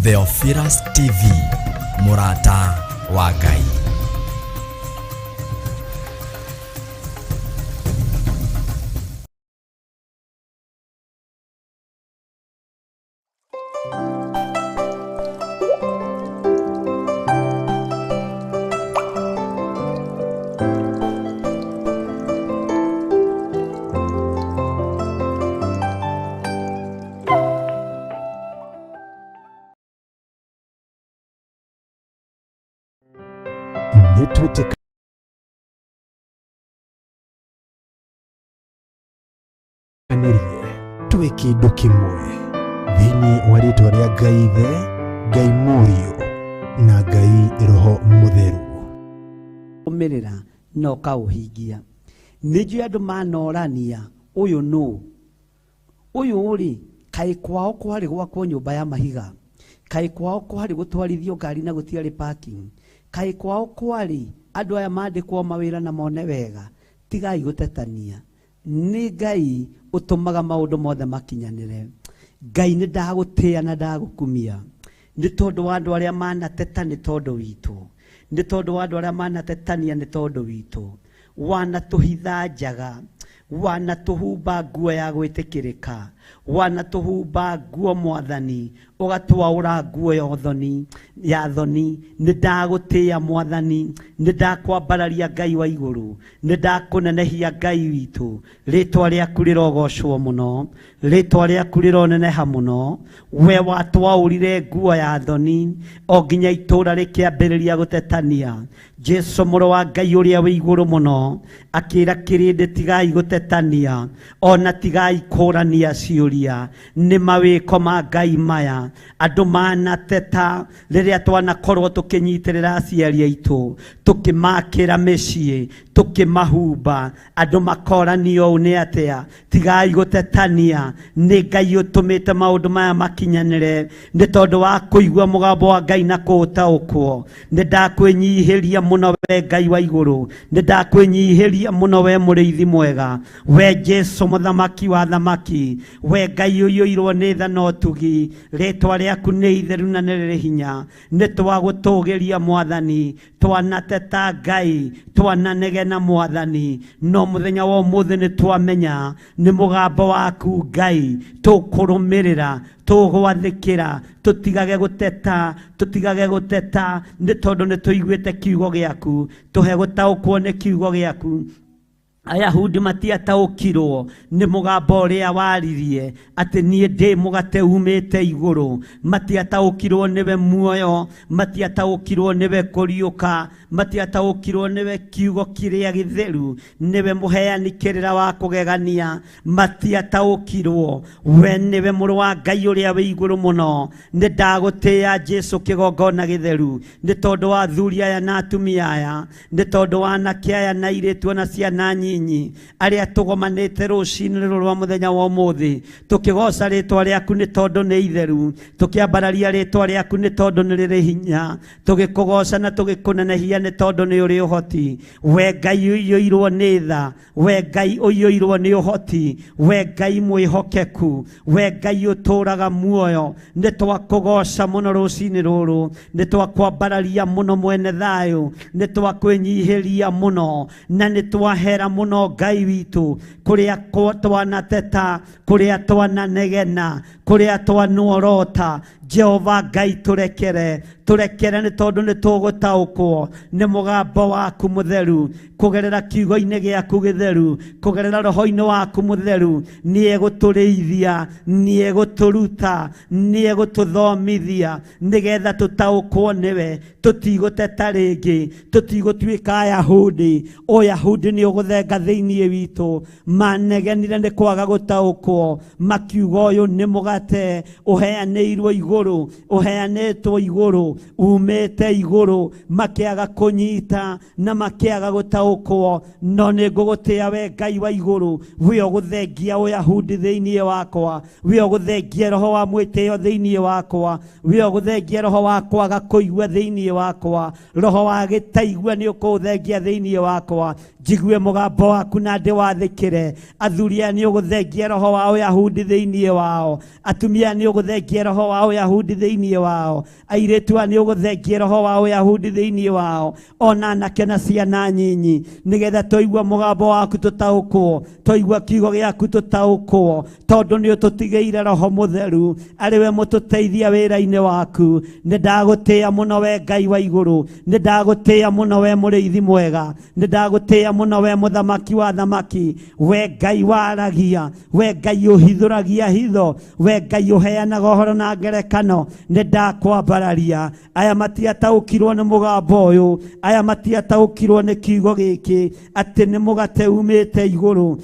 Theophilus TV, mũrata wa Ngai. Nĩtwĩtĩkanĩrie twĩ kĩndũ kĩmwe thĩinĩ wa rĩtwa rĩa Ngai Ithe, Ngai Mũriũ na Ngai Roho Mũtheru. Ũmĩrĩra na ũkaũhingia. Nĩ njũĩ andũ manorania ũyũ nũ, ũyũ rĩ, kaĩ kwao kwarĩ gwakwo nyũmba ya mahiga, kaĩ kwao kwarĩ gũtwarithio ngari na gũtiarĩ parking, kaĩ kwao kwarĩ andũ aya mandĩkwo mawĩra na mone wega. Tigai gũtetania. Nĩ Ngai ũtũmaga maũndũ mothe makinyanĩre. Ngai nĩ ndagũtĩa na ndagũkumia nĩ tondũ wa andũ arĩa manateta nĩ tondũ witũ, nĩ tondũ wa andũ arĩa manatetania nĩ tondũ witũ. Wanatũhitha njaga, wanatũhumba nguo ya gwĩtĩkĩrĩka, wanatũhumba nguo Mwathani, ũgatwaũra nguo ya ũthoni ya thoni. Nĩ ndagũtĩa Mwathani, nĩ ndakwambararia Ngai wa igũrũ, nĩ ndakũnenehia Ngai witũ. Rĩtwa rĩaku rĩrogocwo mũno, rĩtwa rĩaku rĩroneneha mũno. We watwaũrire nguo ya thoni o nginya itũũra rĩkĩambĩrĩria gũtetania. Jesu mũrũ wa Ngai ũrĩa wĩ igũrũ mũno akĩra kĩrĩndĩ, tigai gũtetania ona tigai kũrania ciũria, nĩ mawĩko ma Ngai maya. Andũ manateta rĩrĩa twanakorwo tũkĩnyitĩrĩra aciari aitũ, tũkĩmakĩra mĩciĩ, tũkĩmahumba, andũ makoranio ũũ nĩ atĩa. Tigai gũtetania, nĩ Ngai ũtũmĩte maũndũ maya makinyanĩre nĩ tondũ wa kũigua mũgambo wa Ngai na kũũtaũkwo. Nĩ ndakwĩnyihĩria mũno we Ngai wa igũrũ, nĩ ndakwĩnyihĩria mũno we mũrĩithi mwega, we Jesu mũthamaki wa thamaki, we Ngai ũiyũirwo nĩ tha na ũtugi. Rĩtwa rĩaku nĩ itheru na nĩ rĩrĩ hinya. Nĩ twagũtũgĩria Mwathani, twanateta Ngai, twananegena Mwathani, no mũthenya wa ũmũthĩ nĩ twamenya nĩ mũgambo waku Ngai tũkũrũmĩrĩra, tũgwathĩkĩra, tũtigage gũteta, tũtigage gũteta, nĩ tondũ nĩ tũiguĩte kiugo gĩaku. Tũhe gũtaũkwo nĩ kiugo gĩaku. Ayahudi matiataũkirwo nĩ mũgambo ũrĩa waririe atĩ niĩ ndĩ mũgate umĩte igũrũ. Matiataũkirwo nĩwe muoyo, matiataũkirwo nĩwe kũriũka, matiataũkirwo nĩwe kiugo kĩrĩa gĩtheru, nĩwe mũheani kĩrĩra wa kũgegania. Matiataũkirwo we nĩwe mũrũ wa Ngai ũrĩa wĩ igũrũ mũno. Nĩ ndagũtĩa Jesu kĩgongona gĩtheru nĩ tondũ wa athuri aya na atumia aya, nĩ tondũ wa anake aya na airĩtu ona ciana nyinyi arĩa tũgomanĩte rũcinĩ rũrũ rwa mũthenya wa ũmũthĩ, tũkĩgoca rĩtwa rĩaku nĩ tondũ nĩ itheru, tũkĩambararia rĩtwa rĩaku nĩ tondũ nĩ rĩrĩ hinya, tũgĩkũgoca na tũgĩkũnenehia nĩ tondũ nĩ ũrĩ ũhoti. We Ngai ũiyũirwo nĩ tha, we Ngai ũiyũirwo nĩ ũhoti, we Ngai mwĩhokeku, we Ngai ũtũũraga muoyo, nĩ twakũgoca mũno rũcinĩ rũrũ, nĩ twakwambararia mũno mwene thayũ, nĩ twakwĩnyihĩria mũno na nĩ twahera mũno Ngai witũ, kũrĩa twanateta, kũrĩa twananegena, kũrĩa twanuorota. Jehova Ngai tũrekere, tũrekere nĩ tondũ nĩ tũgũtaũkwo nĩ mũgambo waku mũtheru kũgerera kiugo-inĩ gĩaku gĩtheru, kũgerera roho-inĩ waku mũtheru. Nĩ egũtũrĩithia, nĩ egũtũruta, nĩ egũtũthomithia nĩgetha tũtaũkwo nĩwe. Tũtigũteta rĩngĩ, tũtigũtuĩka Ayahudi. Ũyahudi nĩ ũgũthenga thĩinĩ witũ. Manegenire nĩ kwaga gũtaũkwo, makiuga ũyũ nĩ mũgate ũheanĩirwo igũrũ, ũheanĩtwo igũrũ, umĩte igũrũ. Makĩaga kũnyita na makĩaga gũtaũkwo. No nĩ ngũgũtĩa we Ngai wa igũrũ, we ũgũthengia Ũyahudi thĩinĩ wakwa, we ũgũthengia roho wa mwĩtĩo thĩinĩ wakwa, we ũgũthengia roho wa kwaga kũigua thĩinĩ wakwa, roho wa gĩtaigua nĩ ũkũũthengia thĩinĩ wakwa. Njigue mũgambo waku na ndĩwathĩkĩre. Athuri aya nĩ ũgũthengia roho wa Ũyahudi thĩinĩ wao. Atumia nĩ ũgũthengia roho wa Ũyahudi thĩinĩ wao, airĩtu aya nĩ ũgũthengia roho wa Ũyahudi thĩinĩ wao, ona anake na ciana nyinyi, nĩgetha twaigua mũgambo waku tũtaũkwo, twaigua kiugo gĩaku tũtaũkwo, tondũ nĩ ũtũtigĩire roho mũtheru arĩ we mũtũteithia wĩra-inĩ waku. Nĩ ndagũtĩĩa mũno we Ngai wa igũrũ, nĩ ndagũtĩĩa mũno we mũrĩithi mwega, nĩ ndagũtĩĩa mũno we mũthamaki wa thamaki, we Ngai waragia, we Ngai ũhithũragia hitho, we Ngai ũheanaga ũhoro na ngerekano. Nĩ ndakwambararia. Aya matiataũkirwo nĩ mũgambo ũyũ, aya matiataũkirwo nĩ kiugo gĩkĩ atĩ nĩ mũgate umĩte igũrũ.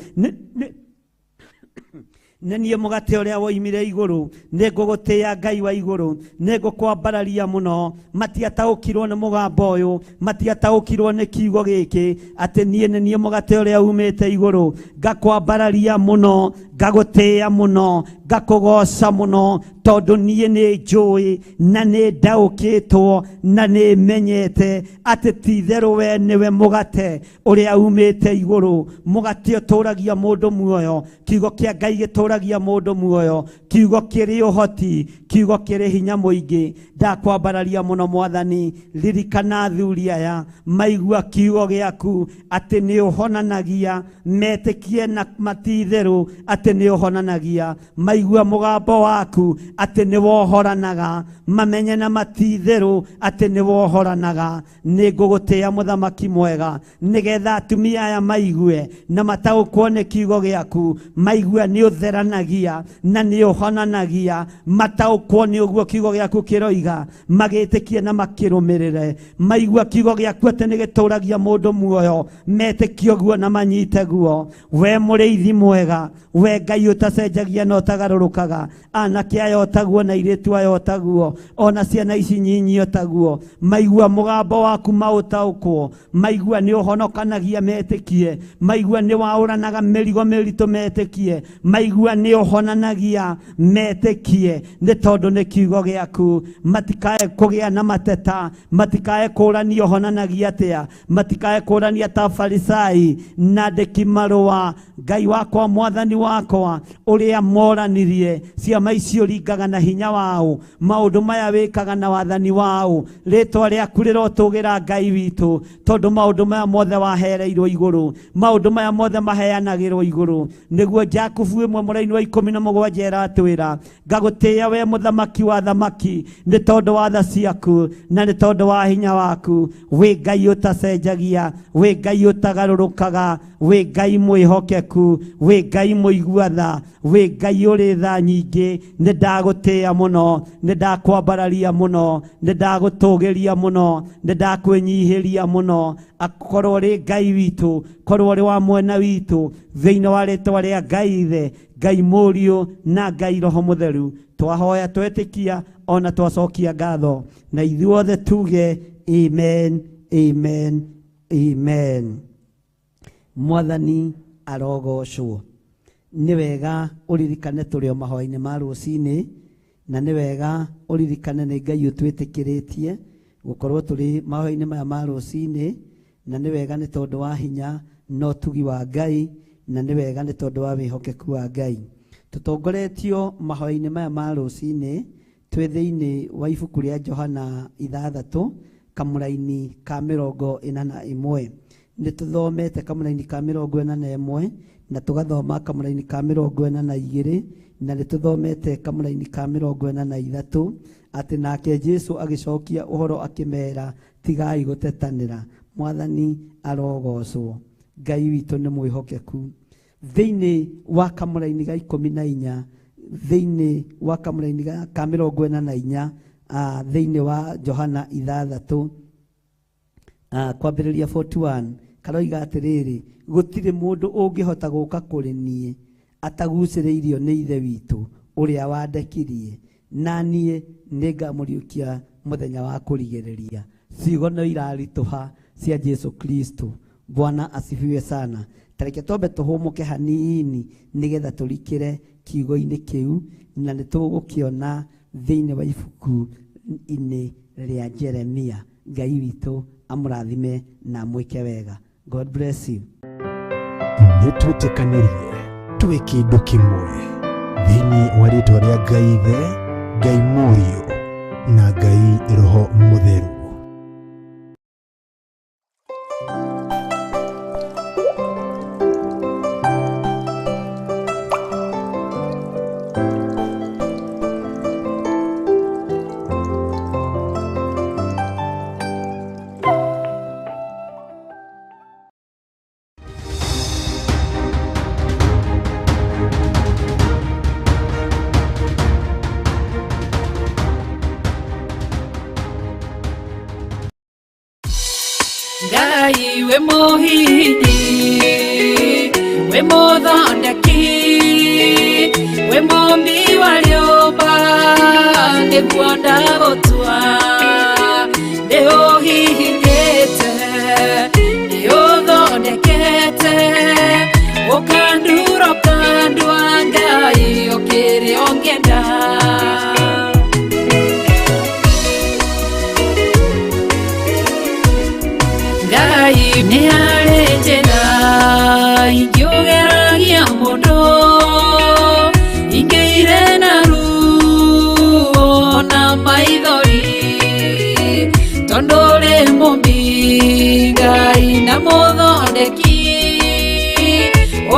Nĩ niĩ mũgate ũrĩa woimire igũrũ, nĩ ngũgũtĩĩa Ngai wa igũrũ, nĩ ngũkwambararia mũno. Matiataũkirwo nĩ mũgambo ũyũ, matiataũkirwo nĩ kiugo gĩkĩ atĩ niĩ nĩ niĩ mũgate ũrĩa umĩte igũrũ. Ngakwambararia mũno, ngagũtĩĩa mũno, ngakũgoca mũno, tondũ niĩ nĩ njũĩ na nĩ ndaũkĩtwo na nĩ menyete atĩ ti-itherũ we nĩwe mũgate ũrĩa umĩte igũrũ. Mũgate ũtũragia mũndũ muoyo, kiugo kĩa Ngai gĩtũragia mũndũ muoyo, kiugo kĩrĩ ũhoti, kiugo kĩrĩ hinya mũingĩ. Ndakwambararia mũno Mwathani. Ririkana athuri aya maigua kiugo gĩaku atĩ nĩ ũhonanagia, metĩkie na mati-itherũ atĩ nĩ ũhonanagia, maigua mũgambo waku atĩ nĩ wohoranaga, mamenye na mati-itherũ atĩ nĩ wohoranaga. Nĩ ngũgũtĩĩa mũthamaki mwega, nĩgetha atumia aya maigue na mataũkwo nĩ kiugo gĩaku, maigue nĩ ũtheranagia na nĩ ũhonanagia, mataũkwo nĩ ũguo kiugo gĩaku kĩroiga, magĩtĩkie na makĩrũmĩrĩre. Maigua kiugo gĩaku atĩ nĩ gĩtũragia mũndũ muoyo, metĩkie ũguo na manyite guo. We mũrĩithi mwega, we Ngai ũtacenjagia na ũtagarũrũkaga, anake aya ũtaguo na airĩtu aya ũtaguo, ona ciana ici nyinyi ũtaguo, maigua mũgambo waku maũtaũkwo, maigua nĩ ũhonokanagia metĩkie, maigua nĩ waũranaga mĩrigo mĩritũ metĩkie, maigua nĩ ũhonanagia metĩkie, nĩ tondũ nĩ kiugo gĩaku. Matikae kũgĩa na mateta, matikae kũrania ũhonanagia atĩa, matikae kũrania ta Farisai na andĩki marũa. Ngai wakwa, Mwathani wakwa, ũrĩa moranirie ciama icio ringaga na hinya wao, maũndũ maya wĩkaga na wathani wao, rĩtwa rĩaku rĩrotũgĩra Ngai witũ, tondũ maũndũ maya mothe wahereirwo igũrũ, maũndũ maya mothe maheanagĩrwo igũrũ. Nĩguo Jakubu ĩmwe mũraini wa 17 ĩratwĩra, ngagũtĩĩa we mũthamaki wa thamaki, nĩ tondũ wa tha ciaku na nĩ tondũ wa hinya waku. Wĩ Ngai ũtacenjagia, wĩ Ngai ũtagarũrũkaga, wĩ Ngai mwĩhokeku, wĩ Ngai mũigua tha, wĩ Ngai ũrĩ tha nyingĩ. Nĩ ndagũtĩĩa mũno, nĩ ndakwambararia mũno, nĩ ndagũtũgĩria mũno, nĩ ndakwĩnyihĩria mũno. Akorwo ũrĩ Ngai witũ, korwo ũrĩ wa mwena witũ, thĩinĩ wa rĩtwa rĩa Ngai Ithe, Ngai Mũriũ na Ngai Roho Mũtheru, twahoya twetĩkia ona twacokia ngatho, na ithuothe tuge amen, amen, amen. Mwathani arogocwo. Nĩ wega ũririkane tũrĩ o mahoya-inĩ ma rũcinĩ, na nĩ wega ũririkane nĩ Ngai ũtwĩtĩkĩrĩtie gũkorwo tũrĩ mahoya-inĩ maya ma rũcinĩ, na nĩ wega nĩ tondũ wa hinya na ũtugi wa Ngai, na nĩ wega nĩ tondũ wa wĩhokeku wa Ngai. Tũtongoretio mahoya-inĩ maya ma rũcinĩ twĩ thĩinĩ wa ibuku rĩa Johana 6 kamũraini ka 41. Nĩ tũthomete kamũraini ka 41 na tũgathoma kamũraini ka 42 na nĩ tũthomete kamũraini ka 43, atĩ nake Jesu agĩcokia ũhoro akĩmera, tigai gũtetanĩra, Mwathani arogocwo. Ngai witũ nĩ mwĩhokeku. Thĩinĩ wa kamũraini ga 14, thĩinĩ wa kamũraini ka 44, thĩinĩ wa Johana 6 kwambĩrĩria 41, karoiga atĩrĩrĩ, gũtirĩ mũndũ ũngĩhota gũka kũrĩ niĩ atagucĩrĩirio nĩ Ithe witũ ũrĩa wandekirie, na niĩ nĩngamũriũkia mũthenya wa kũrigĩrĩria. Ciugo no iraritũha cia Jesu Kristo. Bwana asifiwe sana. Tareke twambe tũhũmũke hanini nĩgetha tũrikĩre kiugo-inĩ kĩu, na nĩ tũgũkĩona thĩinĩ wa ibuku-inĩ rĩa Jeremia. Ngai witũ amũrathime na amwĩke wega. God bless you. Nĩ twĩtĩkanĩrie twĩ kĩndũ kĩmwe. Thĩinĩ wa rĩtwa rĩa Ngai Ithe, Ngai Mũriũ na Ngai Roho Mũtheru. Ngai we muhihinyi, we muthondeki, we mumbi wa rĩũmba, nĩguo ndagũtua. Nĩũhihinyĩte, nĩũthondekete, ũkandura ũkandua, Ngai ũkĩrĩ ũngĩenda. Ngai nĩ harĩ njĩra ingĩũgeragia mũndũ, ingĩire na ruo na maithori, tondũ ũrĩ mũmbi Ngai na mũthondeki,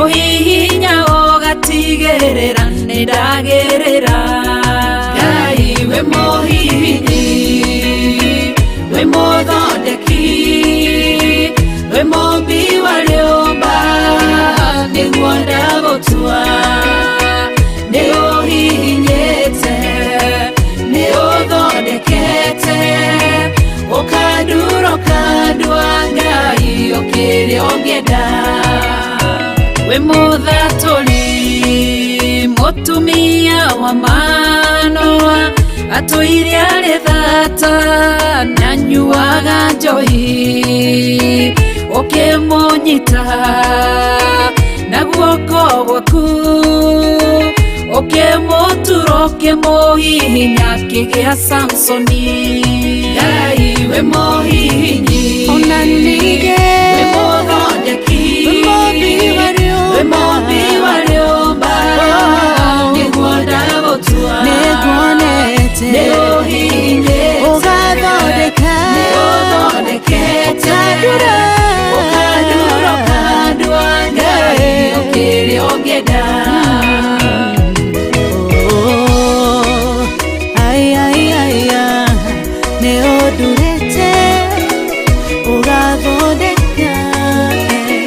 ũhihinya ũgatigĩrĩra nĩ ndagĩrĩra. Ngai we mũhihinyi, we mũthondeki, we mũmbi wa rĩũmba, nĩguo ndagũtua. Nĩũhihinyĩte, nĩũthondekete, ũkandura ũkandua, Ngai ũkĩrĩ ũngĩenda. Wĩ mũthatũri mũtumia wa Manoa, atũire arĩ thata na nyuaga njohi, ũkĩmũnyita na guoko gwaku, ũkĩmũtura ũkĩmũhihinya akĩgĩa Samsoni. Ngai we mũhihinyi, Ona ningĩ we mũthondeki, we mũmbi wa rĩũmba, we mũmbi wa rĩũmba, nĩguo ndagũtua. Nĩnguonete Nĩũhihinyĩte, ũgathondeka, nĩũthondekete, ũkandura, ũkandura ũkandua, Ngai ũkĩrĩ ũngĩenda. Oh, ai, ai, ai, ah, nĩũndurĩte ũgathondeka, eh.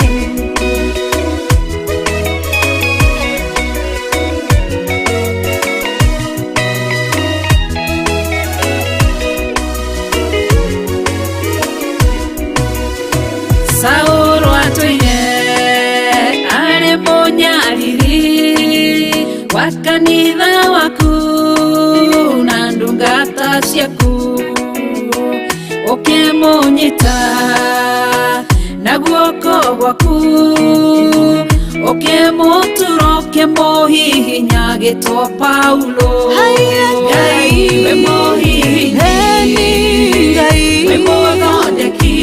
Saũlũ atũire arĩ mũnyariri wa kanitha waku na ndungata ciaku, ũkĩmũnyita na guoko gwaku, ũkĩmũtura ũkĩmũhihinya agĩtwo Paulo. Haiya, Ngai we mũhihinyi, Eni Ngai, we mũthondeki,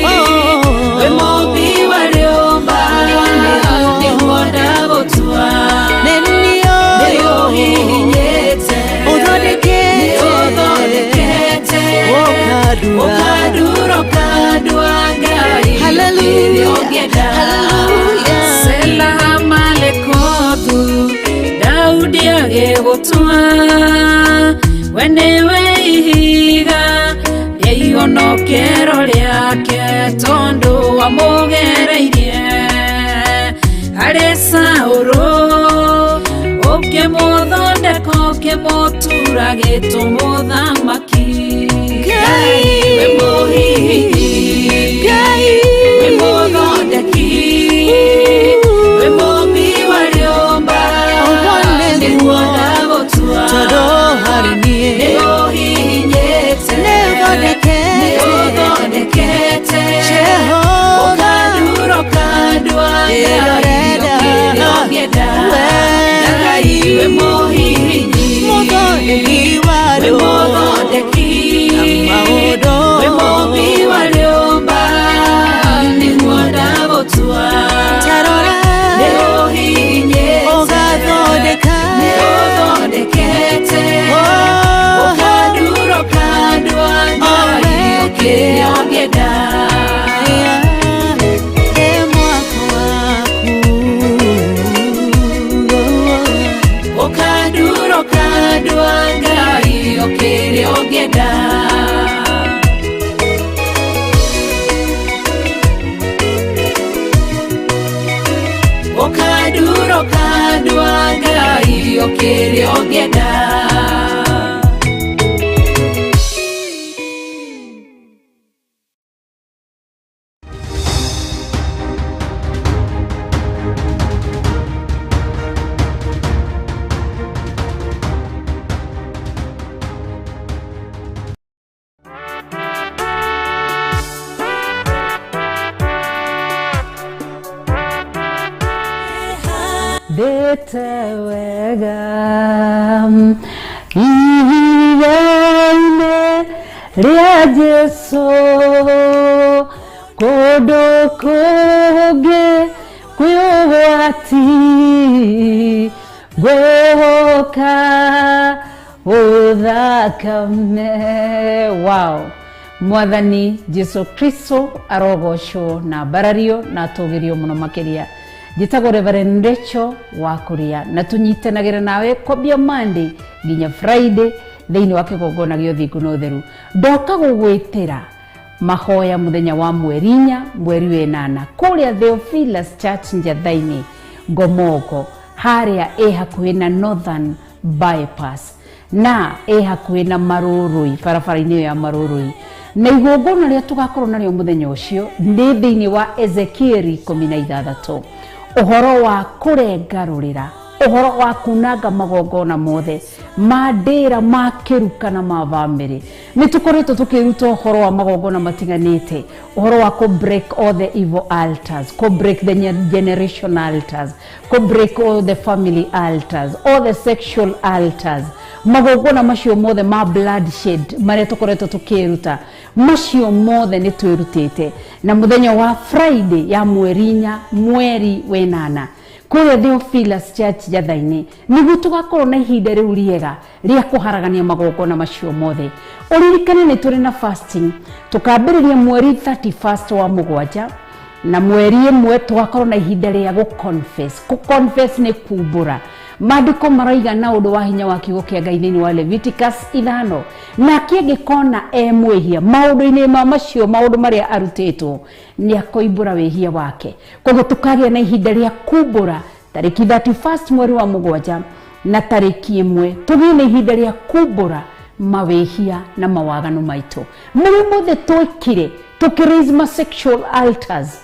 Oh. we mũmbi wa rĩũmba, nĩguo ndagũtua. Nĩniũĩ Nĩũhihinyĩte, ũthondekete, nĩũthondekete, ũkandura, ũkandura ũkandua, Ngai Hallelujah. ũkĩrĩ ũngĩenda. Hallelujah. Sela Malekothu, Daudi agĩgũtua, we nĩwe ihiga rĩa ihonokero rĩake, tondũ wamũgereirie harĩ Saũlũ, ũkĩmũthondeka ũkĩmũtura gĩtũmũthamaki. Ngai, we mũhihinyi, Ngai, we mũthondeki, we mũmbi wa rĩũmba, Ũguo nĩguo, nĩguo ndagũtua. tondũ harĩ niĩ Nĩũhihinyĩte, nĩũthondekete, nĩũthondekete, Jehova, ũkandura ũkandua, Ngai Ĩrorenda, ũkĩrĩ ũngĩenda. we Ngai we mũhihinyi, mũthondeki wa we rĩũmba, mũthondeki, Ũnjĩkĩte wega ihiga-inĩ rĩa Jesũ, kũndũ kũngĩ kwĩ ũgwati, ngwĩhoka ũthakame. Wow. Mwathani Jesu Kristo arogocwo na mbarario na atũgĩrio mũno makĩria. Njĩtagwo Reverend Rachel wa Kuria na tũnyitanagĩra nawe kwambia Monday nginya Friday thĩinĩ wa kĩgongona gĩa ũthingu na ũtheru. Ndoka gũgwĩtĩra mahoya mũthenya wa mweri 4 mweri wa 8 kũrĩa Theophilus Church Njatha-inĩ Ngomongo, harĩa ĩ hakuhĩ na Northern Bypass na ĩ hakuhĩ na Marũrũi, barabara-inĩ ĩyo ya Marũrũi. Na igongona rĩrĩa tũgakorwo narĩo mũthenya ũcio nĩ thĩinĩ wa Ezekieli 16, ũhoro wa kũrengarũrĩra, ũhoro wa kunanga magongona mothe ma ndĩra, ma kĩruka na ma bamĩrĩ. Nĩ tũkoretwo tũkĩruta ũhoro wa magongona matiganĩte, ũhoro wa kũ break all the evil altars, kũ break the generation altars, kũ break all the family altars, all the sexual altars, magongona macio mothe ma bloodshed marĩa tũkoretwo tũkĩruta, macio mothe nĩ twĩrutĩte. Na mũthenya wa Friday ya mweri 4 mweri wa 8 kũrĩa Theophilus Church Njatha-inĩ nĩguo tũgakorwo na ihinda rĩu rĩega rĩa kũharagania magongona macio mothe. Ũririkane nĩ tũrĩ na fasting, tũkambĩrĩria mweri 31 wa 7 na mweri 1 tũgakorwo na ihinda rĩa gũ-confess. Gũ-confess nĩ kumbũra. Maandĩko maroiga na ũndũ wa hinya wa kiugo kĩa Ngai thĩinĩ wa Leviticus 5, nake angĩkona e mwĩhia maũndũ-inĩ ma macio maũndũ marĩa arutĩtwo, nĩ akoimbũra wĩhia wake. Koguo tũkagĩa na ihinda rĩa kumbũra tarĩki 31 mweri wa 7 na tarĩki 1, tũgĩe na ihinda rĩa kumbũra mawĩhia na mawaganu maitũ marĩa mothe twĩkire, tũkĩraise ma sexual altars,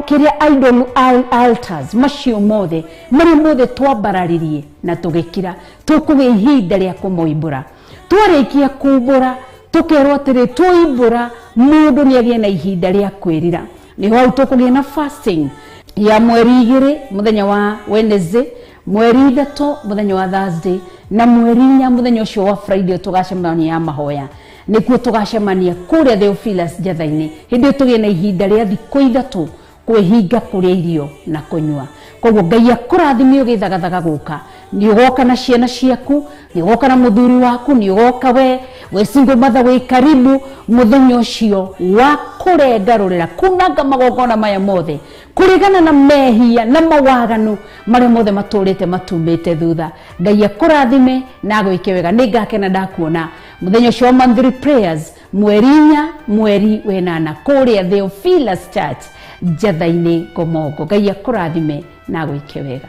kĩrĩa idol altars, macio mothe marĩa mothe twambararirie na tũgĩkira, tũkũgĩa ihinda rĩa kũmoimbũra. Twarĩkia kumbũra tũkerwo atĩrĩ, twoimbũra mũndũ nĩ agĩe na ihinda rĩa kwĩrira. Nĩho hau tũkũgĩa na fasting ya mweri 2 mũthenya wa Wednesday, mweri 3 mũthenya wa Thursday, na mweri 4 mũthenya ũcio wa Friday tũgacemania ya mahoya. Nĩkuo tũgacemania kũrĩa Theophilus Njatha-inĩ, hĩndĩ ĩyo tũgĩe na ihinda rĩa thikũ 3 kwĩhinga kũrĩa irio na kũnyua. Koguo Ngai akũrathime ũgĩthagathaga gũka. Nĩ ũgoka na ciana ciaku, nĩ ũgoka na mũthuri waku, nĩ ũgoka we wĩ single mother wĩ karibu mũthenya ũcio wa kũrengarũrĩra, kunanga magongona maya mothe, kũregana na mehia na mawaganu marĩa mothe matũrĩte matumĩte thutha. Ngai akũrathime na agwĩke wega. Nĩ ngakena ndakuona mũthenya ũcio wa monthly prayers mweri 4 mweri wa 8 kũrĩa Theophilus Church Njatha-inĩ Ngomongo. Ngai akũrathime na agwĩke wega.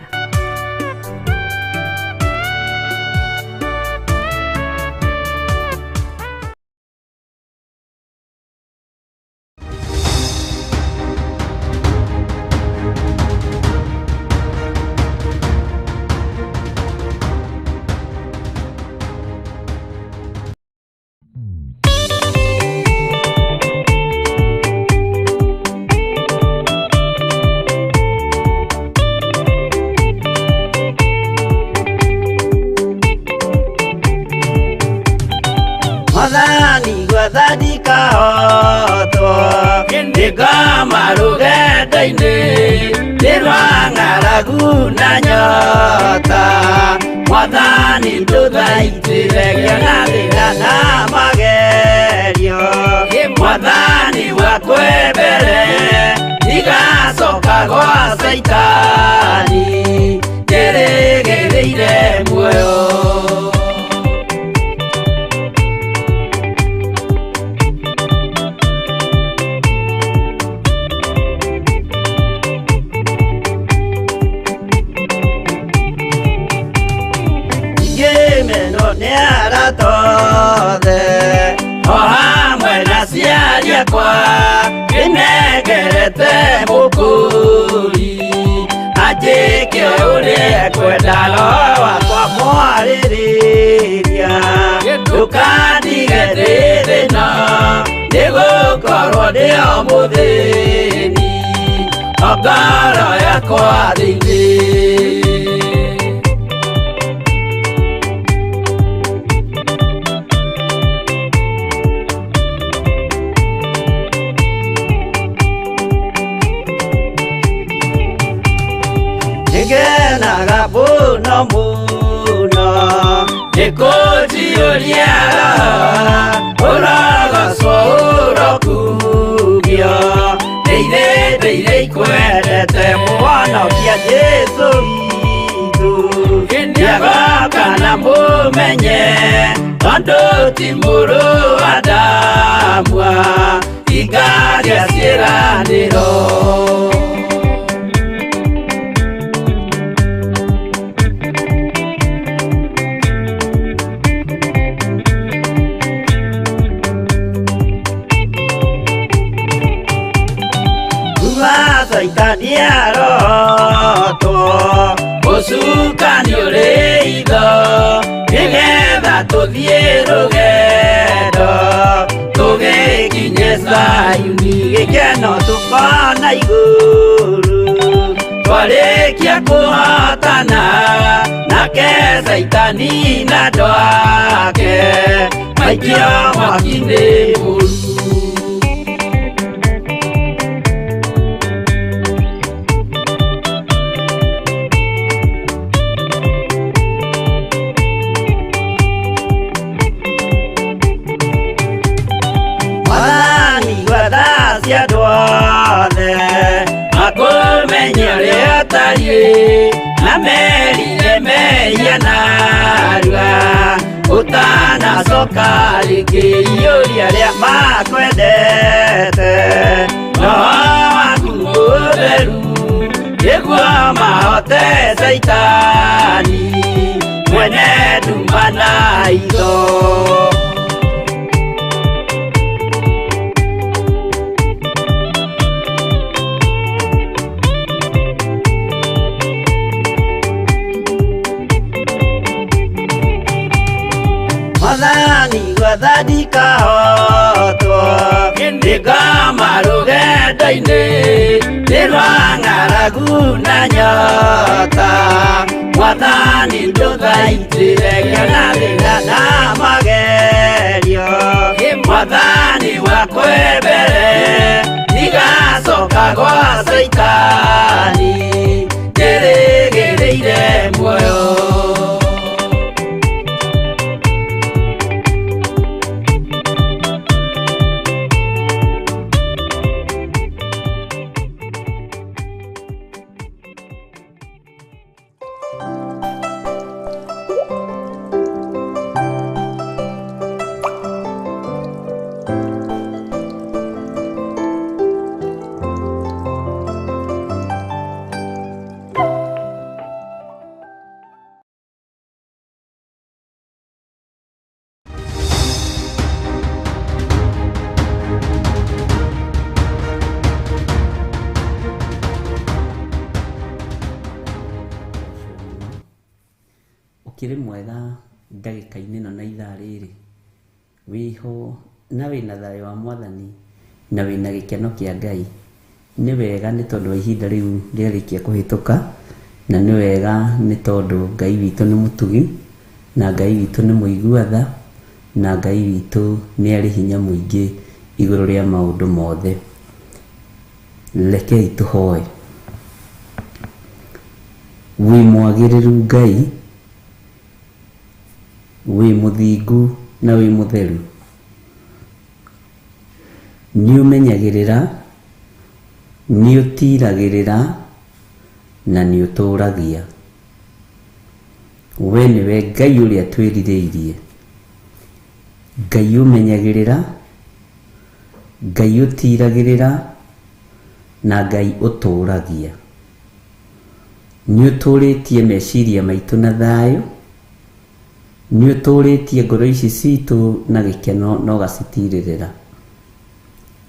Mwathani gwathandika otwo ndĩngoma rũgendo-inĩ nĩ rwa ng'aragu na nyota. Mwathani ndũthaitĩre ngĩona thĩna na magerio, Mwathani wakwĩ mbere ndigacoka gwa Caitani njĩrĩgĩrĩire muoyo. Ngĩmenwo nĩ arata othe o hamwe na aciari akwa, ndĩnengerete mũkũri anjĩke ũrĩa ekwenda, roho wakwa mwarĩrĩria ndũkandige ndĩ thĩna, nĩgũkorwo ndĩ o mũthĩni o ngoro yakwa thĩinĩ. Iyũria Roho ũrogocwo ũrokugio Ndĩire ndĩire ikwendete mũhonokia Jesũ witũ Nĩagoka na mũmenye tondũ ti mũrũ wa Adamu hingagia ciĩranĩro. Kuma Caitani arotwo ũcukani ũrĩ itho nĩgetha tũthiĩ rũgendo tũgĩkinye Zayuni gĩkeno tũkona igũrũ twarĩkia kũhotana nake Caitani na andũ ake maikio mwaki-inĩ mũru. Mwathani gwetha cia andũ othe makũmenye ũrĩa ũtariĩ na merire mehia narua ũtanacoka rĩngĩ iyũria arĩa makwendete Roho waku mũtheru nĩguo mahote Caitani mwene nduma na itho. Mwathani gwetha ndikahotwo ndĩkoma rũgendo-inĩ nĩ rwa ng'aragu na nyota Mwathani ndũthaitĩre ngĩona thĩna na magerio Mwathani wakwa mbere ndigacoka gwa Caitani ndĩrĩgĩrĩire muoyo. Ũkĩrĩ mwega ndagĩka-inĩ ĩno na ithaa rĩrĩ wĩho na wĩna thayũ wa Mwathani na wĩna gĩkeno kĩa Ngai. Nĩ wega nĩ tondũ wa ihinda rĩu rĩarĩkia kũhĩtũka, na nĩ wega nĩ tondũ Ngai witũ nĩ mũtugi na Ngai witũ nĩ mũigua tha na Ngai witũ nĩ arĩ hinya mũingĩ igũrũ rĩa maũndũ mothe. Rekei tũhoe. Wĩ mwagĩrĩru Ngai, wĩ mũthingu na wĩ mũtheru. Nĩ ũmenyagĩrĩra, nĩ ũtiragĩrĩra na nĩ ũtũragia. We nĩwe Ngai ũrĩa twĩrirĩirie. Ngai ũmenyagĩrĩra, Ngai ũtiragĩrĩra na Ngai ũtũragia. Nĩ ũtũrĩtie meciria maitũ na thayũ, nĩ ũtũrĩtie ngoro ici citũ na gĩkeno na ũgacitirĩrĩra.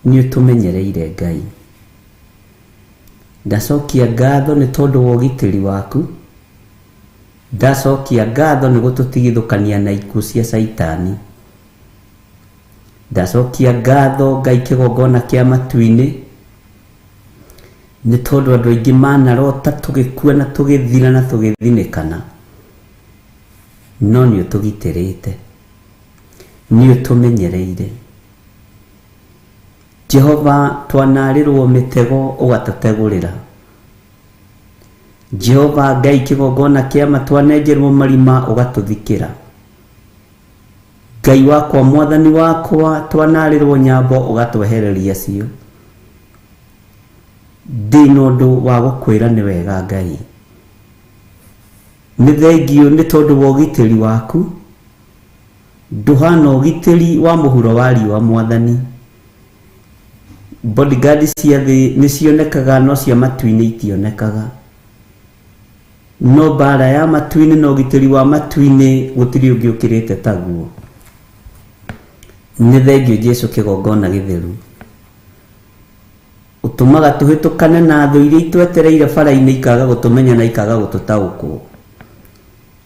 Nĩ ũtũmenyereire Ngai. Ndacokia ngatho nĩ tondũ wa ũgitĩri waku. Ndacokia ngatho nĩ gũtũtigithũkania na ikuũ cia Caitani. Ndacokia ngatho Ngai kĩgongona kĩa matu-inĩ nĩ tondũ andũ aingĩ manarota tũgĩkua na tũgĩthira na tũgĩthinĩkana, no nĩ ũtũgitĩrĩte, nĩ ũtũmenyereire. Jehova twanarĩrwo mĩtego ũgatũtegũrĩra. Jehova Ngai kĩgongona kĩa ma twanenjerwo marima ũgatũthikĩra. Ngai wakwa mwathani wakwa twanarĩrwo nyambo ũgatwehereria cio. Ndĩna ũndũ wa gũkwĩra nĩ wega Ngai. Nĩ thengio nĩ tondũ wa ũgitĩri waku. Ndũhana ũgitĩri wa mũhuro wa riũa mwathani. Bodyguard cia thĩ nĩ cionekaga no cia matu-inĩ itionekaga. No mbara ya matu-inĩ na ũgitĩri wa matu-inĩ gũtirĩ ũngĩ ũkĩrĩte taguo. Nĩ thengio Jesu kĩgongona gĩtheru. Ũtũmaga tũhĩtũkane na thũ iria itwetereire bara-inĩ ikaga gũtũmenya na ikaga gũtũtaũkwo.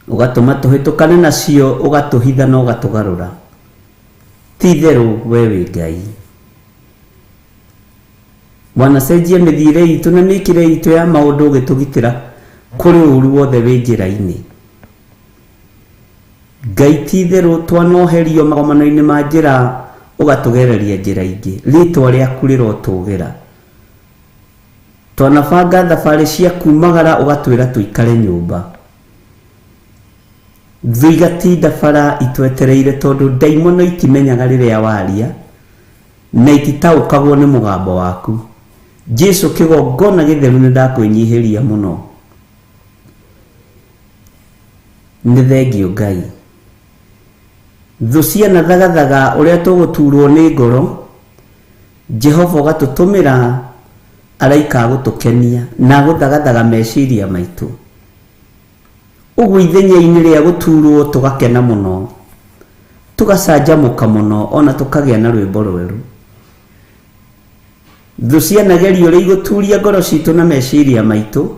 Ũgatũma tũhĩtũkane nacio ũgatũhitha na ũgatũgarũra. Ti itherũ we wĩ Ngai. Wanacenjia mĩthiĩre itũ na mĩkĩre itũ ya maũndũ ũgĩtũgitĩra kũrĩ ũru wothe wĩ njĩra-inĩ. Ngai ti itherũ twanoherio magomano-inĩ ma njĩra ũgatũgereria njĩra ingĩ. Rĩtwa rĩaku rĩrotũgĩra. Twanabanga thabarĩ cia kumagara ũgatwĩra tũikare nyũmba. Thũ igatinda bara itwetereire tondũ ndaimono itimenyaga rĩrĩa waria na ititaũkagwo nĩ mũgambo waku. Jesu kĩgongona gĩtheru nĩ ndakwĩnyihĩria mũno. Nĩ thengio Ngai. Thũ cianathagathaga ũrĩa tũgũturwo nĩ ngoro, Jehova ũgatũtũmĩra araika a gũtũkenia na gũthagathaga meciria maitũ. Ũguo ithenya-inĩ rĩa gũturwo tũgakena mũno, tũgacanjamũka mũno ona tũkagĩa na rwĩmbo rwerũ. Thũ cianageria ũrĩa igũturia ngoro citũ na meciria maitũ,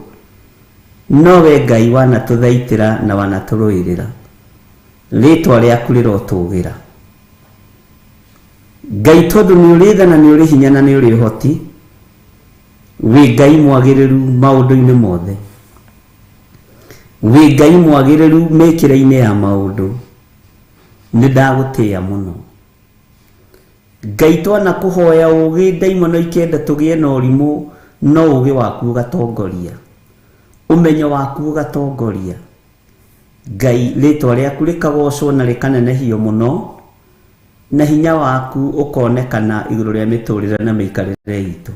no we Ngai wanatũthaitĩra na wanatũrũĩrĩra. Rĩtwa rĩaku rĩrotũgĩra. Ngai tondũ nĩ ũrĩ tha na nĩ ũrĩ hinya na nĩ ũrĩ ũhoti, wĩ Ngai mwagĩrĩru maũndũ-inĩ mothe. Wĩ Ngai mwagĩrĩru mĩkĩre-inĩ ya maũndũ. Nĩ ndagũtĩĩa mũno. Ngai twanakũhoya ũgĩ ndaimono ikenda tũgĩe na ũrimũ, no ũgĩ waku ũgatongoria. Ũmenyo waku ũgatongoria. Ngai rĩtwa rĩaku rĩkagocwo na rĩkanenehio mũno, na hinya waku ũkonekana igũrũ rĩa mĩtũrĩre na mĩikarĩre itũ.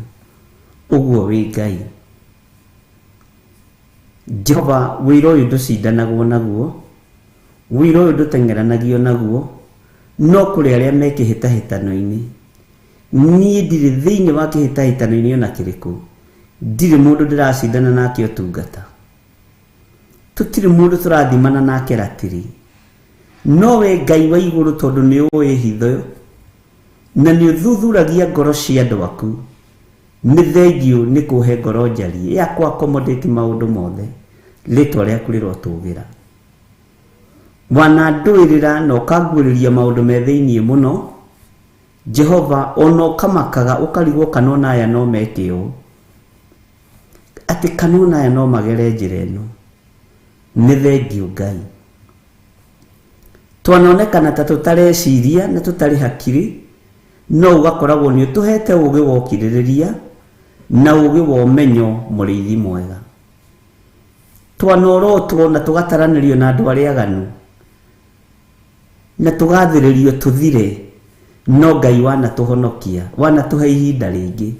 Ũguo wĩ Ngai. Jehova wĩra ũyũ ndũcindanagwo naguo, wĩra ũyũ ndũteng'eranagio naguo, no kũrĩ arĩa me kĩhĩtahĩtano-inĩ. Niĩ ndirĩ thĩinĩ wa kĩhĩtahĩtano-inĩ ona kĩrĩkũ. Ndirĩ mũndũ ndĩracindana nake ũtungata. Tũtirĩ mũndũ tũrathimana nake ratiri. No we Ngai wa igũrũ tondũ nĩ ũĩ hitho na nĩ ũthuthuragia ngoro cia andũ aku. Nĩ thengio nĩ kũhe ngoro njariĩ ya kũ accommodate maũndũ mothe. Rĩtwa rĩaku rĩrotũgĩra. Wanandũĩrĩra na ũkanguũrĩria maũndũ me thĩinĩ mũno. Jehova ona ũkamakaga ũkarigwo kana ona aya no meke ũũ. Atĩ kana ona aya no magere njĩra ĩno. Nĩ thengio Ngai. Twanonekana ta tũtareciria na tũtarĩ hakiri, no ũgakoragwo nĩ ũtũhete ũgĩ wa ũkirĩrĩria na ũgĩ wa ũmenyo mũrĩithi mwega. Twanorotwo na tũgataranĩrio na andũ arĩa aganu na tũgathĩrĩrio tũthire, no Ngai wanatũhonokia, wanatũhe ihinda rĩngĩ.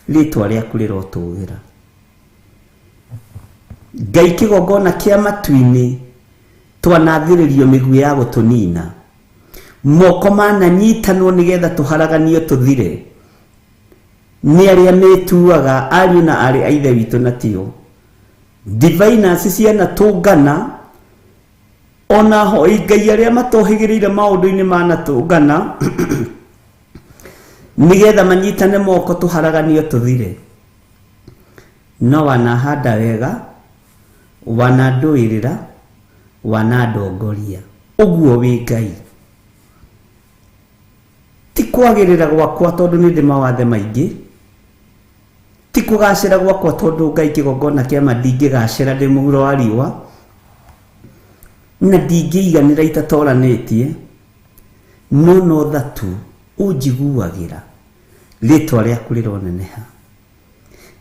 Rĩtwa rĩaku rĩrotũgĩra. Ngai kĩgongona kĩa matu-inĩ twanathĩrĩrio mĩguĩ ya gũtũnina. Moko mananyitanwo nĩgetha tũharaganio tũthire. Nĩ arĩa metuaga ariũ na aarĩ a Ithe witũ na tio. Diviners cianatũngana, ona hoi Ngai arĩa matohĩgĩrĩire maũndũ-inĩ manatũngana nĩgetha manyitane moko tũharaganio tũthire. No wanahanda wega, wanandũĩrĩra, wanandongoria. Ũguo wĩ Ngai. Ti kwagĩrĩra gwakwa tondũ nĩ ndĩ mawathe maingĩ, ti kũgacĩra gwakwa tondũ Ngai kĩgongona kĩa ma ndingĩgacĩra ndĩ mũhuro wa riũa, na ndingĩiganĩra itatoranĩtie, no no tha tu ũnjiguagĩra. Rĩtwa rĩaku rĩroneneha.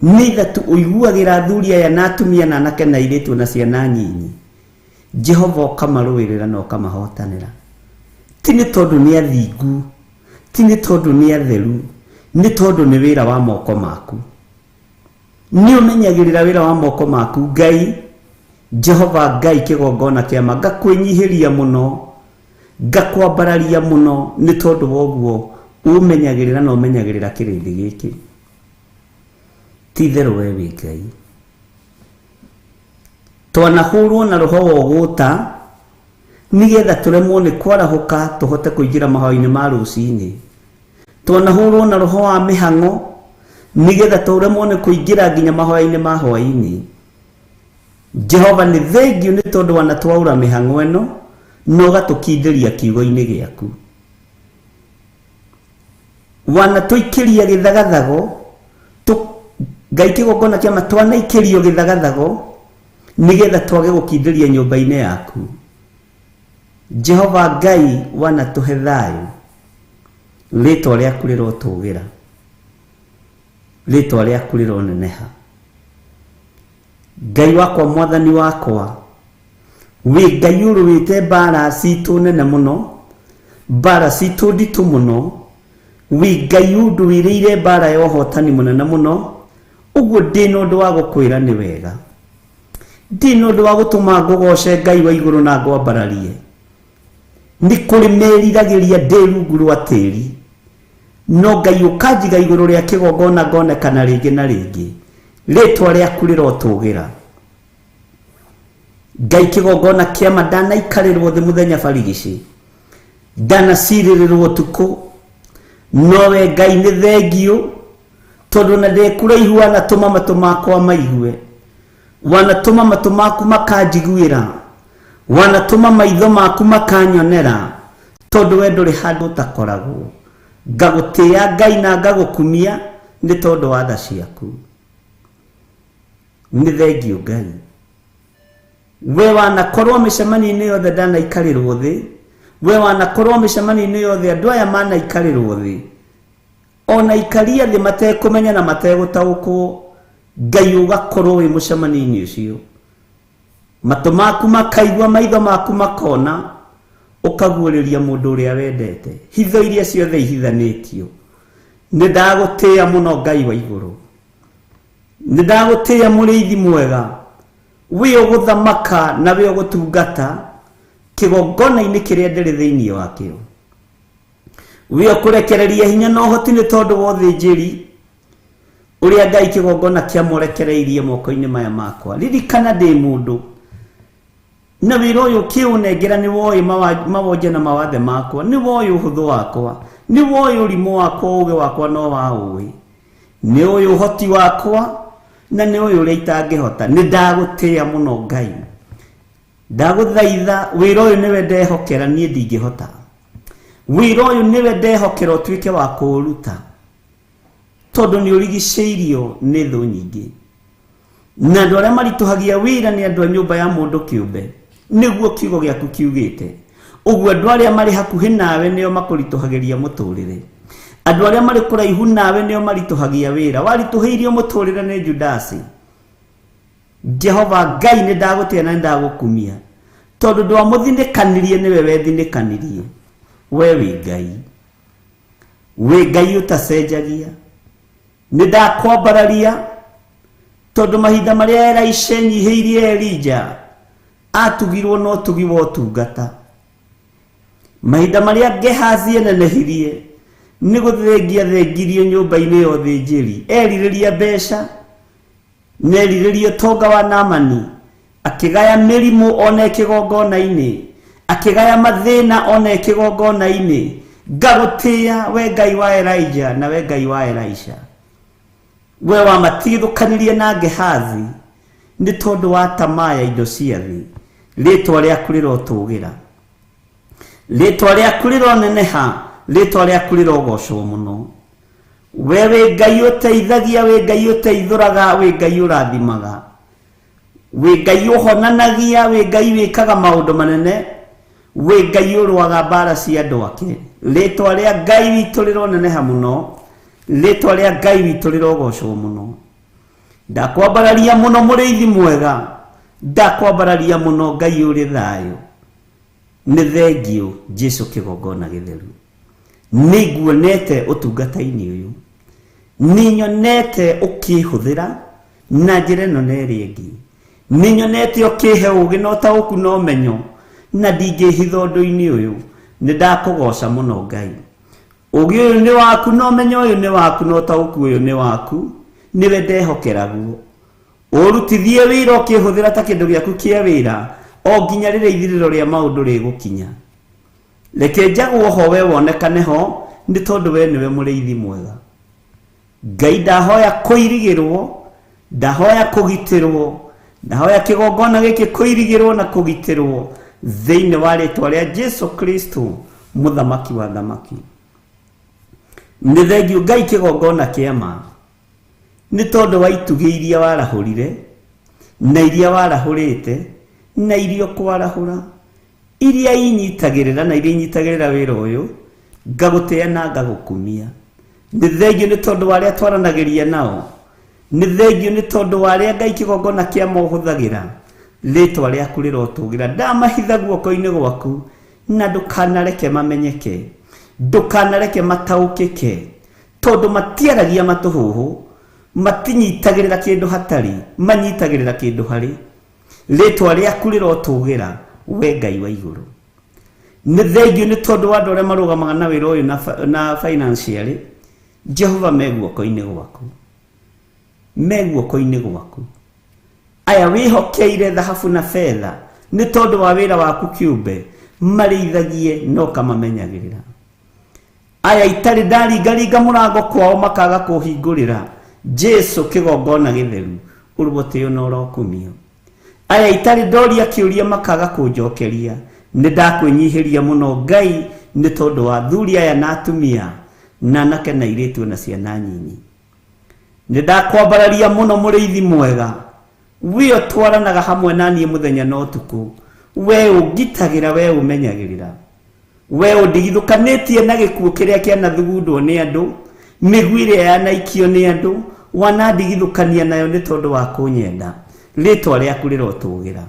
Nĩ tha tu ũiguagĩra athuri aya na atumia na anake na airĩtu na ciana nyinyi. Jehova ũkamarũĩrĩra na ũkamahotanĩra. Ti nĩ tondũ nĩ athingu, ti nĩ tondũ nĩ atheru, nĩ tondũ nĩ wĩra wa moko maku. Nĩ ũmenyagĩrĩra wĩra wa moko maku Ngai, Jehova Ngai kĩgongona kĩama, ngakwĩnyihĩria mũno, ngakwambararia mũno nĩ tondũ wa ũguo ũmenyagĩrĩra na ũmenyagĩrĩra kĩrĩndĩ gĩkĩ. Ti itherũ we wĩ Ngai. Twanahũrwo na roho wa ũgũta nĩgetha tũremwo nĩ kwarahũka tũhote kũingĩra mahoya-inĩ ma rũcinĩ. Twanahũrwo na roho wa mĩhang'o nĩgetha tũremwo nĩ kũingĩra nginya mahoya-inĩ ma hwaĩ-inĩ. Jehova nĩ thengiũ nĩ tondũ wanatwaũra mĩhang'o ĩno na ũgatũkindĩria kiugo-inĩ gĩaku. Wanatũikĩria gĩthagathago, Ngai kĩgongona kĩama twanaikĩrio gĩthagathago nĩgetha twage gũkindĩria nyũmba-inĩ yaku. Jehova Ngai wanatũhe thayũ, rĩtwa rĩaku rĩrotũgĩra, rĩtwa rĩaku rĩroneneha. Ngai wakwa, mwathani wakwa, wĩ Ngai ũrũĩte mbara citũ nene mũno, mbara citũ nditũ mũno, wĩ Ngai ũndũĩrĩire mbara ya ũhotani mũnene mũno, ũguo ndĩ na ũndũ wa gũkwĩra nĩ wega. Ndĩ na ũndũ wa gũtũma ngũgoce Ngai wa igũrũ na ngwambararie. Nĩ kũrĩ meriragĩria ndĩ rungu rwa tĩri, no Ngai ũkanjiga igũrũ rĩa kĩgongona ngonekana rĩngĩ na rĩngĩ. Rĩtwa rĩaku rĩrotũgĩra. Ngai kĩgongona kĩama ndanaikarĩrwo thĩ mũthenya barigici, ndanacirĩrĩrwo ũtukũ, nowe Ngai nĩ thengiũ tondũ na ndĩ kũraihu wanatũma matũ makwa maigue, wanatũma matũ maku makanjiguĩra, wanatũma maitho maku makanyonera, tondũ we ndũrĩ handũ ũtakoragwo. Ngagũtĩĩa Ngai na ngagũkumia nĩ tondũ wa tha ciaku. Nĩ thengiũ Ngai. We wanakorwo mĩcemanio-inĩ yothe ndanaikarĩrwo thĩ, we wanakorwo mĩcemanio-inĩ yothe andũ aya manaikarĩrwo thĩ, ona ikaria thĩ matekũmenya na mategũtaũkwo, Ngai ũgakorwo wĩ mũcemanio-inĩ ũcio. Matũ maku makaigua, maitho maku makona, ũkaguũrĩria mũndũ ũrĩa wendete hitho iria ciothe ihithanĩtio. Nĩ ndagũtĩĩa mũno Ngai wa igũrũ, nĩ ndagũtĩĩa mũrĩithi mwega, wĩ ũgũthamaka na wĩ ũgũtungata kĩgongona-inĩ kĩrĩa ndĩrĩ thĩinĩ wakĩo. Wĩ ũkũrekereria hinya na ũhoti nĩ tondũ wa ũthĩnjĩri ũrĩa Ngai kĩgongona kĩamũrekereirie moko-inĩ maya makwa. Ririkana ndĩ mũndũ na wĩra ũyũ ũkĩũnengera nĩ woĩ mawonje na mawathe makwa, nĩ woĩ ũhũthũ wakwa, nĩ woĩ ũrimũ wakwa, ũũgĩ wakwa no waũĩ, nĩ ũĩ ũhoti wakwa na nĩ ũĩ ũrĩa itangĩhota. Nĩ ndagũtĩĩa mũno Ngai, ndagũthaitha wĩra ũyũ nĩwe ndehokera, niĩ ndingĩhota. Wĩra ũyũ nĩwe ndehokera ũtuĩke wa kũũruta, tondũ nĩ ũrigicĩirio nĩ thũ nyingĩ. Na andũ arĩa maritũhagia wĩra nĩ andũ a nyũmba ya mũndũ kĩũmbe, nĩguo kiugo gĩaku kiugĩte. Ũguo andũ arĩa marĩ hakuhĩ nawe nĩo makũritũhagĩria mũtũrĩre, andũ arĩa marĩ kũraihu nawe nĩo maritũhagia wĩra. Waritũhĩirio mũtũrĩre nĩ Judasi. Jehova Ngai nĩ ndagũtĩĩa na nĩ ndagũkumia, tondũ ndwamũthinĩkanirie nĩwe wethinĩkanirie. We wĩ Ngai, wĩ Ngai ũtacenjagia. Nĩ ndakwambararia tondũ mahinda marĩa Elisha enyihĩirie Elija atugirwo na ũtugi wa ũtungata. Mahinda marĩa Gehazi enenehirie nĩ gũthengia thengirio nyũmba-inĩ ya ũthĩnjĩri, erirĩria mbeca na erirĩria ũtonga wa Naamani, akĩgaya mĩrimũ ona kĩgongona-inĩ, akĩgaya mathĩna ona kĩgongona-inĩ. Ngagũtĩĩa we Ngai wa Elijah na we Ngai wa Elisha. We wamatigithũkanirie na Gehazi nĩ tondũ wa tamaa ya indo cia thĩ. Rĩtwa rĩaku rĩrotũgĩra, rĩtwa rĩaku rĩroneneha, rĩtwa rĩaku rĩrogocwo mũno. We wĩ Ngai ũteithagia, wĩ Ngai ũteithũraga, wĩ Ngai ũrathimaga, wĩ Ngai ũhonanagia, wĩ Ngai wĩkaga maũndũ manene, wĩ Ngai ũrũaga mbara cia andũ ake. Rĩtwa rĩa Ngai witũ rĩroneneha mũno, rĩtwa rĩa Ngai witũ rĩrogocwo mũno. Ndakwambararia mũno mũrĩithi mwega, ndakwambararia mũno Ngai ũrĩ thayũ. Nĩ thengiũ Jesu kĩgongona gĩtheru. Nĩ nguonete ũtungata-inĩ ũyũ. Nĩ nyonete ũkĩhũthĩra na njĩra ĩno na ĩrĩa ĩngĩ. Nĩ nyonete ũkĩhe ũũgĩ na ũtaũku na ũmenyo na ndingĩhitha ũndũ-inĩ ũyũ. Nĩ ndakũgoca mũno Ngai. Ũũgĩ ũyũ nĩ waku na ũmenyo ũyũ nĩ waku na ũtaũku ũyũ nĩ waku. Nĩwe ndehokeragwo. Ũrutithie wĩra ũkĩhũthĩra ta kĩndũ gĩaku kĩa wĩra o nginya rĩrĩa ithirĩro rĩa maũndũ rĩgũkinya. Reke njagwo ho we wonekane ho nĩ tondũ we nĩwe mũrĩithi mwega. Ngai ndahoya kũirigĩrwo, ndahoya kũgitĩrwo, ndahoya kĩgongona gĩkĩ kũirigĩrwo na kũgitĩrwo thĩinĩ wa rĩtwa rĩa Jesu Kristo mũthamaki wa thamaki. Nĩ thengiũ Ngai kĩgongona kĩa ma nĩ tondũ wa itugĩ iria warahũrire na iria warahũrĩte na iria ũkwarahũra iria inyitagĩrĩra na iria inyitagĩrĩra wĩra ũyũ ngagũtĩa na ngagũkumia. Nĩ thengiũ nĩ tondũ wa arĩa twaranagĩria nao. Nĩ thengiũ nĩ tondũ wa arĩa Ngai kĩgongona kĩa ma ũhũthagĩra. Rĩtwa rĩaku rĩrotũgĩra. Ndamahitha guoko-inĩ gwaku na ndũkanareke mamenyeke, ndũkanareke mataũkĩke, tondũ matiaragia matũhũhũ, matinyitagĩrĩra kĩndũ hatarĩ, manyitagĩrĩra kĩndũ harĩ. Rĩtwa rĩaku rĩrotũgĩra we Ngai wa igũrũ. Nĩ thengiũ nĩ tondũ wa andũ arĩa marũgamaga na wĩra ũyũ na financially, Jehova me guoko-inĩ gwaku. Me guoko-inĩ gwaku. Aya wĩhokeire thahabu na betha nĩ tondũ wa wĩra waku kĩũmbe, marĩithagie na ũkamamenyagĩrĩra. Aya itarĩ ndaringaringa mũrango kwao makaga kũhingũrĩra, Jesu kĩgongona gĩtheru ũrũgũtĩo na ũrokumio. Aya itarĩ ndoria kĩũria makaga kũnjokeria, nĩ ndakwĩnyihĩria mũno Ngai nĩ tondũ wa athuri aya na atumia na anake na airĩtu na ciana nyinyi. Nĩ ndakwambararia mũno mũrĩithi mwega, we ũtwaranaga hamwe na niĩ mũthenya na ũtukũ, we ũngitagĩra, we ũmenyagĩrĩra, we ũndigithũkanĩtie na gĩkuũ kĩrĩa kĩanathugundwo nĩ andũ, mĩguĩ ĩrĩa yanaikio nĩ andũ, wanandigithũkania nayo nĩ tondũ wa kũnyenda. Rĩtwa rĩaku rĩrotũgĩra.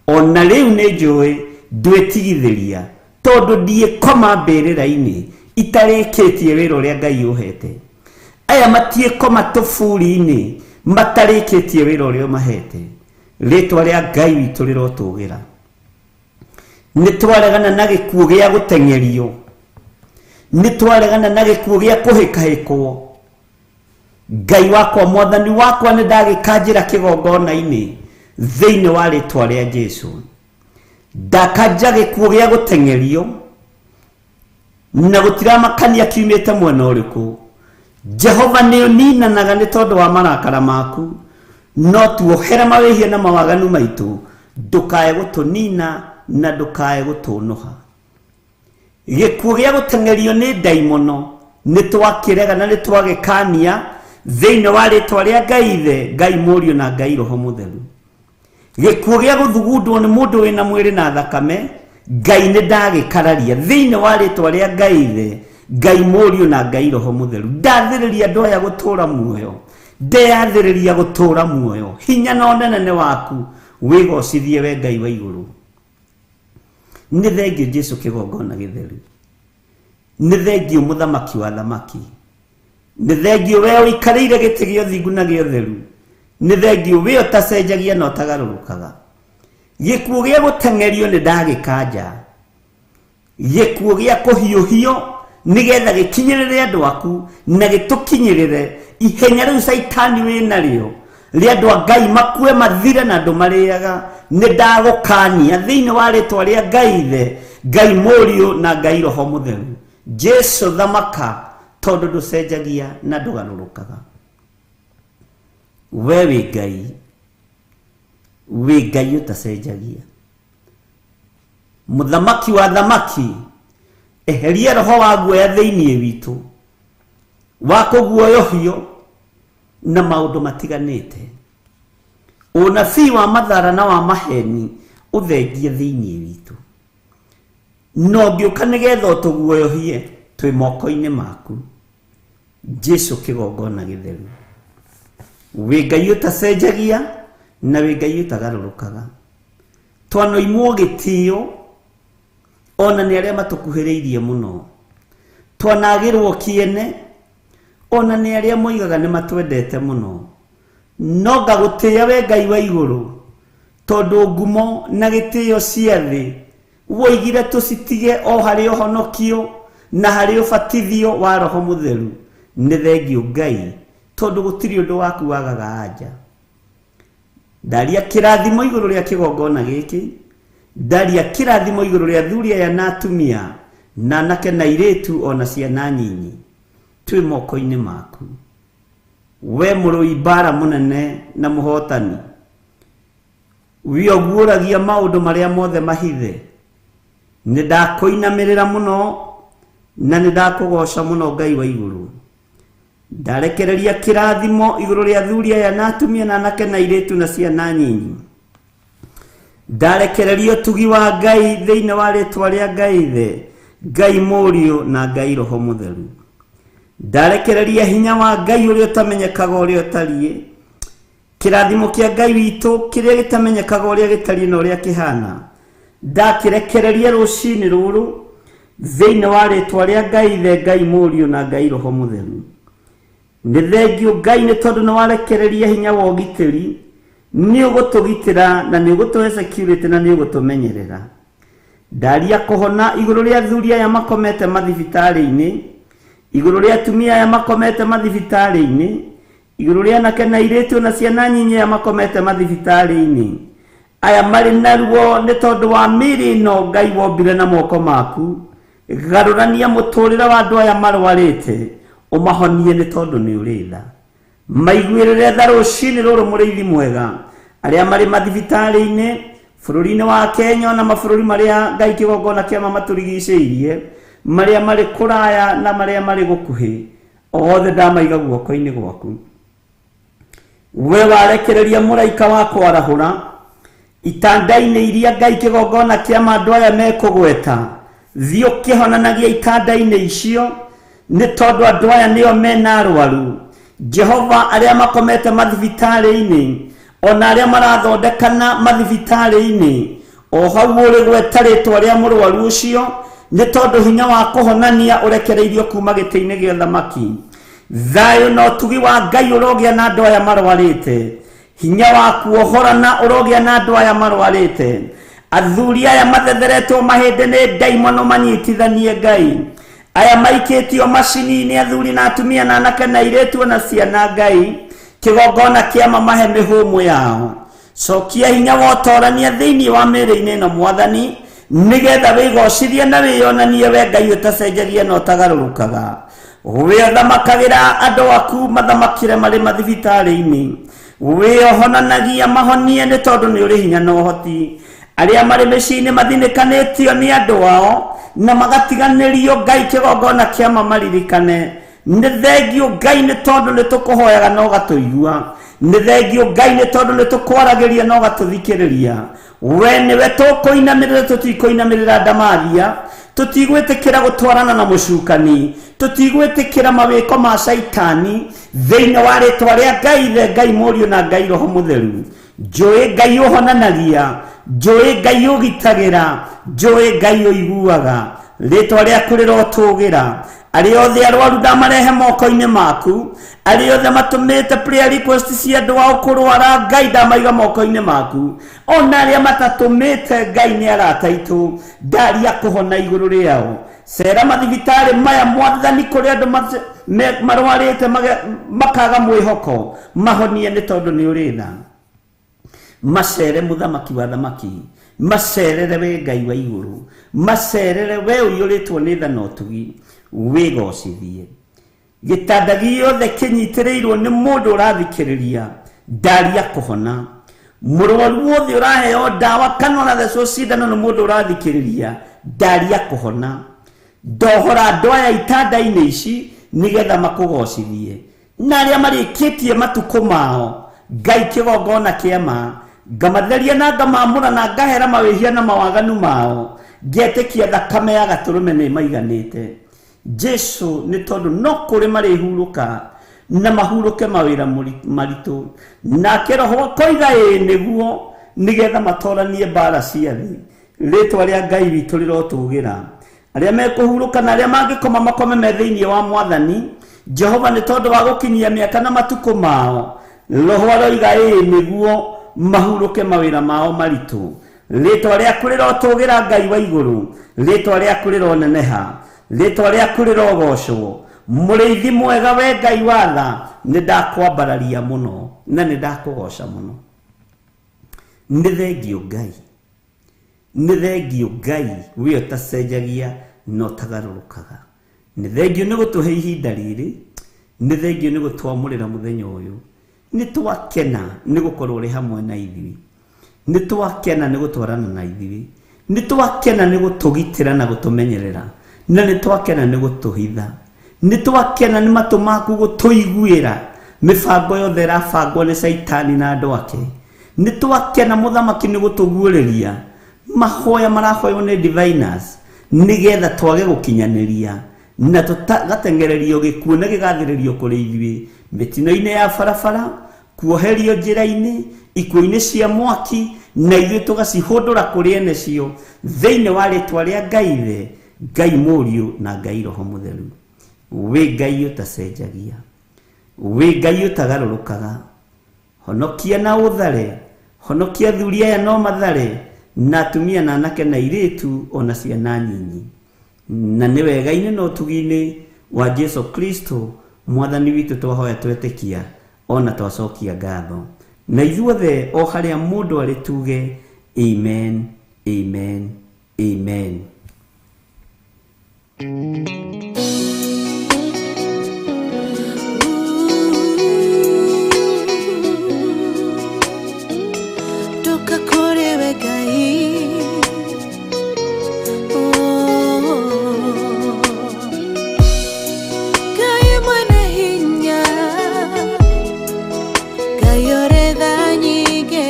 Ona rĩu nĩ njũĩ ndwĩtigithĩria, tondũ ndiĩkoma mbĩrĩra-inĩ itarĩkĩtie wĩra ũrĩa Ngai ũhete. Aya matiĩkoma tũburi-inĩ matarĩkĩtie wĩra ũrĩa ũmahete. Rĩtwa rĩa Ngai witũ rĩrotũgĩra. Nĩ twaregana na gĩkuũ gĩa gũteng'erio, nĩ twaregana na gĩkuũ gĩa kũhĩkahĩkwo. Ngai wakwa mwathani wakwa nĩ ndagĩkanjĩra kĩgongona-inĩ thĩinĩ wa rĩtwa rĩa Jesu. Ndakanja gĩkuũ gĩa gũteng'erio na gũtiramakania kiumĩte mwena ũrĩkũ. Jehova nĩ ũninanaga nĩ tondũ wa marakara maku, no tuohere mawĩhia na mawaganu maitũ, ndũkae gũtũnina na ndũkae gũtũnũha. Gĩkuũ gĩa gũteng'erio nĩ ndaimono nĩ twakĩrega na nĩ twagĩkania thĩinĩ wa rĩtwa rĩa Ngai Ithe, Ngai Mũriũ na Ngai Roho Mũtheru. Gĩkuũ gĩa gũthugundwo nĩ mũndũ wĩna mwĩrĩ na thakame, Ngai nĩ ndagĩkararia thĩinĩ wa rĩtwa rĩa Ngai Ithe, Ngai Mũriũ na Ngai Roho Mũtheru. Ndathĩrĩria andũ aya gũtũũra muoyo, ndeyathĩrĩria gũtũũra muoyo. Hinya na ũnene nĩ waku, wĩgocithie we Ngai wa igũrũ. Nĩ thengiũ Jesu kĩgongona gĩtheru. Nĩ thengiũ mũthamaki wa thamaki. Nĩ thengiũ we ũikarĩire gĩtĩ gĩa ũthingu na gĩa ũtheru. Nĩ thengiũ we ũtacenjagia na ũtagarũrũkaga. Gĩkuũ gĩa gũteng'erio nĩ ndagĩkanja. Gĩkuũ gĩa kũhiũhio nĩgetha gĩkinyĩrĩre andũ aku na gĩtũkinyĩrĩre ihenya rĩu caitani wĩnarĩo rĩa andũ a Ngai makue mathire na andũ marĩaga. Nĩ ndagũkania thĩinĩ wa rĩtwa rĩa Ngai Ithe, Ngai Mũriũ na Ngai Roho Mũtheru. Jesu thamaka tondũ ndũcenjagia na ndũgarũrũkaga. We wĩ Ngai, wĩ Ngai ũtacenjagia. Mũthamaki wa thamaki, eheria roho wa guoya thĩinĩ witũ wa kũguoyohio na maũndũ matiganĩte. Ũnabii wa mathara na wa maheni ũthengie thĩinĩ witũ. No ngĩũka nĩgetha ũtũguoyohie twĩ moko-inĩ maku. Jesu kĩgongona gĩtheru. Wĩ Ngai ũtacenjagia na wĩ Ngai ũtagarũrũkaga. Twanoimwo gĩtĩo Ona nĩ arĩa matũkuhĩrĩirie mũno. Twanagĩrwo kĩene ona nĩ arĩa moigaga nĩ matwendete mũno. No ngagũtĩĩa we Ngai wa igũrũ tondũ ngumo na gĩtĩo cia thĩ woigire tũcitige o harĩ ũhonokio na harĩ ũbatithio wa Roho Mũtheru. Nĩ thengio Ngai tondũ gũtirĩ ũndũ waku wagaga anja. Ndaria kĩrathimo igũrũ rĩa kĩgongona gĩkĩ, ndaria kĩrathimo igũrũ rĩa athuri aya na atumia na anake na airĩtu ona ciana nyinyi. Twĩ moko-inĩ maku we mũrũi mbara mũnene na mũhotani, wioguũragia maũndũ marĩa mothe mahithe. Nĩ ndakũinamĩrĩra mũno na nĩ ndakũgoca mũno Ngai wa igũrũ. Ndarekereria kĩrathimo igũrũ rĩa athuri aya na atumia na anake na airĩtu na ciana nyinyi. Ndarekereria ũtugi wa Ngai thĩinĩ wa rĩtwa rĩa Ngai Ithe, Ngai Mũriũ na Ngai Roho Mũtheru. Ndarekereria hinya wa Ngai ũrĩa ũtamenyekaga ũrĩa ũtariĩ, kĩrathimo kĩa Ngai witũ kĩrĩa gĩtamenyekaga ũrĩa gĩtariĩ na ũrĩa kĩhana. Ndakĩrekereria rũcinĩ rũrũ thĩinĩ wa rĩtwa rĩa Ngai Ithe, Ngai Mũriũ na Ngai Roho Mũtheru. Nĩ thengio Ngai nĩ tondũ nĩ warekereria hinya wa ũgitĩri, nĩ ũgũtũgitĩra na nĩ ũgũtũhe security na nĩ ũgũtũmenyerera. Ndaria kũhona igũrũ rĩa athuri aya makomete mathibitarĩ-inĩ, igũrũ rĩa atumia aya makomete mathibitarĩ-inĩ, igũrũ rĩa anake na airĩtu na ciana nyinyi aya makomete mathibitarĩ-inĩ. Aya marĩ na ruo nĩ tondũ wa mĩĩrĩ ĩno Ngai wombire na moko maku. Garũrania mũtũrĩre wa andũ aya marwarĩte, ũmahonie nĩ tondũ nĩ ũrĩ tha. Maiguĩrĩre tha rũcinĩ rũrũ mũrĩithi mwega, arĩa marĩ mathibitarĩ-inĩ bũrũri-inĩ wa Kenya na mabũrũri marĩa Ngai kĩgongona kĩa matũrigicĩirie, marĩa marĩ kũraya na marĩa marĩ gũkuhĩ, othe ndamaiga guoko-inĩ gwaku. We warekereria mũraika wa kwarahũra itanda-inĩ iria Ngai kĩgongona kĩa andũ aya mekũgweta, thiĩ ũkĩhonanagia itanda-inĩ icio nĩ tondũ andũ aya nĩo mena arwaru. Jehova, arĩa makomete mathibitarĩ-inĩ ona arĩa marathondekana mathibitarĩ-inĩ, o hau ũrĩ gweta rĩtwa rĩa mũrwaru ũcio nĩ tondũ hinya wa kũhonania ũrekereirio kuma gĩtĩ-inĩ gĩa thamaki. Thayũ na ũtugi wa Ngai ũrogĩa na andũ aya marwarĩte, hinya wa kuohorana ũrogĩa na andũ aya marwarĩte. Athuri aya mathetheretwo mahĩndĩ nĩ ndaimono manyitithanie Ngai, aya maikĩtio macini-inĩ athuri na atumia na anake na airĩtu na ciana Ngai, kĩgongona kĩa mamahe mĩhũmũ yao. Cokia hinya wa ũtorania thĩinĩ wa mĩĩrĩ-inĩ ĩno Mwathani, nĩgetha wĩgocithie na wĩyonanie we Ngai ũtacenjagia na ũtagarũrũkaga. Wĩthamakagĩra andũ aku mathamakĩre marĩ mathibitarĩ-inĩ, wĩohonanagia mahonie nĩ tondũ nĩ ũrĩ hinya na ũhoti. Arĩa marĩ mĩciĩ-inĩ mathinĩkanĩtio nĩ andũ ao na magatiganĩrio Ngai kĩgongona kĩa mamaririkane. Nĩ thengio Ngai nĩ tondũ nĩ tũkũhoyaga na ũgatũigua, nĩ thengio Ngai nĩ tondũ nĩ tũkwaragĩria na ũgatũthikĩrĩria. We nĩwe tũkũinamĩrĩra, tũtikũinamĩrĩra ndamathia, tũtigwĩtĩkĩra gũtwarana na mũcukani, tũtigwĩtĩkĩra mawĩko ma caitani thĩinĩ wa rĩtwa rĩa Ngai Ithe, Ngai Mũriũ na Ngai Roho Mũtheru. Njũĩ Ngai ũhonanagia, njũĩ Ngai ũgitagĩra, njũĩ Ngai ũiguaga. Rĩtwa rĩaku rĩrotũgĩra. Arĩa othe arwaru ndamarehe moko-inĩ maku, arĩa othe matũmĩte prayer request cia andũ ao kũrwara Ngai ndamaiga moko-inĩ maku, ona arĩa matatũmĩte Ngai nĩ arata aitũ, ndaria kũhona igũrũ rĩao. Cera mathibitarĩ maya Mwathani, kũrĩa andũ marwarĩte makaga mwĩhoko, mahonie nĩ tondũ nĩ ũrĩ tha. Macerere mũthamaki wa thamaki, macerere we Ngai wa igũrũ, macerere we ũiyũrĩtwo nĩ tha na ũtugi, wĩgocithie. Gĩtanda gĩothe kĩnyitĩrĩirwo nĩ mũndũ ũrathikĩrĩria, ndaria kũhona. Mũrwaru wothe ũraheo ndawa kana ũrathecwo cindano nĩ mũndũ ũrathikĩrĩria, ndaria kũhona. Ndohora andũ aya itanda-inĩ ici nĩgetha makũgocithie. Na arĩa marĩkĩtie matukũ mao, Ngai kĩgongona kĩa ma, ngamatheria na ngamamũra na ngahera mawĩhia na mawaganu mao, ngetĩkia thakame ya gatũrũme nĩ maiganĩte. Jesu nĩ tondũ no kũrĩ marĩhurũka na mahurũke mawĩra maritũ, nake Roho akoiga ĩĩ nĩguo, nĩgetha matoranie mbara cia thĩ. Rĩtwa rĩa Ngai witũ rĩrotũgĩra. Arĩa mekũhurũka na arĩa mangĩkoma makome me thĩinĩ wa Mwathani Jehova, nĩ tondũ wa gũkinyia mĩaka na matukũ mao. Roho aroiga ĩĩ nĩguo mahurũke mawĩra mao maritũ. Rĩtwa rĩaku rĩrotũgĩra Ngai wa igũrũ, rĩtwa rĩaku rĩroneneha, rĩtwa rĩaku rĩrogocwo. Mũrĩithi mwega we Ngai wa tha, nĩ ndakwambararia mũno na nĩ ndakũgoca mũno. Nĩ thengio Ngai, nĩ thengio Ngai, we ũtacenjagia na ũtagarũrũkaga. Nĩ thengio nĩ gũtũhe ihinda rĩrĩ, nĩ thengio nĩ gũtwamũrĩra mũthenya ũyũ. Nĩ twakena nĩ gũkorwo ũrĩ hamwe na ithuĩ, nĩ twakena nĩ gũtwarana na ithuĩ, nĩ twakena nĩ gũtũgitĩra na gũtũmenyerera, na nĩ twakena nĩ gũtũhitha, nĩ twakena nĩ matũ maku gũtũiguĩra mĩbango yothe ĩrabangwo nĩ Caitani na andũ ake. Nĩ twakena mũthamaki nĩ gũtũguũrĩria mahoya marahoywo nĩ diviners nĩgetha twage gũkinyanĩria na tũgateng'ererio gĩkuũ na gĩgathĩrĩrio kũrĩ ithuĩ mĩtino-inĩ ya barabara, kuoherio njĩra-inĩ, ikuũ-inĩ cia mwaki, na ithuĩ tũgacihũndũra kũrĩ ene cio thĩinĩ wa rĩtwa rĩa Ngai Ithe, Ngai Mũriũ na Ngai Roho Mũtheru. Wĩ Ngai ũtacenjagia, wĩ Ngai ũtagarũrũkaga. Honokia na ũthare, honokia athuri aya no mathare, na atumia na anake na airĩtu ona ciana nyinyi. Na nĩ wega-inĩ na ũtugi-inĩ wa Jesu Kristo Mwathani witũ twahoya twetĩkia ona twacokia ngatho. Na ithuothe o harĩa mũndũ arĩ tuge amen, amen, amen. Ndoka kũrĩ we Ngai. Oh. Ngai mwene hinya, Ngai ũrĩ tha nyingĩ,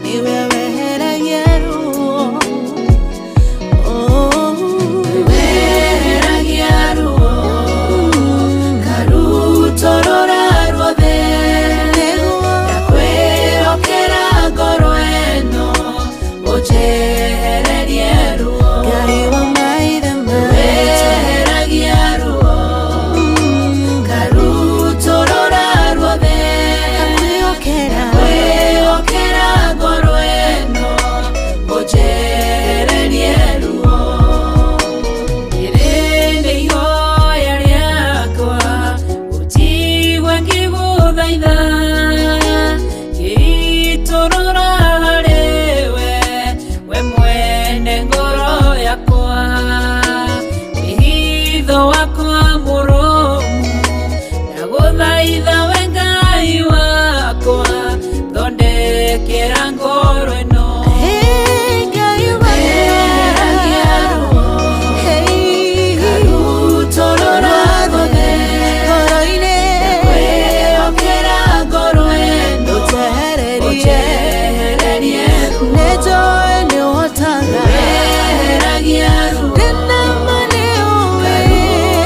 nĩwe weheragia ruo. Oh. Weheragia ruo, ngarutũrũra ruothe, Nĩguo ndakwĩhokera ngoro ĩno, ũnjehererie ruo. Ngai wa maithe maitũ. Weheragia ruo, ngarutũrũra ruothe, Ngakwĩhokera. ndakwĩhokera ngoro ĩno, ũnjehererie ruo. Rĩrĩ nĩ ihoya rĩakwa, ũnjigue ngĩgũthaitha, ngĩitũrũra harĩwe, we mwene ngoro yakwa. Wĩhitho wakwa mũrũmu, ndagũthaitha we Ngai wakwa, thondekera ngoro ĩno. Hey, Ngai wa Weheragia ruo, Hey, ngarutũrũra ruothe, ngoro-inĩ. ndakwĩhokera ngoro ĩno, Ũnjehererie. ũnjehererie ruo. Nĩnjũĩ nĩũhotaga. Weheragia ruo, Ndĩna ma nĩũĩ.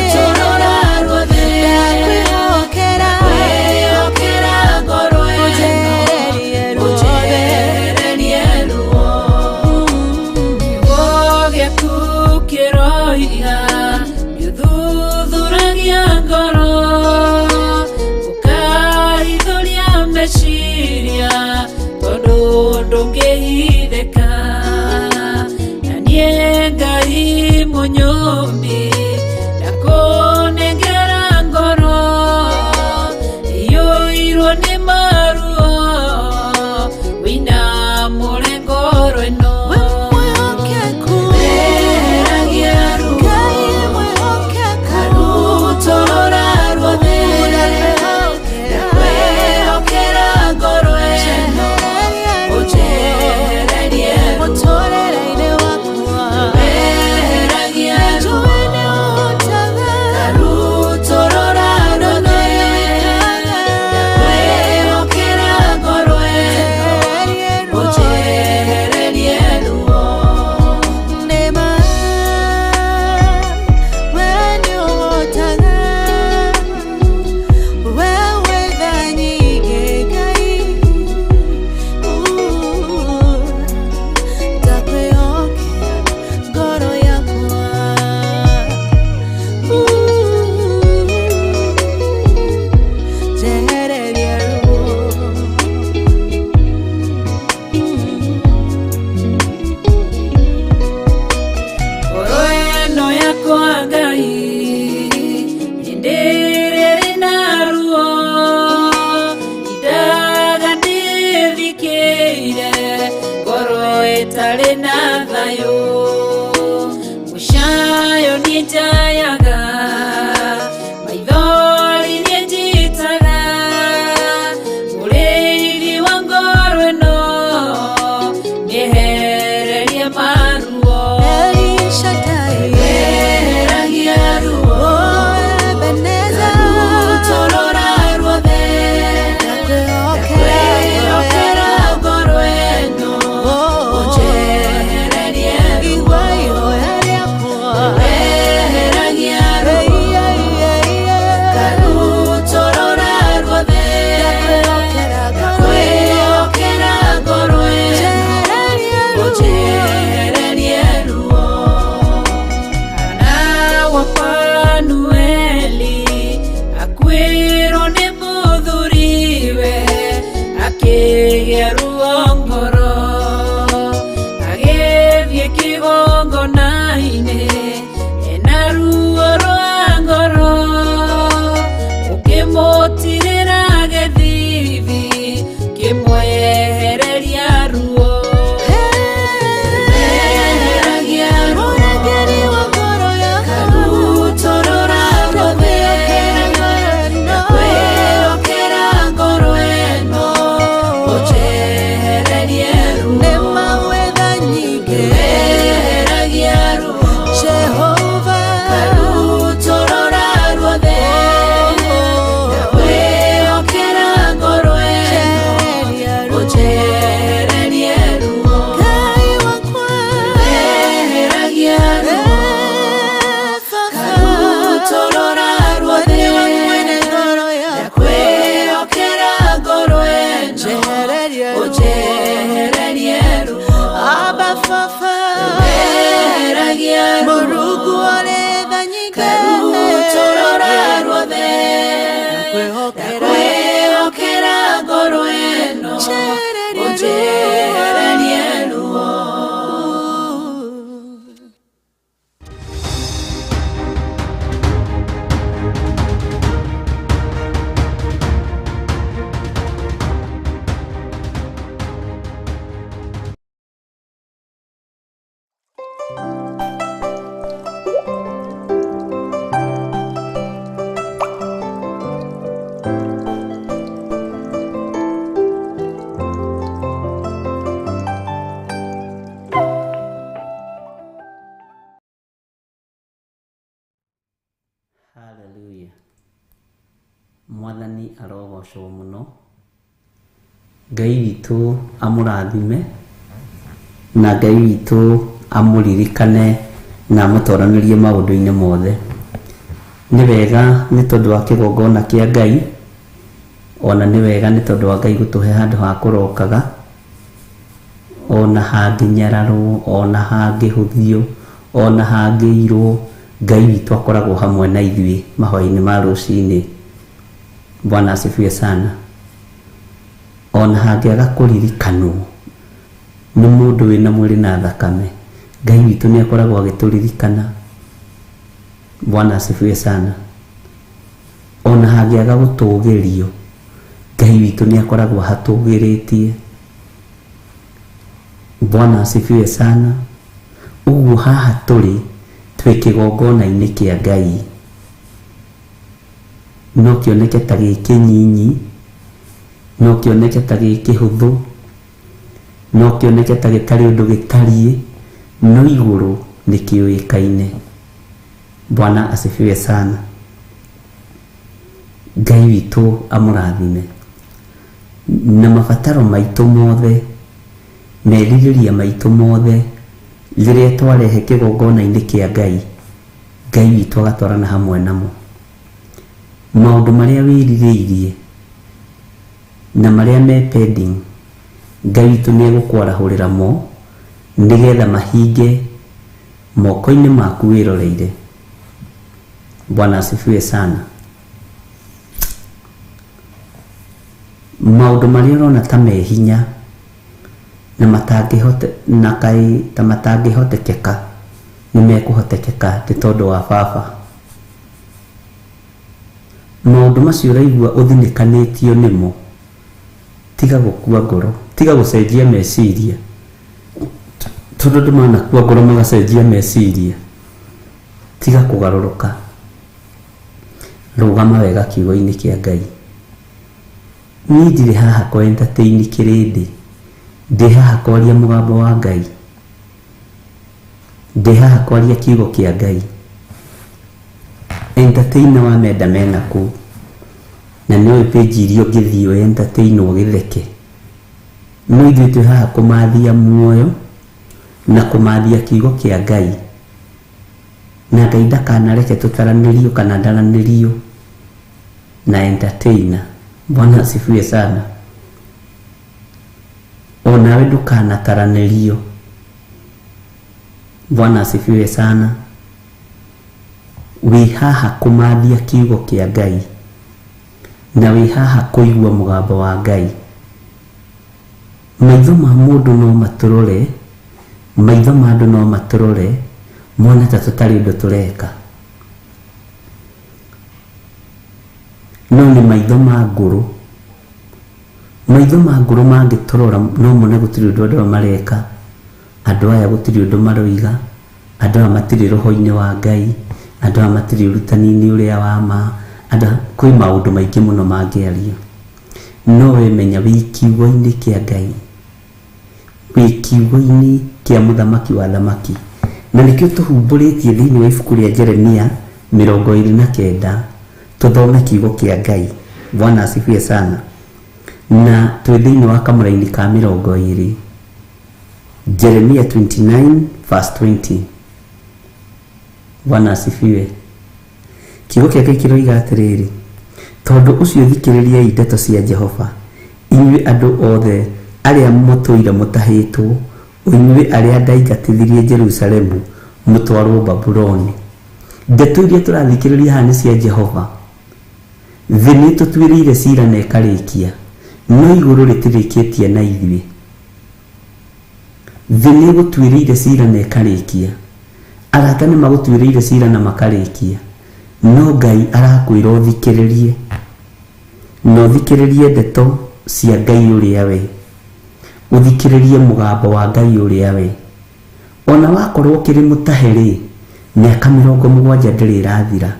ngarutũrũra ruothe, Ndakwĩhokera. ndakwĩhokera ngoro ĩno, Ũnjehererie ruothe. ũnjehererie thayũ mũcayo niĩ njayaga maithori niĩ njitaga mũrĩithi wa ngoro ĩno nĩehererie maruo El Shaddai, eheragia ruo oh Ebenezer, Karutorora ruothe ndakwĩhokera ndakwĩhokera ngoro ĩno Oh, ũnjehererie ruo igua ihoya rĩakwa. Eheragia ruo Ei, ei, ei, ei. Karutorora ruothe Ndakwĩhokera ngoro ĩno. ndakwĩhokera ngoro ĩno Njehererie ruo. ũnjehererie ruo Hana wa Fanueli akuĩrwo nĩ mũthuriwe akĩgĩa ruo ngoro agĩthiĩ kĩgongona-inĩ ena ruo rwa ngoro ũkĩmũtirĩra gĩthithi kĩmwehereria ruo Eheragia ruo Mũrangĩri wa ngoro yakwa. Karutorora ruothe Ndakwĩhokera ngoro ĩno. ndakwĩhokera ngoro ĩno ũnjehererie ruo Nĩ mawetha nyingĩ. Eheragia ruo Jehova. Karutorora ruothe ndakwĩhokera ngoro ĩno Njehereria ruo. ũnjehererie ruo Ngai wakwa. Eheragia ruo Eh, Baba. Karutorora ruothe Nĩwe mwene ngoro yakwa. ndakwĩhokera ngoro ĩno Njehererie ruo. ũnjehererie ruo Abba Baba. Eheragia ruo Mũrungu ũrĩ tha nyingĩ. Karutorora ruothe Ndakwĩhokera. ndakwĩhokera ngoro ĩno Njehererie ruo. ũnjehererie ruo Hallelujah. Mwathani arogocwo mũno. Ngai witũ amũrathime na Ngai witũ amũririkane na amũtoranĩrie maũndũ-inĩ mothe. Nĩ wega nĩ tondũ wa kĩgongona kĩa Ngai, ona nĩ wega nĩ tondũ wa Ngai gũtũhe handũ ha kũrokaga, ona hangĩnyararwo, ona hangĩhũthio, ona hangĩirwo, Ngai witũ akoragwo hamwe na ithuĩ mahoya-inĩ ma rũcinĩ. Bwana asifiwe sana. Ona hangĩaga kũririkanwo nĩ mũndũ wĩna mwĩrĩ na thakame, Ngai witũ nĩ akoragwo agĩtũririkana. Bwana asifiwe sana. Ona hangĩaga gũtũgĩrio, Ngai witũ nĩ akoragwo ahatũgĩrĩtie. Bwana asifiwe sana. Ũguo haha tũrĩ twĩ kĩgongona-inĩ kĩa Ngai, no kĩoneke ta gĩ kĩnyinyi, no kĩoneke ta gĩ kĩhũthũ, no kĩoneke ta gĩtarĩ ũndũ gĩtariĩ, no igũrũ nĩ kĩũĩkaine. Bwana asifiwe sana. Ngai witũ amũrathime na mabataro maitũ mothe, merirĩria maitũ mothe, rĩrĩa twarehe kĩgongona-inĩ kĩa Ngai, Ngai witũ agatwarana hamwe namo. Maũndũ marĩa wĩrirĩirie na marĩa me pending, Ngai witũ nĩ egũkwarahũrĩra mo nĩgetha mahinge moko-inĩ maku wĩroreire. Bwana asifiwe sana. Maũndũ marĩa ũrona ta me hinya na matangĩhote na kaĩ ta matangĩhotekeka nĩ mekũhotekeka nĩ tondũ wa baba. Maũndũ macio ũraigua ũthinĩkanĩtio nĩmo, tiga gũkua ngoro, tiga gũcenjia meciria, tondũ Tondũ andũ manakua ngoro magacenjia meciria. Tiga kũgarũrũka, rũgama wega kiugo-inĩ kĩa Ngai. Niĩ ndirĩ haha kũ entertain kĩrĩndĩ, ndĩ haha kwaria mũgambo wa Ngai, ndĩ haha kwaria kiugo kĩa Ngai. Entertainer wamenda mena kũu, na nĩ ũĩ page iria ũngĩthiĩ ũ entertain ũgĩtheke. No ithuĩ twĩ haha kũmathia muoyo na kũmathia kiugo kĩa Ngai. Na Ngai ndakanareke tũtaranĩrio kana ndaranĩrio na entertainer. Bwana asifiwe sana. Onawe ndũkanataranĩrio. Bwana asifiwe sana. Wĩ haha kũmathia kiugo kĩa Ngai, na wĩ haha kũigua mũgambo wa Ngai. Maitho ma mũndũ no matũrore, maitho ma andũ no matũrore, mone ta tũtarĩ ũndũ tũreka. No nĩ maitho ma ngũrũ. Maitho ma ngũrũ mangĩtũrora no mone gũtirĩ ũndũ andũ aya mareka, andũ aya gũtirĩ ũndũ maroiga, andũ aya matirĩ roho-inĩ wa Ngai, andũ aya matirĩ ũrutani-inĩ ũrĩa wa ma, andũ aya, kwĩ maũndũ maingĩ mũno mangĩario. No we menya wĩ kiugo-inĩ kĩa Ngai, wĩ kiugo-inĩ kĩa mũthamaki wa thamaki. Na nĩkĩo tũhumbũrĩtie thĩinĩ wa ibuku rĩa Jeremia 29, tũthome kiugo kĩa Ngai. Bwana asifiwe sana. Na twĩ thĩinĩ wa kamũraini ka 20. Jeremia 29 verse 20. Bwana asifiwe. Kiugo kĩa Ngai kĩroiga atĩrĩrĩ, tondũ ũcio thikĩrĩriai ndeto cia Jehova, inyuĩ andũ othe arĩa mũtũire mũtahĩtwo, inyuĩ arĩa ndaingatithirie Jerusalemu mũtwarwo Babuloni. Ndeto iria tũrathikĩrĩria haha nĩ cia Jehova. Thĩ nĩ ĩtũtuĩrĩire cira na ĩkarĩkia, no igũrũ rĩtirĩkĩtie na ithuĩ. Thĩ nĩ ĩgũtuĩrĩire cira na ĩkarĩkia, arata nĩ magũtuĩrĩire cira na makarĩkia, no Ngai arakwĩra ũthikĩrĩrie, na ũthikĩrĩrie ndeto cia Ngai ũrĩa we, ũthikĩrĩrie mũgambo wa Ngai ũrĩa we. Ona wakorwo ũkĩrĩ mũtahe rĩ, mĩaka 70 ndĩrĩ ĩrathira.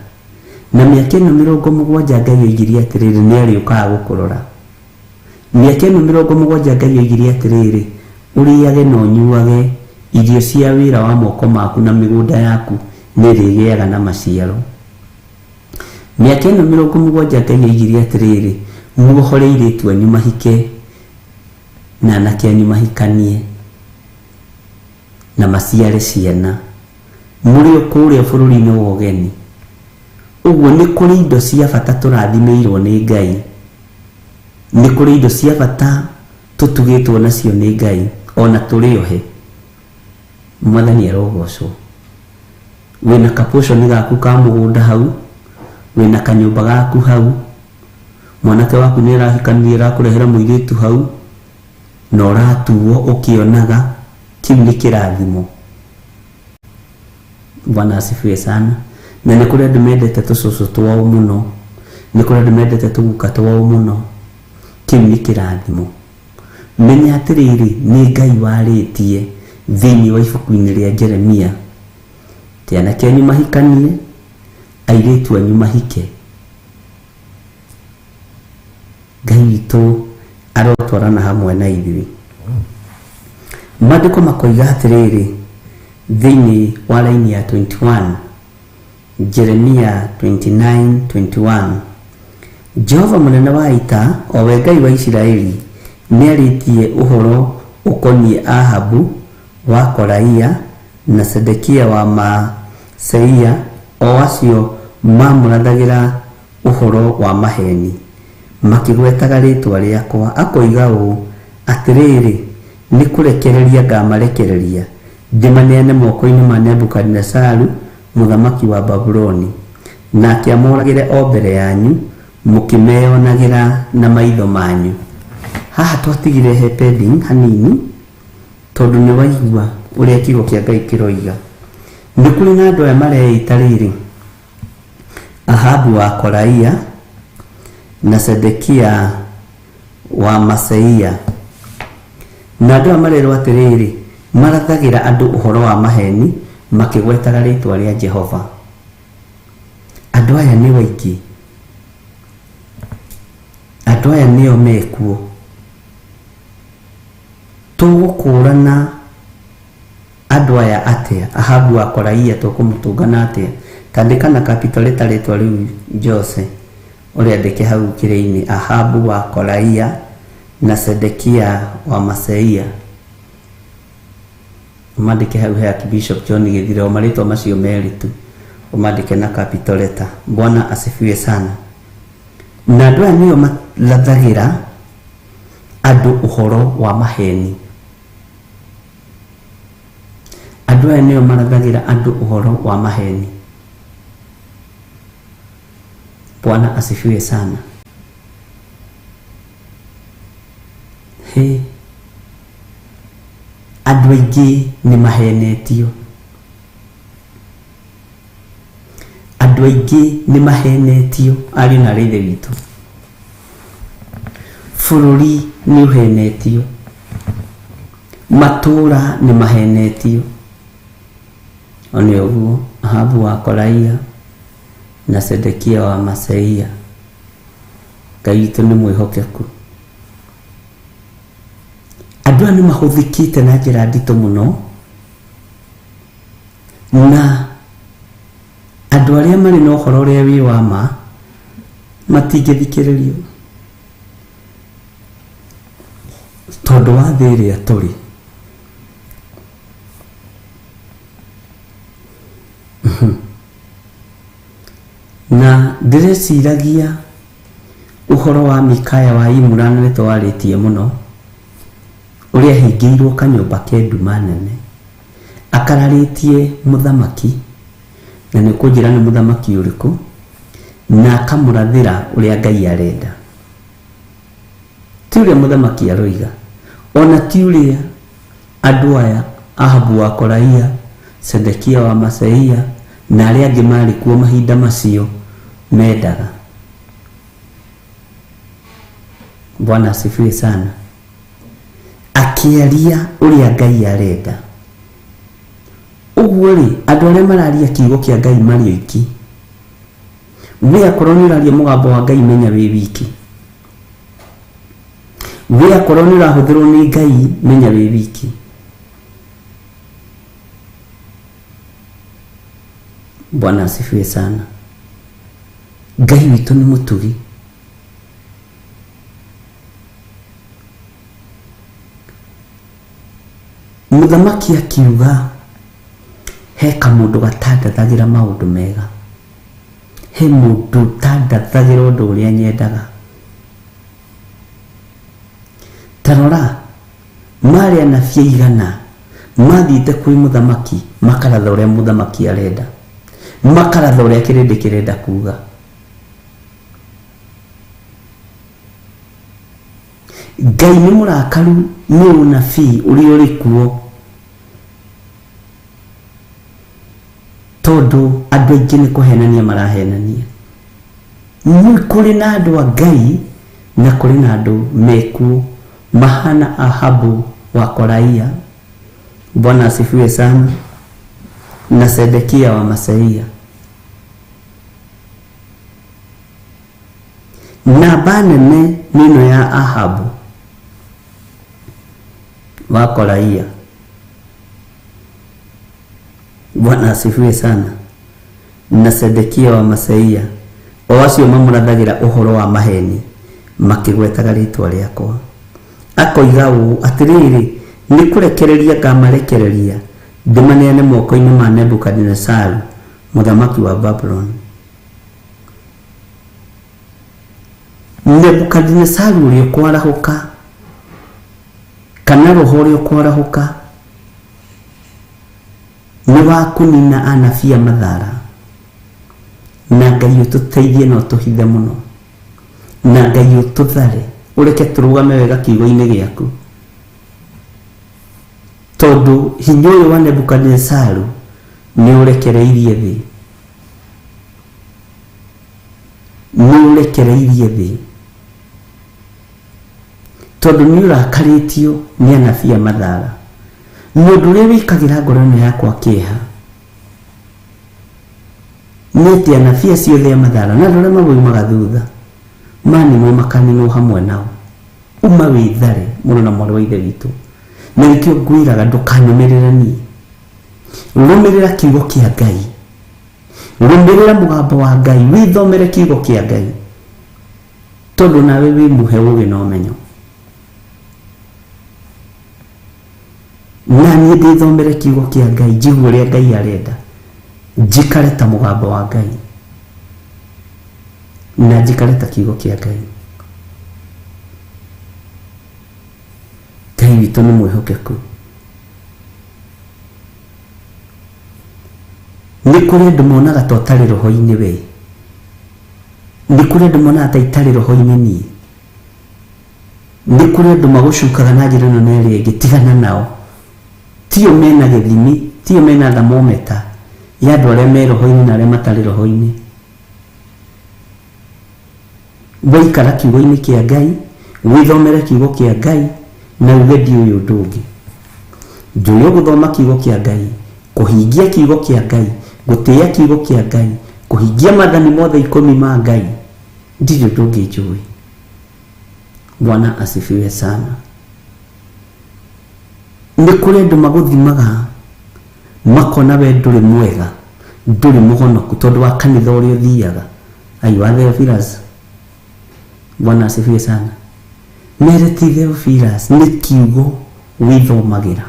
Na mĩaka ĩno 70 Ngai oigire atĩrĩrĩ, nĩ arĩũkaga gũkũrora. Mĩaka ĩno 70 Ngai oigire atĩrĩrĩ, ũrĩage na ũnyuage irio cia wĩra wa moko maku na mĩgũnda yaku nĩ ĩrĩgĩaga na maciaro. Mĩaka ĩno 70 Ngai oigire atĩrĩrĩ, muohore airĩtu anyu mahike na anake anyu mahikanie na maciare ciana mũrĩ o kũrĩa bũrũri-inĩ wa ũgeni. Ũguo nĩ kũrĩ indo cia bata tũrathimĩirwo nĩ Ngai, nĩ kũrĩ indo cia bata tũtugĩtwo nacio nĩ Ngai ona tũrĩ ohe. Mwathani arogocwo. Wĩna kaportion gaku ka mũgũnda hau, wĩna kanyũmba gaku hau, mwanake waku nĩ arahikanirie arakũrehera mũirĩtu hau, na ũratuo ũkĩonaga, kĩu nĩ kĩrathimo. Bwana asifiwe sana. Na nĩ kũrĩ andũ mendete tũcũcũ twao mũno, nĩ kũrĩ andũ mendete tũguka twao mũno, kĩu nĩ kĩrathimo. Menya atĩrĩrĩ, nĩ Ngai warĩtie thĩinĩ wa ibuku-inĩ rĩa Jeremia, atĩ anake anyu mahikanie, airĩtu anyu mahike. Ngai witũ arotwarana hamwe na ithuĩ. Maandĩko makoiga atĩrĩrĩ, thĩinĩ wa raini ya 21, Jeremia 29:21, Jehova mũnene wa ita, o we Ngai wa Isiraeli, nĩarĩtie ũhoro ũkoniĩ Ahabu wa Koraia na Sedekia wa Maaseia, o acio mamũrathagĩra ũhoro wa maheni, makĩgwetaga rĩĩtwa rĩakwa, akoiga ũũ, atĩrĩrĩ, nĩ kũrekereria ngamarekereria, ndĩmaneane moko-inĩ ma Nebukadinesaru mũthamaki wa Babuloni, nake amoragĩre o mbere yanyu, mũkĩmeyonagĩra na maitho manyu. Haha twatigire he pending hanini, tondũ nĩ waigua ũrĩa kiugo kĩa Ngai kĩroiga. Nĩ kũrĩ na andũ aya mareita rĩrĩ, Ahabu wa Koraia na Sedekia wa Maseia. Na andũ aya marerwo atĩrĩrĩ, Marathagĩra andũ ũhoro wa maheni makĩgwetaga rĩtwa rĩa Jehova. Andũ aya nĩ waingĩ, andũ aya nĩo mekuo. Tũgũkũrana andũ aya atĩa? Ahabu wa Koraia tũkũmũtũngana atĩa? Tandĩka na capital letter rĩtwa rĩu Jose ũrĩandĩke hau kĩrĩa-inĩ, Ahabu wa Koraia na Sedekia wa Maseia. Ũmandĩke hau he Archbishop John Gĩthire, o marĩtwa macio merĩ tu ũmandĩke na capital letter. Bwana asifiwe sana. Na andũ aya nĩo marathagĩra andũ ũhoro wa maheni. Andũ aya nĩo marathagĩra andũ ũhoro wa maheni. Bwana asifiwe sana. He, andũ aingĩ nĩ mahenetio, andũ aingĩ nĩ mahenetio, ariũ na aarĩ a Ithe witũ. Bũrũri nĩ ũhenetio, matũũra nĩ mahenetio. One ũguo Ahabu wa Koraia na Sedekia wa Maseia. Ngai witũ nĩ mwĩhokeku. Andũ aya nĩ mahũthĩkĩte na njĩra nditũ mũno, na andũ arĩa marĩ na ũhoro ũrĩa wĩ wa ma matingĩthikĩrĩrio tondũ wa thĩ ĩrĩa tũrĩ. Na ndĩreciragia ũhoro wa Mikaya wa Imura na nĩ twarĩtie mũno, ũrĩa ahingĩirwo kanyũmba ke nduma nene, akararĩtie mũthamaki, na nĩ ũkũnjĩra nĩ mũthamaki ũrĩkũ, na akamũrathĩra ũrĩa Ngai arenda. Ti ũrĩa mũthamaki aroiga, ona ti ũrĩa andũ aya Ahabu wa Koraia, Sedekia wa Maseia na arĩa angĩ marĩ kuo mahinda macio mendaga. Bwana asifiwe sana. Akĩaria ũrĩa Ngai arenda. Ũguo rĩ, andũ arĩa mararia kiugo kĩa Ngai marĩ oiki. We akorwo nĩ ũraria mũgambo wa Ngai, menya wĩ wiki. We akorwo nĩ ũrahũthĩrwo nĩ Ngai, menya wĩ wiki. Bwana asifiwe sana. Ngai witũ nĩ mũtugi. Mũthamaki akiuga he kamũndũ gatandathagĩra maũndũ mega, he mũndũ ũtandathagĩra ũndũ ũrĩa nyendaga. Ta rora, marĩ anabii aigana mathiĩte kwĩ mũthamaki makaratha ũrĩa mũthamaki arenda, makaratha ũrĩa kĩrĩndĩ kĩrenda kuga. Ngai nĩ mũrakaru nĩ ũnabii ũrĩa ũrĩ kuo, tondũ andũ aingĩ nĩ kũhenania marahenania. Nĩ kũrĩ na andũ a Ngai na kũrĩ na andũ mekuo mahana Ahabu wa Koraia, Bwana asifiwe sana, na Sedekia wa Maseia. Namba nene nĩ ĩno ya Ahabu wa Koraia, Bwana asifiwe sana, na Sedekia wa Maseia, o acio mamũrathagĩra ũhoro wa maheni makĩgwetaga rĩtwa rĩakwa. Akoiga ũũ, atĩrĩrĩ, nĩ kũrekereria ngamarekereria ndĩmaneane moko-inĩ ma Nebukadinesaru mũthamaki wa Babuloni. Nebukadinesaru ũrĩa ũkwarahũka, kana roho ũrĩa ũkwarahũka, nĩ wa kũnina anabii a mathara. Na Ngai ũtũteithie na ũtũhithe mũno, na Ngai ũtũthare, ũreke tũrũgame wega kiugo-inĩ gĩaku, tondũ hinya ũyũ wa Nebukadinesaru nĩ ũrekereirie thĩ, nĩ ũrekereirie thĩ, tondũ nĩ ũrakarĩtio nĩ anabii a mathara. Mũndũ ũrĩa wĩkagĩra ngoro ĩno yakwa kĩeha nĩ atĩ anabii acio othe a mathara na andũ arĩa mamoimaga thutha maninwo makaninwo hamwe nao. Uma wĩthare mũrũ na mwarĩ wa ithe witũ, na nĩkĩo ngwĩraga ndũkanũmĩrĩre niĩ, rũmĩrĩra kiugo kĩa Ngai, rũmĩrĩra mũgambo wa Ngai, wĩthomere kiugo kĩa Ngai, tondũ nawe wĩ mũhe ũũgĩ na ũmenyo. Na niĩ ndĩthomere kiugo kĩa Ngai, njigue ũrĩa Ngai arenda, njikare ta mũgambo wa Ngai na njikare ta kiugo kĩa Ngai. Ngai witũ nĩ mwĩhokeku. Nĩ kũrĩ andũ monaga ta ũtarĩ roho-inĩ we, nĩ kũrĩ andũ monaga ta itarĩ roho-inĩ niĩ, nĩ kũrĩ andũ magũcukaga na njĩra ĩno na ĩrĩa ĩngĩ, tigana nao. Tio mena gĩthimi, tio mena thermometer ya andũ arĩa me roho-inĩ na arĩa matarĩ roho-inĩ. Waikara kiugo-inĩ kĩa Ngai, wĩthomere kiugo kĩa Ngai na uge ndiũĩ ũndũ ũngĩ. Njũĩ gũthoma kiugo kĩa Ngai, kũhingia kiugo kĩa Ngai, gũtĩĩa kiugo kĩa Ngai, kũhingia maathani mothe ikũmi ma Ngai, ndirĩ ũndũ ũngĩ njũĩ. Bwana asifiwe sana. Nĩ kũrĩ andũ magũthimaga makona we ndũrĩ mwega, ndũrĩ mũhonoku tondũ wa kanitha ũrĩa ũthiaga. Aiwa Theophilus, Bwana asifiwe sana. Mere ti Theophilus, nĩ kiugo wĩthomagĩra,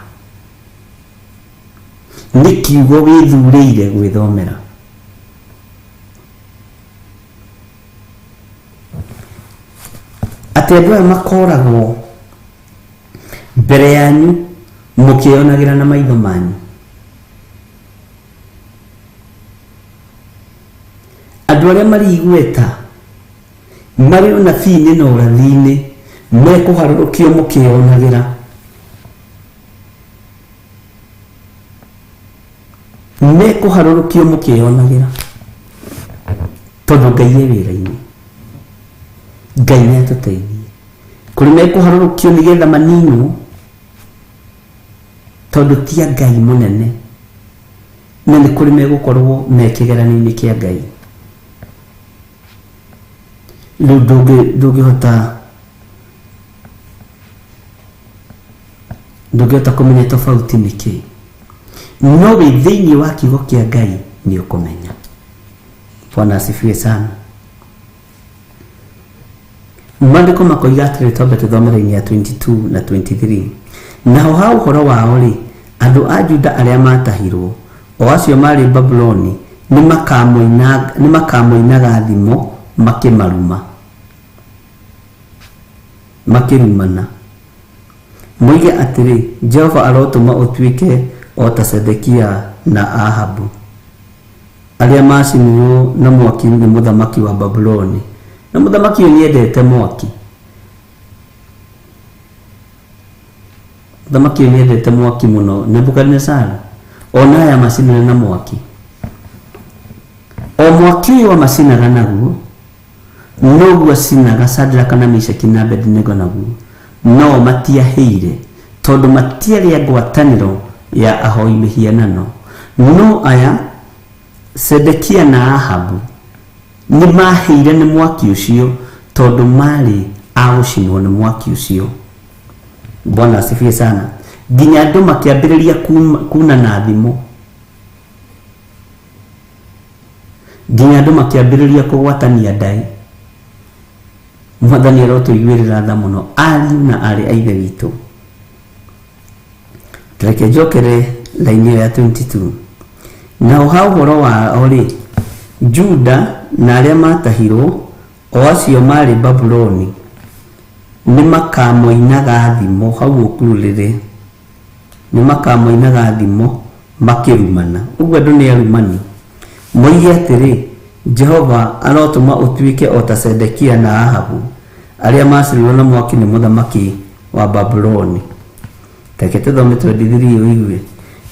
nĩ kiugo wĩthurĩire gwĩthomera. Atĩ andũ aya makoragwo mbere yanyu mũkĩonagĩra na maitho manyu. Andũ arĩa marĩ igweta marĩ ũnabii-inĩ na ũrathi-inĩ mekũharũrũkio mũkĩonagĩra. Mekũharũrũkio mũkĩonagĩra tondũ Ngai e wĩra-inĩ. Ngai nĩ atũteithie. Kũrĩ mekũharũrũkio nĩgetha maninwo tondũ ti a Ngai mũnene, na nĩ kũrĩ megũkorwo me kĩgeranio-inĩ kĩa Ngai. Rĩu ndũngĩhota kũmenya tofauti nĩ kĩ, no wĩ thĩinĩ wa kiugo kĩa Ngai nĩ ũkũmenya. Bwana asifiwe sana. Maandĩko makoiga atĩrĩ, twambe tũthome raini ya 22 na 23. Naho ha ũhoro wao rĩ, andũ a Juda arĩa maatahirwo, o acio maarĩ Babuloni, nĩ makamoinaga thimo makĩmaruma, makĩrumana, moige atĩrĩ, Jehova arotũma ũtuĩke o ta Zedekia na Ahabu, arĩa macinirwo na mwaki nĩ mũthamaki wa Babuloni. Na mũthamaki ũyũ nĩendete mwaki. Mũthamaki ũyũ nĩendete mwaki mũno. Nebukadnezar ona aya macinire na mwaki. O mwaki ũyũ amacinaga naguo noguo acinaga Shadraka na Meshaki na Abednego naguo, no matiahĩire tondũ matiarĩ a ngwatanĩro ya ahoi mĩhianano. No aya Zedekia na Ahabu nĩ mahĩire nĩ mwaki ũcio tondũ marĩ a gũcinwo nĩ mwaki ũcio. Bwana asifiwe sana. Nginya andũ makĩambĩrĩria kuna na thimo, nginya andũ makĩambĩrĩria kũgwatania ndaĩ. Mwathani arotũiguĩrĩra tha mũno, ariũ na aarĩ a Ithe witũ. Reke njokere raini ĩyo ya 22. Naho ha ũhoro wao rĩ, Juda na arĩa maatahirwo, o acio maarĩ Babuloni, nĩ makamoinaga thimo hau ũkururĩre, nĩ makamoinaga thimo makĩrumana. Ũguo andũ nĩ arumani. Moige atĩrĩ, Jehova arotũma ũtuĩke o ta Zedekia na Ahabu, arĩa macinirwo na mwaki nĩ mũthamaki wa Babuloni. Reke tũthome 23 ũigue.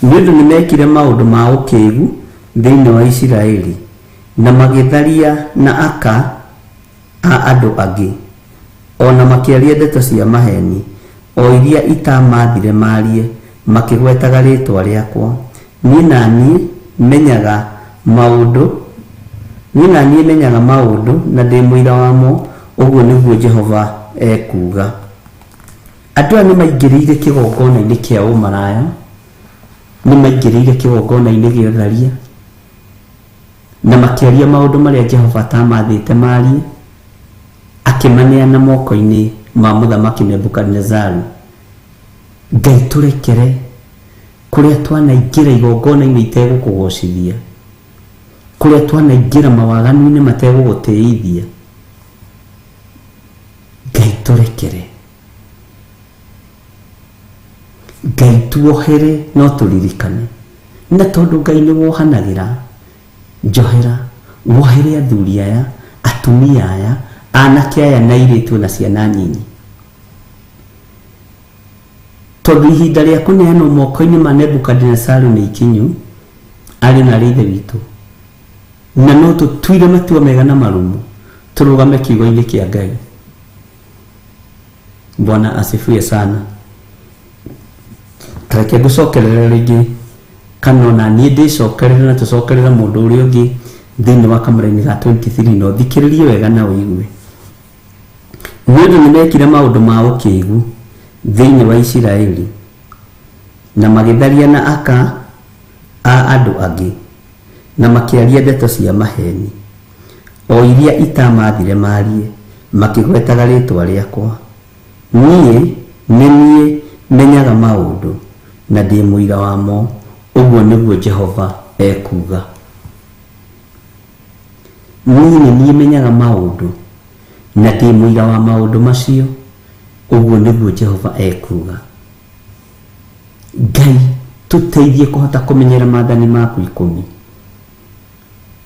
Nĩ ũndũ nĩ mekire maũndũ ma ũkĩgu thĩinĩ wa Isiraeli, na magĩtharia na aka a andũ angĩ, o na makĩaria ndeto cia maheeni, o iria itamathire marie, Makĩgwetaga rĩĩtwa rĩakwa. Niĩ na niĩ menyaga maũndũ, niĩ na niĩ menyaga maũndũ na ndĩ mũira wamo, ũguo nĩguo Jehova ekuuga. Andũ aya nĩ maingĩrĩire kĩgongona-inĩ kĩa ũmaraya, nĩ maingĩrĩire kĩgongona-inĩ gĩa ũtharia, na makĩaria maũndũ marĩa Jehova atamathĩte marie, akĩmaneana moko-inĩ ma mũthamaki Nebukadinezaru. Ngai tũrekere kũrĩa twanaingĩra igongona-inĩ itegũkũgocithia, kũrĩa twanaingĩra mawaganu-inĩ mategũgũtĩithia. Ngai tũrekere, Ngai tuohere no tũririkane, na tondũ Ngai nĩ wohanagĩra, njohera, wohere athuri aya, atumia aya, anake aya na airĩtu na ciana nyinyi, tondũ ihinda rĩa kũneanwo moko-inĩ ma Nebukadinezaru nĩ ikinyu, arĩ na arĩ ithe witũ, na no tũtuire matua mega na marũmu, tũrũgame kiugo-inĩ kĩa Ngai. Bwana asifiwe sana. Tareke ngũcokerere rĩngĩ, kana ona niĩ ndĩcokerere na tũcokerere mũndũ ũrĩa ũngĩ thĩinĩ wa kamũraini ga 23, na ũthikĩrĩrie wega na ũigue. Nĩ ũndũ nĩ mekire maũndũ ma ũkĩgu thĩinĩ wa Isiraeli, na magĩtharia na aka a andũ angĩ, na makĩaria ndeto cia maheni, o iria itamathire marie, makĩgwetaga rĩĩtwa rĩakwa. Niĩ nĩ niĩ menyaga maũndũ, na ndĩ mũira wamo, ũguo nĩguo Jehova ekuuga. Niĩ nĩ niĩ menyaga maũndũ, na ndĩ mũira wa maũndũ macio, ũguo nĩguo Jehova ekuuga. Ngai tũteithie kũhota kũmenyera maathani maku 10,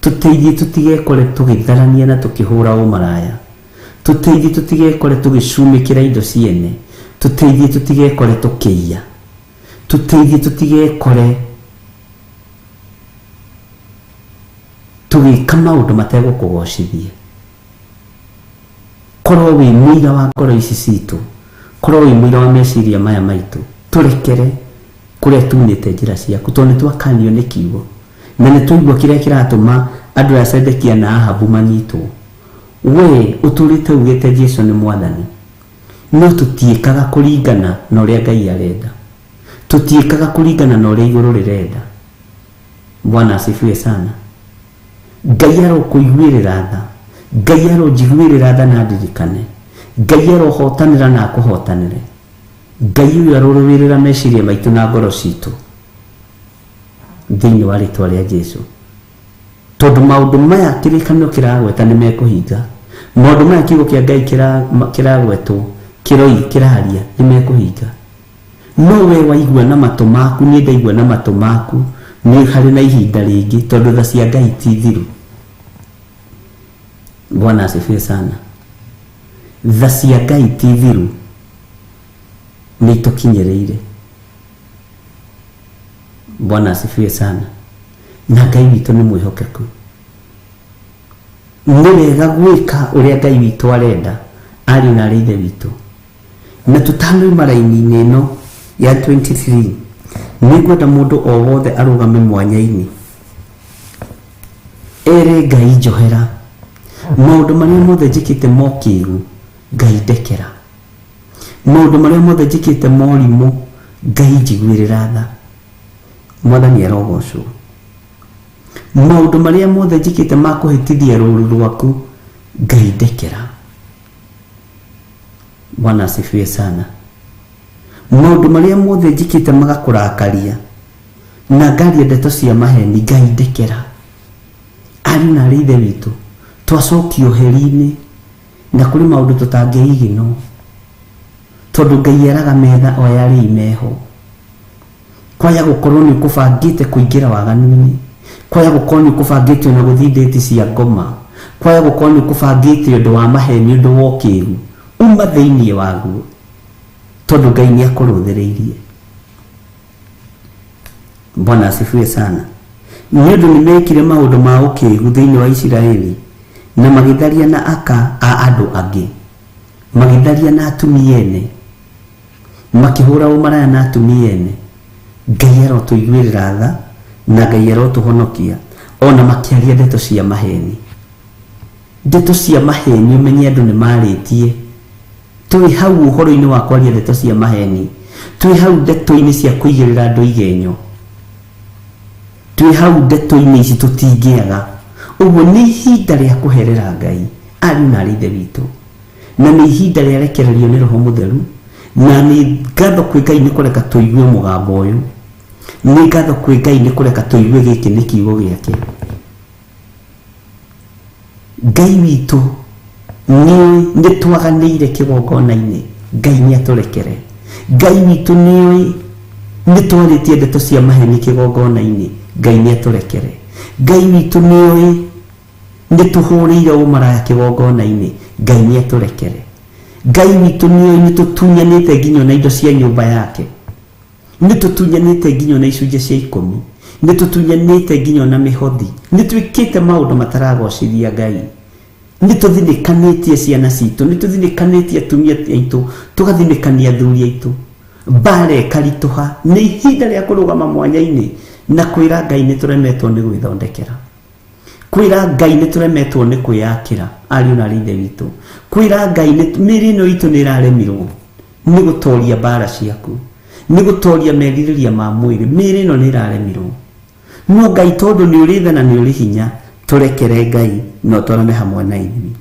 tũteithie tũtigekore tũgĩtharania na tũkĩhũra ũmaraya, tũteithie tũtigekore tũgĩcumĩkĩra indo ciene, tũteithie tũtigekore tũkĩiya, tũteithie tũtigekore tũgĩka maũndũ mategũkũgocithia. Korwo wĩ mũira wa ngoro ici citũ, korwo wĩ mũira wa meciria maya maitũ, tũrekere kũrĩa tunĩte njĩra ciaku, tondũ nĩ twakanio nĩ kiugo, na nĩ twaigua kĩrĩa kĩratũma andũ aya Sedekia na Ahabu manyitwo. We ũtũrĩte ugĩte Jesu nĩ mwathani, no tũtiĩkaga kũringana na ũrĩa Ngai arenda, tũtiĩkaga kũringana na ũrĩa igũrũ rĩrenda. Bwana asifiwe sana. Ngai arokũiguĩrĩra tha, Ngai aronjiguĩrĩra tha na ndirikane, Ngai arohotanĩra na akũhotanĩre, Ngai ũyũ arorũĩrĩra meciria maitũ na ngoro citũ thĩinĩ wa rĩtwa rĩa Jesu, tondũ maũndũ maya kĩrĩkanĩro kĩragweta nĩ mekũhinga, maũndũ maya kiugo kĩa Ngai kĩragwetwo kĩroi kĩraria nĩ mekũhinga. No we waigua na matũ maku, niĩ ndaigua na matũ maku, nĩ harĩ na ihinda rĩngĩ, tondũ tha cia Ngai ti thiru. Bwana asifiwe sana. Tha cia Ngai ti thiru, nĩ itũkinyĩrĩire. Bwana asifiwe sana. Na Ngai witũ nĩ mwĩhokeku. Nĩ wega gwĩka ũrĩa Ngai witũ arenda, arĩ na arĩ ithe witũ. Na tũtanoima raini-inĩ ĩno ya 23, nĩngwenda mũndũ o wothe arũgame mwanya-inĩ, ere Ngai njohera maũndũ marĩa mothe njĩkĩte mokĩgu, Ngai ndekera maũndũ marĩa mothe njĩkĩte morimũ, Ngai njiguĩrĩra tha. Mwathani arogocwo. Maũndũ marĩa mothe njĩkĩte ma kũhĩtithia rũũru rwaku, Ngai ndekera. Bwana asifiwe sana. Maũndũ marĩa mothe njĩkĩte magakũrakaria na ngaria ndeto cia maheni, Ngai ndekera. Ariũ na arĩ ithe witũ, twacokio heri-inĩ na kũrĩ maũndũ tũtangĩigino, tondũ Ngai eraga metha o yarĩ imeho. Kwaya gũkorwo nĩ ũkũbangĩte kũingĩra waganu-inĩ, kwaya gũkorwo nĩ ũkũbangĩte ona gũthiĩ ndĩti cia ngoma, kwaya gũkorwo nĩ ũkũbangĩte ũndũ wa maheni, ũndũ wa ũkĩgu, uma thĩinĩ waguo, tondũ Ngai nĩ akũrũthĩrĩirie. Bwana asifiwe sana. Nĩ ũndũ nĩ mekire maũndũ ma ũkĩgu thĩinĩ wa Isiraeli, na magĩtharia na aka a andũ angĩ, magĩtharia na atumia ene, makĩhũra ũmaraya na atumia ene. Ngai arotũiguĩrĩra tha na Ngai arotũhonokia ona makĩaria ndeto cia maheni. Ndeto cia maheni ũmenye andũ nĩ marĩtie. Twĩ hau ũhoro-inĩ wa kwaria ndeto cia maheni, twĩ hau ndeto-inĩ cia kũigĩrĩra andũ igenyo, twĩ hau ndeto-inĩ ici tũtingĩaga. Ũguo nĩ ihinda rĩa kũherera Ngai, ariũ na arĩ ithe witũ, na nĩ ihinda rĩa rekererio nĩ Roho Mũtheru, na nĩ ngatho kwĩ Ngai nĩ kũreka tũigue mũgambo ũyũ, nĩ ngatho kwĩ Ngai nĩ kũreka tũigue gĩkĩ nĩ kiugo gĩake. Ngai witũ nĩoĩ nĩ twaganĩire kĩgongona-inĩ, Ngai nĩ atũrekere. Ngai witũ nĩoĩ nĩ twarĩtie ndeto cia maheni kĩgongona-inĩ, Ngai nĩ atũrekere. Ngai witũ nĩoĩ nĩ tũhũrĩire ũmaraya kĩgongona-inĩ, Ngai nĩ atũrekere. Ngai witũ nĩoĩ nĩ tũtunyanĩte nginya ona indo cia nyũmba yake, nĩ tũtunyanĩte nginya ona icunjĩ cia ikũmi, nĩ tũtunyanĩte nginya ona mĩhothi, nĩ twĩkĩte maũndũ mataragocithia Ngai, nĩ tũthinĩkanĩtie ciana citũ, nĩ tũthinĩkanĩtie atumia aitũ, tũgathinĩkania athuri aitũ. Mbara ĩkaritũha. Nĩ ihinda rĩa kũrũgama mwanya-inĩ na kwĩra Ngai nĩ tũremetwo nĩ gwĩthondekera, kwĩra Ngai nĩ tũremetwo nĩ kwĩyakĩra, ariũ na arĩ ithe witũ, kwĩra Ngai nĩ mĩĩrĩ ĩno itũ nĩ ĩraremirwo nĩ gũtoria mbara ciaku, nĩ gũtoria merirĩria ma mwĩrĩ. Mĩĩrĩ ĩno nĩ ĩraremirwo, no Ngai tondũ nĩ ũrĩ tha na nĩ ũrĩ hinya, tũrekere Ngai na ũtwarane hamwe na ithuĩ.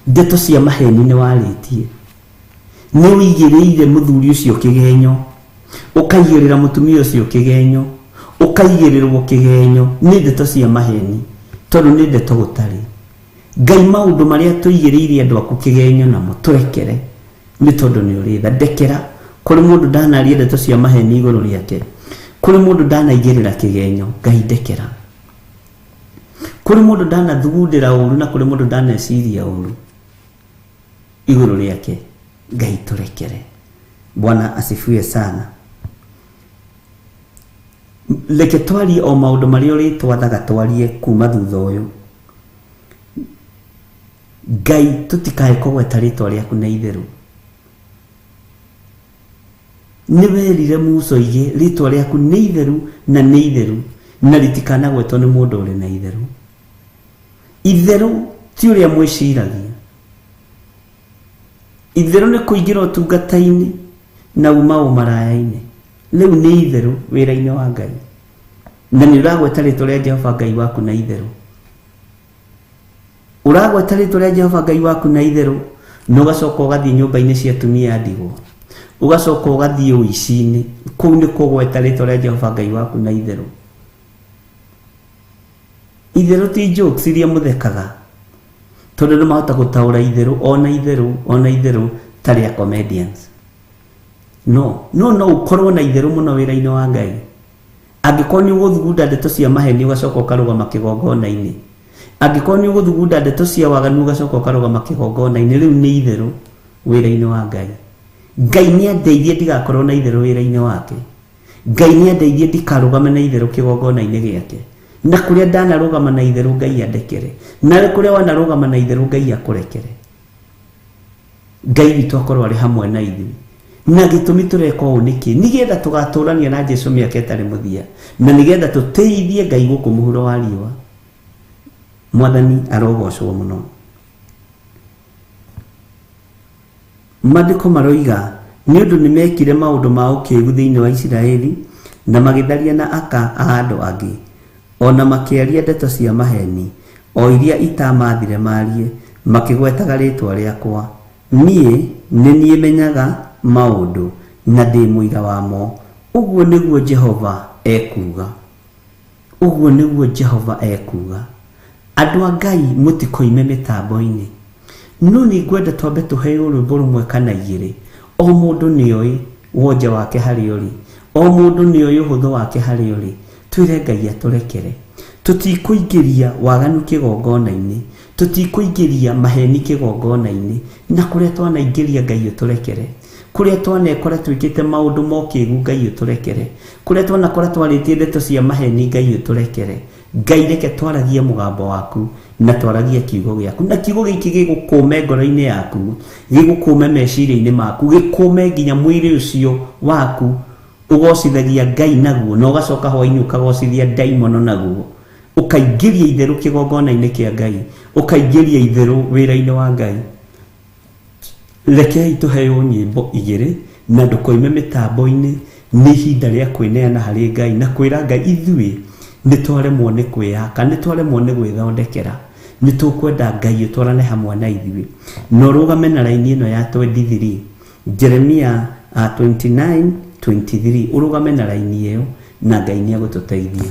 Ndeto cia maheni nĩ warĩtie, nĩ ũigĩrĩire mũthuri ũcio kĩgenyo, ũkaigĩrĩra mũtumia ũcio kĩgenyo, ũkaigĩrĩrwo kĩgenyo nĩ ndeto cia maheni, tondũ nĩ ndeto gũtarĩ. Ngai maũndũ marĩa tũigĩrĩire andũ aku kĩgenyo namo tũrekere, nĩ tondũ nĩ ũrĩ tha. Ndekera kũrĩ mũndũ ndanaria ndeto cia maheni igũrũ rĩake, kũrĩ mũndũ ndanaigĩrĩra kĩgenyo, Ngai ndekera. Kũrĩ mũndũ ndanathugundĩra ũru na kũrĩ mũndũ ndaneciria ũru igũrũ rĩake, Ngai tũrekere. Bwana asifiwe sana. Reke twarie o maũndũ marĩa ũrĩtwathaga twarie kuma thutha ũyũ. Ngai tũtikae kũgweta rĩtwa rĩaku na itherũ. Nĩ werire Musa oige rĩtwa rĩaku nĩ itheru na nĩ itheru, na rĩtikanagwetwo nĩ mũndũ ũrĩ na itherũ. Itherũ ti ũrĩa mwĩciragia. Itherũ nĩ kũingĩra ũtungata-inĩ na uma ũmaraya-inĩ. Rĩu nĩ itherũ wĩra-inĩ wa Ngai, na nĩ ũragweta rĩtwa rĩa Jehova Ngai waku na itherũ. Ũragweta rĩtwa rĩa Jehova Ngai waku na itherũ, na ũgacoka ũgathiĩ nyũmba-inĩ cia atumia a ndigwa, ũgacoka ũgathiĩ ũici-inĩ. Kũu nĩ kũgweta rĩtwa rĩa Jehova Ngai waku na itherũ. Itherũ ti jokes iria mũthekaga, tondũ andũ mahota gũtaũra itherũ ona itherũ ona itherũ ta rĩa comedians. No no no ũkorwo na itherũ mũno wĩra-inĩ wa Ngai. Angĩkorwo nĩ ũgũthugunda ndeto cia maheni ũgacoka ũkarũgama kĩgongona-inĩ, angĩkorwo nĩ ũgũthugunda ndeto cia waganu ũgacoka ũkarũgama kĩgongona-inĩ, rĩu nĩ itherũ wĩra-inĩ wa Ngai. Ngai nĩ andeithie ndigakorwo na itherũ wĩra-inĩ wake. Ngai nĩ andeithie ndikarũgame na itherũ kĩgongona-inĩ gĩake. Na kũrĩa ndanarũgama na itherũ Ngai andekere, na kũrĩa wanarũgama na itherũ Ngai akũrekere. Ngai witũ akorwo arĩ hamwe na ithuĩ. Na gĩtũmi tũreka ũũ nĩkĩ? Nĩgetha tũgatũrania na Jesu mĩaka ĩtarĩ mũthia, na nĩgetha tũtĩithie Ngai gũkũ mũhuro wa riũa. Mwathani arogocwo mũno. Maandĩko maroiga, nĩ ũndũ nĩmekire maũndũ ma ũkĩgu thĩinĩ wa Isiraeli, na magĩtharia na aka a andũ angĩ, o na makĩaria ndeto cia maheni, o iria itaamathire maarie, makĩgwetaga rĩĩtwa rĩakwa. Niĩ nĩ niĩ menyaga maũndũ, na ndĩ mũira wamo, ũguo nĩguo Jehova ekuuga. Ũguo nĩguo Jehova ekuuga. Andũ a Ngai, mũtikoime mĩtambo-inĩ. No nĩ ngwenda twambe tũheo rwĩmbo rũmwe kana igĩrĩ. O mũndũ nĩoĩ wonje wake harĩa ũrĩ, o mũndũ nĩoĩ ũhũthũ wake harĩa ũrĩ. Twĩre Ngai atũrekere. Tũtikũingĩria waganu kĩgongona-inĩ, tũtikũingĩria maheni kĩgongona-inĩ, na kũrĩa twanaingĩria Ngai ũtũrekere. Kũrĩa twanekora twĩkĩte maũndũ ma ũkĩgu Ngai ũtũrekere. Kũrĩa twanakora twarĩtie ndeto cia maheni Ngai ũtũrekere. Ngai reke twaragie mũgambo waku na twaragie kiugo gĩaku, na kiugo gĩkĩ gĩgũkũme ngoro-inĩ yaku, gĩgũkũme meciria-inĩ maku, gĩkũme nginya mwĩrĩ ũcio waku Ũgocithagia Ngai naguo na ũgacoka hwainĩ ũkagocithia ndaimono naguo. Ũkaingĩria itherũ kĩgongona-inĩ kĩa Ngai, ũkaingĩria itherũ wĩra-inĩ wa Ngai. Rekei tũheo nyĩmbo igĩrĩ na ndũkoime mĩtambo-inĩ. Nĩ ihinda rĩa kwĩneana harĩ Ngai na kwĩra Ngai ithuĩ nĩ twaremwo nĩ kwĩyaka, nĩ twaremwo nĩ gwĩthondekera, nĩ tũkwenda Ngai ũtwarane hamwe na ithuĩ. Na ũrũgame na raini ĩno ya 23 Jeremia 29:23, ũrũgame na raini ĩyo na Ngai nĩ egũtũteithia.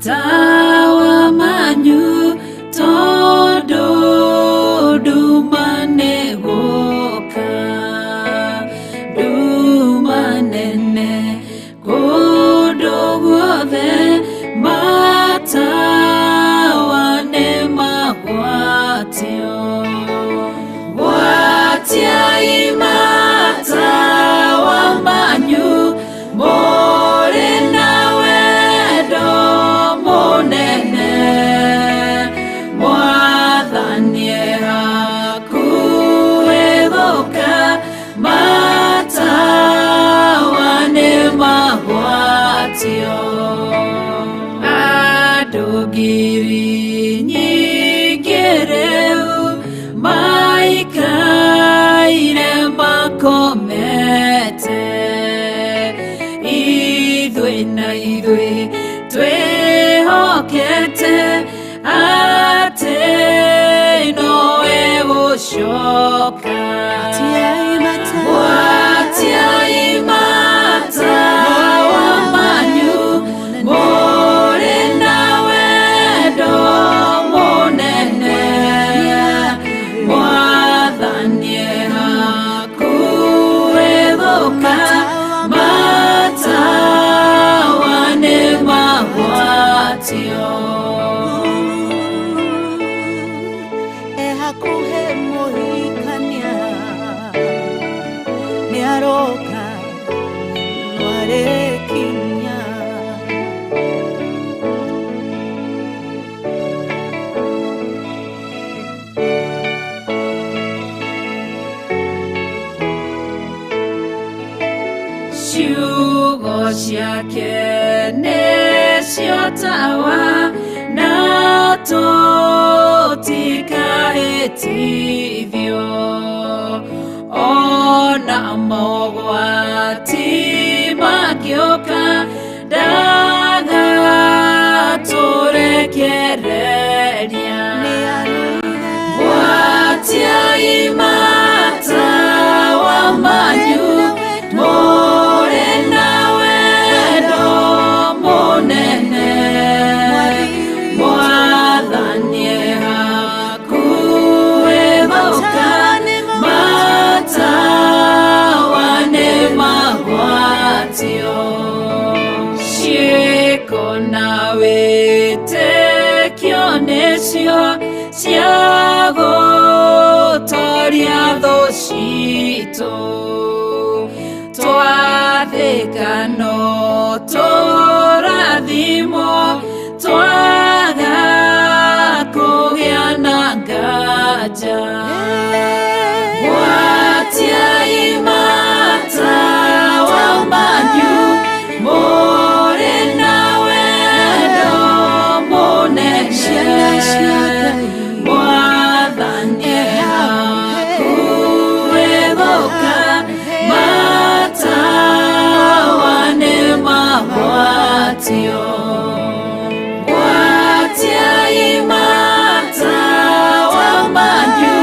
Matawa manyu tondu nduma nĩ gũka, nduma nene kũndũ guothe, matawa nĩ magwatio. Gwatiai matawa manyu mũrĩ na wendo mũnene, Mwathani e hakuhĩ gũka, matawa nĩ magwatio. Andũ ngiri nyingĩ rĩu maikaire makomete, ithuĩ na ithuĩ twĩhokete atĩ nowe gũcoka. Gwatiai matawa manyu mũrĩ na wendo mũnene, Mwathani e hakuhĩ gũka, matawa nĩ magwatio. E hakuhĩ mũhikania nĩ aroka, no arĩkinya. Ciugo ciake nĩcio tawa na tũtikahĩtithio, ona mogwati mangĩũka ndagatũrekereria. Gwatiai matawa manyu mũrĩ na wendo mũnene, Mwathani e hakuhĩ gũka, matawa nĩ magwatio. Ciĩko na wĩtĩkio nĩcio cia gũtoria thũ citũ, twathĩka no tũrathimwo, twaga kũgĩa na nganja. Gwatiai matawa manyu mũrĩ na wendo mũnene, Mwathani e hakuhĩ gũka, matawa nĩ magwatio. Gwatiai matawa manyu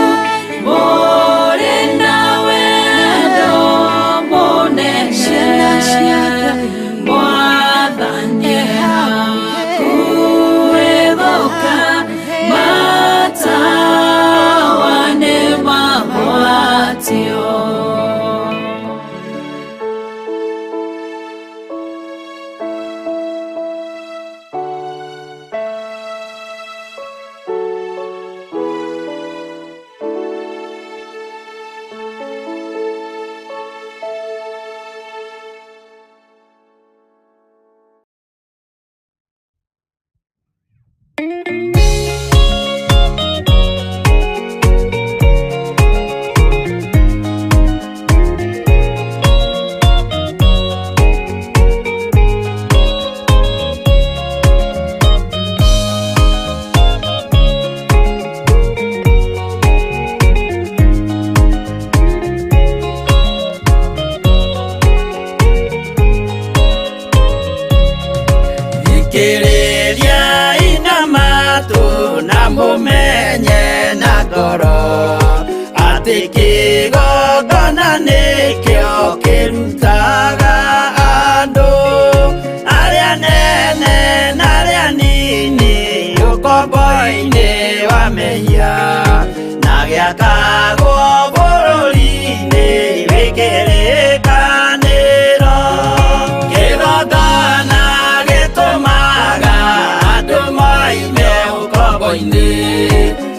Atĩ kĩgongona nĩkĩo kĩrutaga andũ arĩa nene na arĩa nini ũkombo-inĩ wa mehia na gĩakagwo bũrũri-inĩ wĩ kĩrĩkanĩro. Kĩgongona gĩtũmaga andũ moime ũkombo-inĩ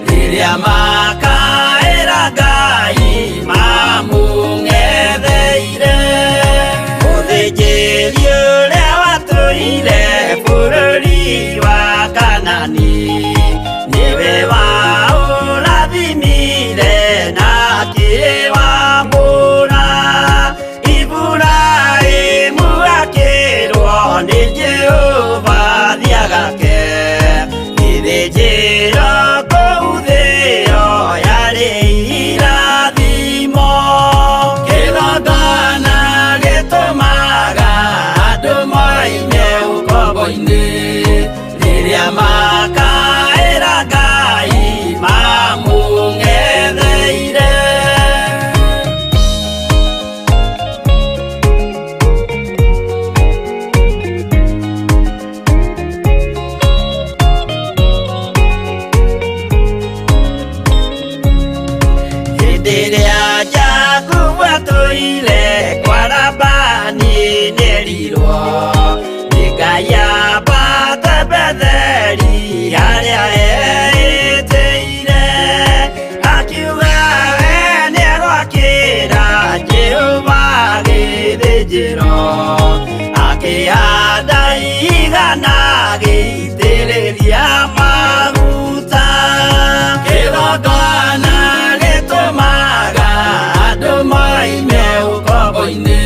rĩrĩa makaĩra Ngai mamũng'etheire. Mũthĩnjĩri ũrĩa watũire bũrũri wa Kanani nĩwe waũrathimire na akĩwamũra. Iburahĩmu akĩrwo nĩ Jehova thiagake gĩthĩnjĩro kũu thĩo yarĩ irathimo. Kĩgongona gĩtũmaga andũ moime ũkombo-inĩ rĩrĩa makaĩra Ngai mamũng'etheire. Hĩndĩ ĩrĩa Jakubu atũire kwa Labani nĩerirwo nĩ Ngai ambate Betheli harĩa eĩtĩire. Akiuga we nĩegwakĩra Jehova gĩthĩnjĩro, akĩhanda igana agĩitĩrĩria maguta. Kĩgongona gĩtũmaga andũ moime ũkombo-inĩ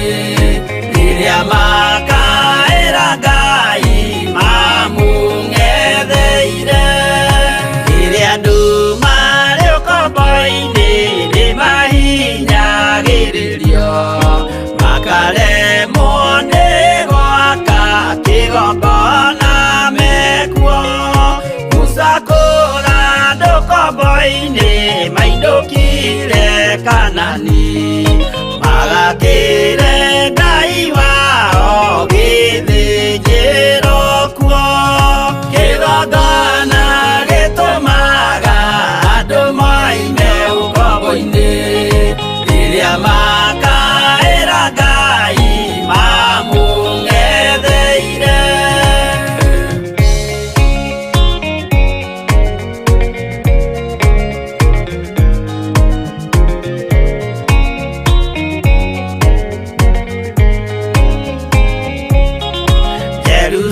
rĩrĩa makaĩra Ngai mamũng'etheire. Rĩrĩa andũ marĩ ũkombo-inĩ nĩmahinyagĩrĩrio makaremwo nĩ gwaka kĩgongona mekuo. Musa kũra andũ ũkombo-inĩ mainũkire Kanani magakĩre Ngai wao gĩthĩnjĩro kuo. Kĩgongona gĩtũmaga andũ moime ũkombo-inĩ rĩrĩa makaĩra Ngai mamũng'etheire.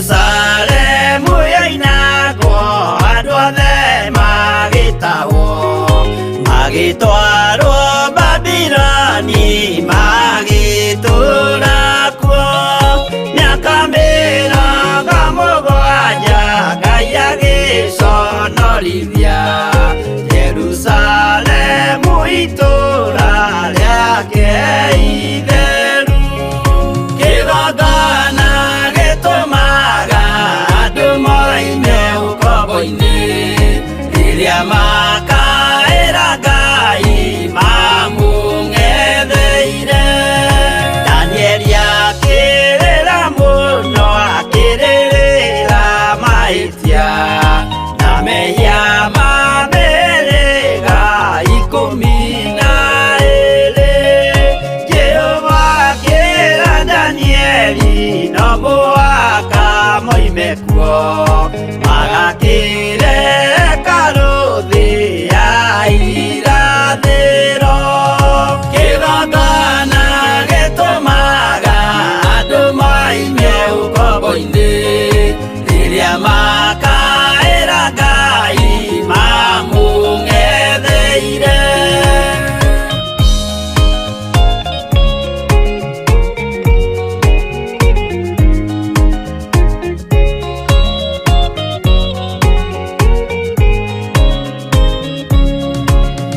Jerusalemu yoinagwo andũ othe magĩtahwo magĩtwarwo Babiloni magĩtũũra kuo. Mĩaka 70 Ngai agĩconorithia Jerusalemu itũũra rĩake itheru. Kĩgongona gĩtũmaga andũ moime ũkombo-inĩ rĩrĩa makaĩra Ngai mamũng'etheire. Danieli akĩrĩra mũno akĩrĩrĩra mahĩtia na mehia ma mĩhĩrĩga 12. Jehova akĩra Danieli no mũhaka moime kuo magakĩre hekarũ thĩ ya irathĩro. Kĩgongona gĩtũmaga andũ moime ũkombo-inĩ rĩrĩa makaĩra Ngai mamũng'etheire.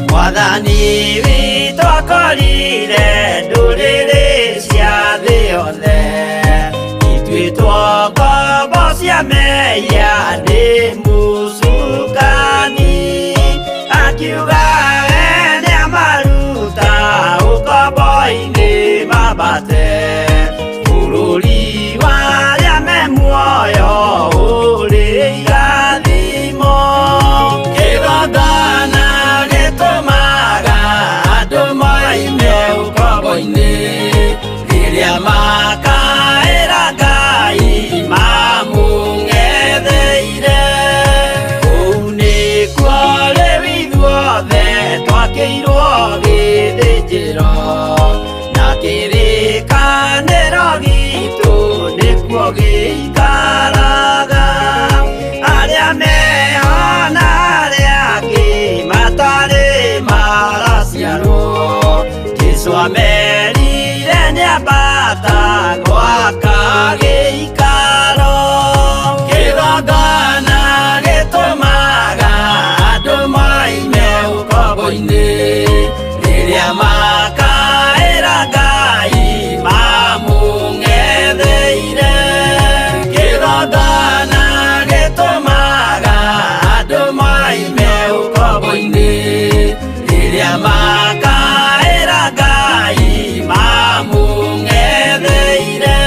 Mwathani witũ akorire ndũrĩrĩ cia thĩ yothe ituĩtwo ngombo cia mehia nĩ mũcukani. Akiuga we nĩamaru Gĩakĩirwo gĩthĩnjĩro na kĩrĩkanĩro gitũ nĩkuo gĩikaraga arĩa meho na arĩa angĩ matarĩ maraciarwo Jesũ amerire nĩambata gwaka gĩikaro kĩgongona gĩtũmaga andũ moime ũkombo-inĩ rĩrĩa makaĩra Ngai mamũng'etheire kĩgongona gĩtũmaga andũ moime ũkombo-inĩ rĩrĩa makaĩra Ngai mamũng'etheire.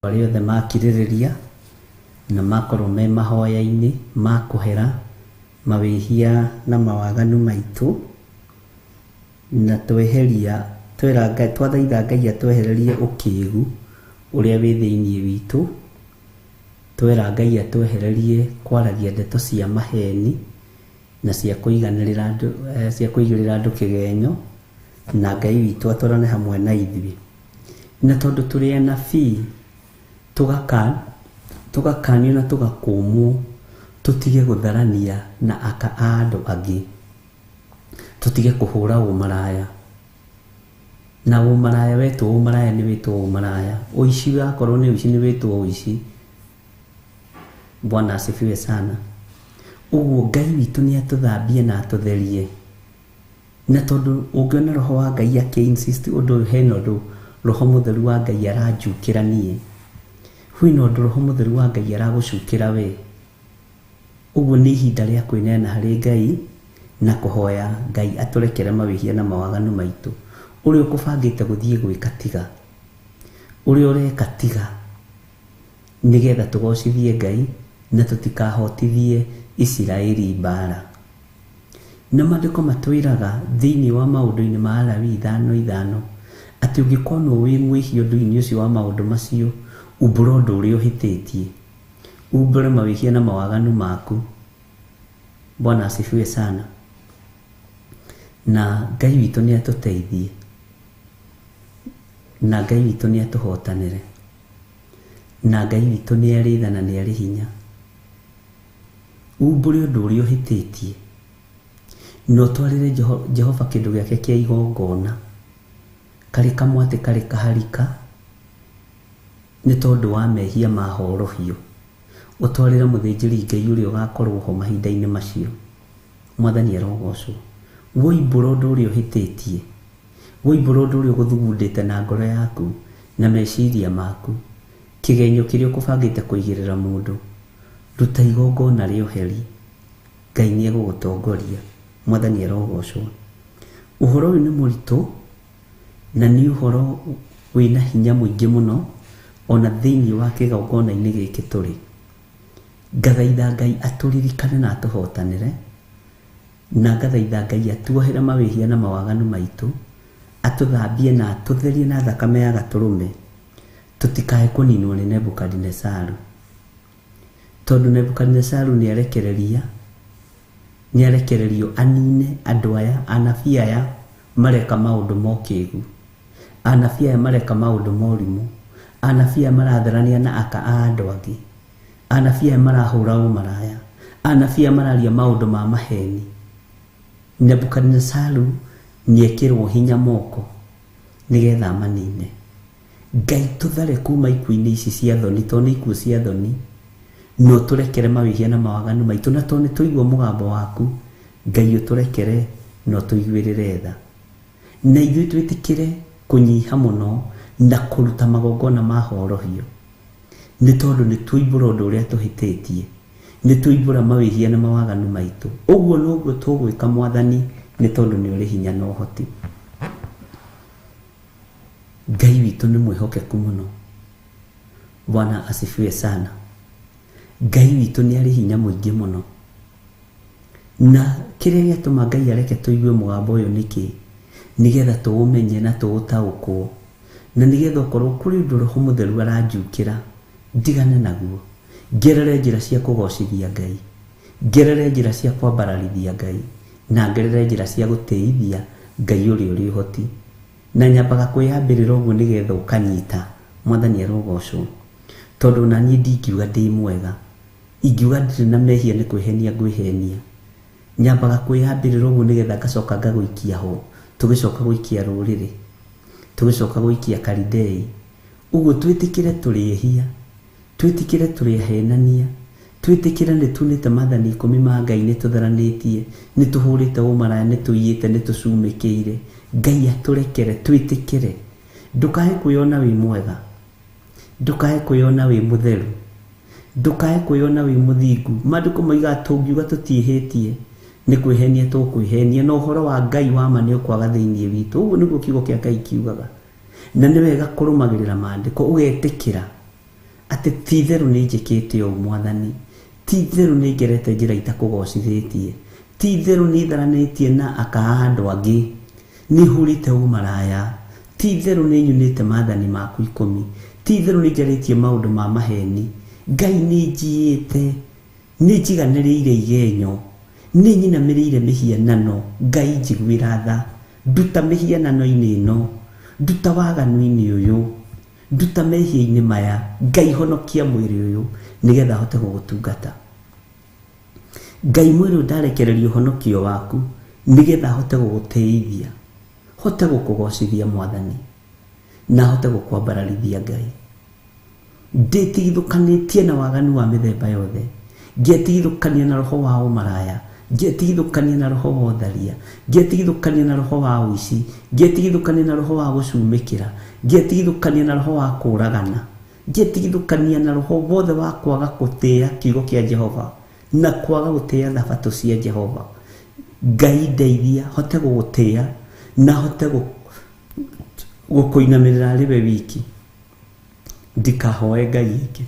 Arĩa othe makirĩrĩria na makorwo me mahoya-inĩ ma kũhera mawĩhia na mawaganu maitũ na tweheria twera Ngai twathaitha Ngai atwehererie ũkĩgu ũrĩa wĩ thĩinĩ witũ twera Ngai atwehererie kwaragia ndeto cia maheni na cia kũiganĩrĩra andũ cia kũigĩrĩra andũ kĩgenyo na Ngai witũ atwarane hamwe na ithuĩ na tondũ tũrĩ anabii tugakanio na tugakũmwo tutige gũtharania na aka a andũ angĩ tutige kũhũra ũmaraya na ũmaraya wetwo ũmaraya nĩ wĩtwo ũmaraya ũici wakorwo nĩ ũici nĩ wĩtwo ũici. Bwana asifiwe sana. Ũguo Ngai witũ nĩ atũthambie na atũtherie na tondũ ũngĩona roho wa Ngai akĩ insist ũndũ ũyũ hena ũndũ roho mũtheru wa Ngai aranjukĩra niĩ kwĩna ũndũ roho mũtheru wa Ngai aragũcukĩra we ũguo nĩ ihinda rĩa kwĩneana harĩ Ngai na kũhoya Ngai atũrekere mawĩhia na mawaganu maitũ ũrĩa ũkũbangĩte gũthiĩ gwĩka tiga ũrĩa ũreka tiga nĩgetha tũgocithie Ngai na tũtikahotithie Isiraeli mbara. Na maandĩko matwĩraga thĩinĩ wa maũndũ-inĩ ma Alawii 5:5 atĩ ũngĩkonwo wĩ mwĩhia ũndũ-inĩ ũcio wa maũndũ macio umbũra ũndũ ũrĩa ũhĩtĩtie umbũre mawĩhia na mawaganu maku. Bwana asifiwe sana. Na Ngai witũ nĩ atũteithie na Ngai witũ nĩ atũhotanĩre na Ngai witũ nĩ arĩ tha na nĩ arĩ hinya. Umbũre ũndũ ũrĩa ũhĩtĩtie na ũtwarĩre Jehova kĩndũ gĩake kĩa igongona karĩ kamwatĩ karĩ kaharika nĩ tondũ wa mehia ma horohio ũtwarĩre mũthĩnjĩri Ngai ũrĩa ũgakorwo ho mahinda-inĩ macio. Mwathani arogocwo. Woimbũra ũndũ ũrĩa ũhĩtĩtie woimbũra ũndũ ũrĩa ũgũthugundĩte na ngoro yaku na meciria maku kĩgenyo kĩrĩa ũkũbangĩte kũigĩrĩra mũndũ ruta igongona rĩa ũheri Ngai nĩ egũgũtongoria. Mwathani arogocwo. Ũhoro ũyũ nĩ mũritũ na nĩ ũhoro wĩna hinya mũingĩ mũno ona thĩinĩ wa kĩgongona-inĩ gĩkĩ tũrĩ. Ngathaitha Ngai atũririkane na atũhotanĩre na ngathaitha Ngai atuohere mawĩhia na mawaganu maitũ atũthambie na atũtherie na thakame ya gatũrũme tũtikae kũninwo nĩ Nebukadinesaru tondũ Nebukadinesaru nĩ arekererio anine andũ aya anabii aya mareka maũndũ ma ũkĩgu anabii aya mareka maũndũ ma ũrimũ anabii aya maratharania na aka a andũ angĩ anabii aya marahũra ũmaraya anabii aya mararia maũndũ ma maheni. Nebukadinesaru nĩekĩrwo hinya moko nĩgetha amanine. Ngai tũthare kuma ikuũ-inĩ ici cia thoni tondũ nĩ ikuũ cia thoni. Na ũtũrekere mawĩhia na mawaganu maitũ, na tondũ nĩ tũigua mũgambo waku, Ngai ũtũrekere na ũtũiguĩrĩre tha. Na ithuĩ twĩtĩkĩre kũnyiha mũno na kũruta magongona ma horohio, nĩ tondũ nĩ tũimbũra ũndũ ũrĩa tũhĩtĩtie, nĩ tũimbũra mawĩhia na mawaganu maitũ. Ũguo noguo tũgwĩka Mwathani, nĩ tondũ nĩ ũrĩ hinya na ũhoti. Ngai witũ nĩ mwĩhokeku mũno. Bwana asifiwe sana. Ngai witũ nĩ arĩ hinya mũingĩ mũno. Na kĩrĩa gĩatũma Ngai areke tũigue mũgambo ũyũ nĩkĩ? Nĩgetha tũũmenye na tũũtaũkwo, na nĩgetha okorwo kũrĩ ũndũ Roho Mũtheru aranjukĩra ndigane naguo, ngerere njĩra cia kũgocithia Ngai, ngerere njĩra cia kwambararithia Ngai, na ngerere njĩra cia gũtĩithia Ngai ũrĩa ũrĩ ũhoti. Na nyambaga kwĩyambĩrĩra ũguo nĩgetha ũkanyita. Mwathani arogocwo, tondũ ona niĩ ndingiuga ndĩ mwega, ingiuga ndirĩ na mehia nĩ kwĩhenia ngwĩhenia. Nyambaga kwĩyambĩrĩra ũguo nĩgetha ngacoka ngagũikia ho, tũgĩcoka gũikia rũrĩrĩ, tũgĩcoka gũikia Kalidei. Ũguo twĩtĩkĩre tũrĩ ehia, twĩtĩkĩre tũrĩ ahenania, twĩtĩkĩre nĩ tunĩte maathani 10 ma Ngai, nĩ tũtharanĩtie, nĩ tũhũrĩte ũmaraya, nĩ tũiyĩte, nĩ tũcumĩkĩire. Ngai atũrekere, twĩtĩkĩre. Ndũkae kwĩyona wĩ mwega, ndũkae kwĩyona wĩ mũtheru, ndũkae kwĩyona wĩ mũthingu. Maandĩko moigaga tũngiuga tũtiĩhĩtie nĩ kwĩhenia tũkwĩhenia, na ũhoro wa Ngai wa ma nĩ ũkwaga thĩinĩ witũ. Ũguo nĩguo kiugo kĩa Ngai kiugaga. Na nĩ wega kũrũmagĩrĩra maandĩko, ũgetĩkĩra atĩ ti itherũ nĩ njĩkĩte ũũ Mwathani, ti itherũ nĩ ngerete njĩra itakũgocithĩtie, ti itherũ nĩ tharanĩtie na aka a andũ angĩ, nĩ hũrĩte ũmaraya, ti itherũ nĩ nyunĩte maathani maku 10, ti itherũ nĩ njarĩtie maũndũ ma maheni. Ngai nĩ njiĩte, nĩ njiganĩrĩire igenyo, nĩ nyinamĩrĩire mĩhianano. Ngai njiguĩra tha, nduta mĩhianano-inĩ ĩno, nduta waganu-inĩ ũyũ, nduta mehia-inĩ maya. Ngai honokia mwĩrĩ ũyũ nĩgetha hote gũgũtungata. Ngai mwĩrĩ ũyũ ndarekereria ũhonokio waku nĩgetha hote gũgũtĩithia, hote gũkũgocithia Mwathani, na hote gũkwambararithia Ngai. Ndĩtigithũkanĩtie na waganu wa mĩthemba yothe, ngĩtigithũkania na roho wa ũmaraya, ngĩtigithũkania na roho wa ũtharia, ngĩtigithũkania na roho wa ũici, ngĩtigithũkania na roho wa gũcumĩkĩra, ngĩtigithũkania na roho wa kũragana, ngĩtigithũkania na roho wothe wa kwaga gũtĩĩa kiugo kĩa Jehova na kwaga gũtĩĩa thabatũ cia Jehova. Ngai ndeithia hote gũgũtĩĩa na hote gũkũinamĩrĩra arĩ we wiki, ndikahoe Ngai ĩngĩ.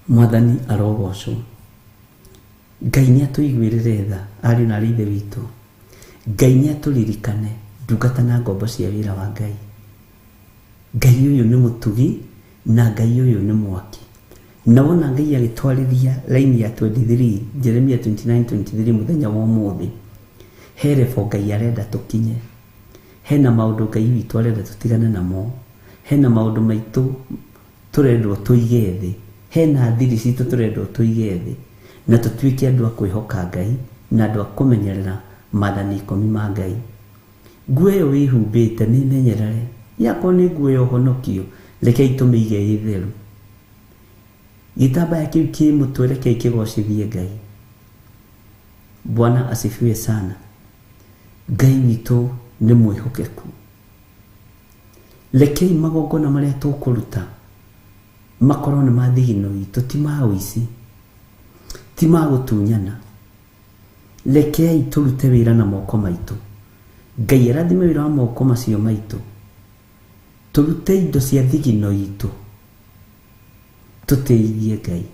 Mwathani arogocwo. Ngai nĩ atũiguĩrĩre tha, ariũ na aarĩ a Ithe witũ. Ngai nĩ atũririkane ndungata na ngombo cia wĩra wa Ngai. Ngai ũyũ nĩ mũtugi na Ngai ũyũ nĩ mwaki. Na wona Ngai agĩtwarĩria raini ya 23, Jeremia 29:23 mũthenya wa ũmũthĩ, he level Ngai arenda tũkinye, hena maũndũ Ngai witũ arenda tũtigane namo, hena maũndũ maitũ tũrendwo tũige thĩ, hena thiri citũ tũrendwo tũige thĩ, na tũtuĩke andũ a kwĩhoka Ngai na andũ a kũmenyerera maathani 10 ma Ngai. Nguo ĩyo wĩhumbĩte mĩmenyerere, yakorwo nĩ nguo ya ũhonokio, rekei tũmĩige ĩ theru. Gĩtambaya kĩu kĩ mũtwe rekei kĩgocithie Ngai. Bwana asifiwe sana. Ngai witũ nĩ mwĩhokeku. Rekei magongona marĩa tũkũruta makorwo nĩ ma thigino itũ, ti ma ũici, ti ma gũtunyana. Rekei tũrute wĩra na moko maitũ. Ngai arathime wĩra wa moko macio maitũ. Tũrute indo cia thigino itũ, tũtĩithie Ngai.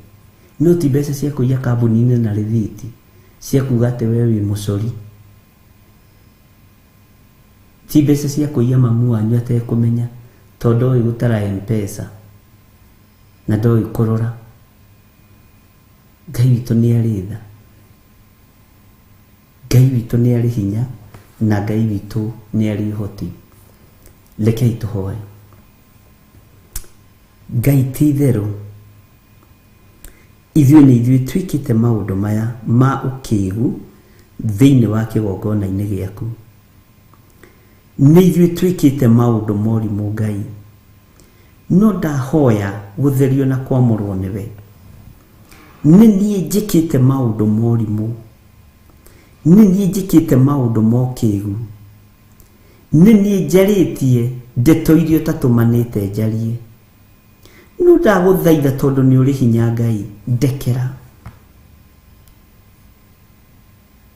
No ti mbeca cia kũiya kambuni-inĩ na rĩthiti cia kuga atĩ we wĩ mũcori, ti mbeca cia kũiya mamu wanyu atekũmenya, tondũ ndoĩ gũtara M-Pesa na ndoĩ kũrora. Ngai witũ nĩ arĩ tha, Ngai witũ nĩ arĩ hinya, na Ngai witũ nĩ arĩ ũhoti. Rekei tũhoe. Ngai ti itherũ, ithuĩ nĩ ithuĩ twĩkĩte maũndũ maya ma ũkĩgu thĩinĩ wa kĩgongona-inĩ gĩaku. Nĩ ithuĩ twĩkĩte maũndũ morimũ Ngai, no ndahoya gũtherio na kwamũrwo nĩwe. Nĩ niĩ njĩkĩte maũndũ morimũ, nĩ niĩ njĩkĩte maũndũ mokĩgu, nĩ niĩ njarĩtie ndeto iria ũtatũmanĩte njarie. No ndagũthaitha tondũ nĩ ũrĩ hinya Ngai, ndekera,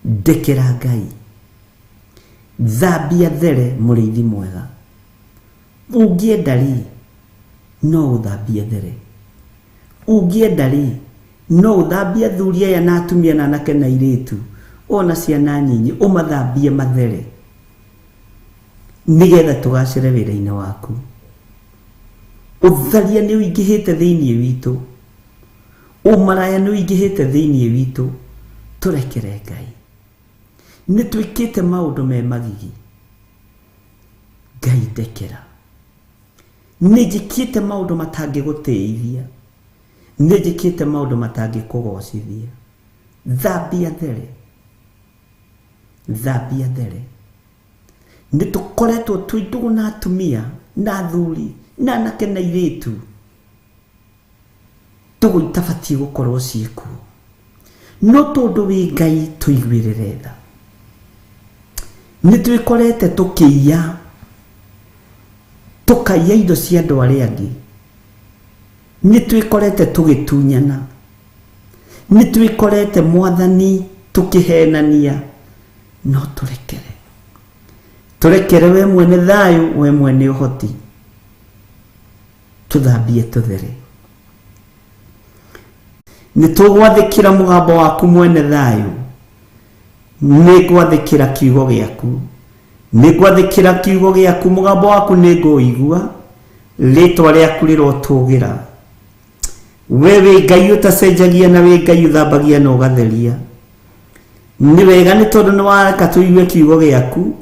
ndekera Ngai, thambia there mũrĩithi mwega. Ũngĩenda rĩ, no ũthambie there, ũngĩenda rĩ, no ũthambie athuri aya na atumia na anake na airĩtu ona ciana nyinyi, ũmathambie mathere nĩgetha tũgacĩre wĩra-inĩ waku. Ũtharia nĩ ũingĩhĩte thĩinĩ witũ, ũmaraya nĩ ũingĩhĩte thĩinĩ witũ, tũrekere Ngai. Nĩ twĩkĩte maũndũ me magigi, Ngai ndekera. Nĩ njĩkĩte maũndũ matangĩgũtĩithia, nĩ njĩkĩte maũndũ matangĩkũgocithia. Thambia there, thambia there. Nĩ tũkoretwo twĩ ndũgũ na atumia na athuri na anake na airĩtu, ndũgũ itabatiĩ gũkorwo ciĩkuo, no tondũ wĩ Ngai tũiguĩrĩre tha. Nĩ twĩkorete tũkĩiya, tũkaiya indo cia andũ arĩa angĩ, nĩ twĩkorete tũgĩtunyana, nĩ twĩkorete Mwathani tũkĩhenania, no tũrekere, tũrekere we mwene thayũ, we mwene ũhoti, tũthambie tũthere. Nĩ tũgwathĩkĩra mũgambo waku mwene thayũ, nĩ ngwathĩkĩra kiugo gĩaku, nĩ ngwathĩkĩra kiugo gĩaku, mũgambo waku nĩ ngũũigua, rĩtwa rĩaku rĩrotũgĩra. We wĩ Ngai ũtacenjagia na wĩ Ngai ũthambagia na ũgatheria. Nĩ wega nĩ tondũ nĩ wareka tũigue kiugo gĩaku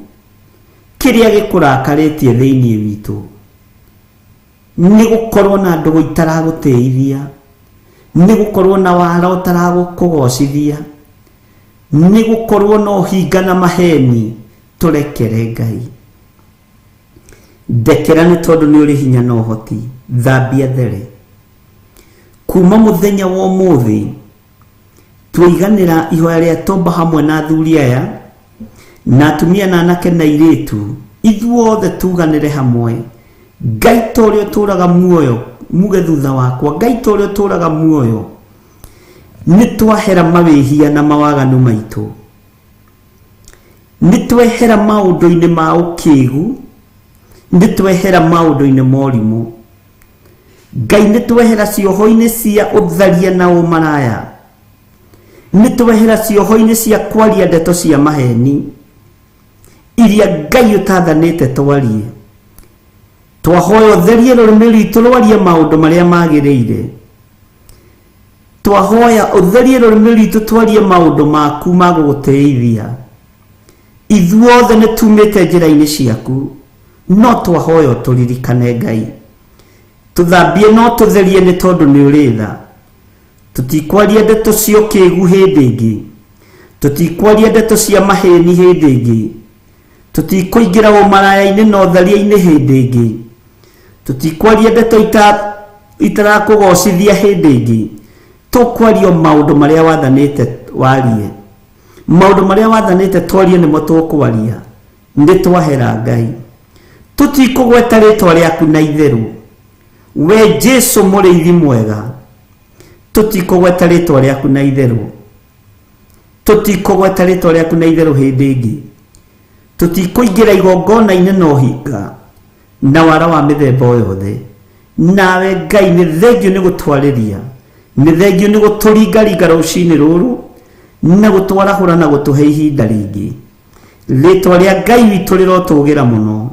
kĩrĩa gĩkũrakarĩtie thĩinĩ witũ. Nĩ gũkorwo na ndũgũ itaragũtĩithia, nĩ gũkorwo na wara ũtaragũkũgocithia, nĩ gũkorwo na ũhinga na maheni, tũrekere Ngai. Ndekera nĩ tondũ nĩ ũrĩ hinya na ũhoti, thambia there. Kuma mũthenya wa ũmũthĩ twaiganĩra ihoya rĩa tomba hamwe na athuri aya na atumia na anake na airĩtu, ithuothe tuganĩre hamwe. Ngai ta ũrĩa ũtũũraga muoyo, muge thutha wakwa, Ngai ta ũrĩa ũtũũraga muoyo, nĩ twahera mawĩhia na mawaganu maitũ, nĩ twehera maũndũ-inĩ ma ũkĩgu, nĩ twehera maũndũ-inĩ ma ũrimũ. Ngai nĩ twehera cioho-inĩ cia ũtharia na ũmaraya, nĩ twehera cioho-inĩ cia kwaria ndeto cia maheni iria Ngai ũtathanĩte twarie. Twahoya ũtherie rũrĩmĩ rwitũ rwarie maũndũ marĩa magĩrĩire. Twahoya ũtherie rũrĩmĩ rwitũ twarie maũndũ maku ma gũgũtĩithia. Ithuothe nĩ tumĩte njĩra-inĩ ciaku, no twahoya ũtũririkane Ngai. Tũthambie no tũtherie nĩ tondũ nĩ ũrĩ tha. Tũtikwaria ndeto cia ũkĩgu hĩndĩ ĩngĩ, tũtikwaria ndeto cia maheni hĩndĩ ĩngĩ, tũtikũingĩra ũmaraya-inĩ na ũtharia-inĩ hĩndĩ ĩngĩ, tũtikwaria ndeto itarakũgocithia hĩndĩ ĩngĩ. Tũkwaria maũndũ marĩa wathanĩte warie, maũndũ marĩa wathanĩte twarie nĩmo tũkwaria. Nĩ twahera Ngai, tũtikũgweta rĩtwa rĩaku na itherũ. We Jesu mũrĩithi mwega, tũtikũgweta rĩtwa rĩaku na itherũ, tũtikũgweta rĩtwa rĩaku na itherũ hĩndĩ ĩngĩ. Tũtikũingĩra igongona-inĩ na ũhinga na wara wa mĩthemba o yothe. Nawe Ngai nĩ thengio nĩ gũtwarĩria, nĩ thengio nĩ gũtũringaringa rũcinĩ rũrũ na gũtwarahũra na gũtũhe ihinda rĩngĩ. Rĩtwa rĩa Ngai witũ rĩrotũgĩra mũno,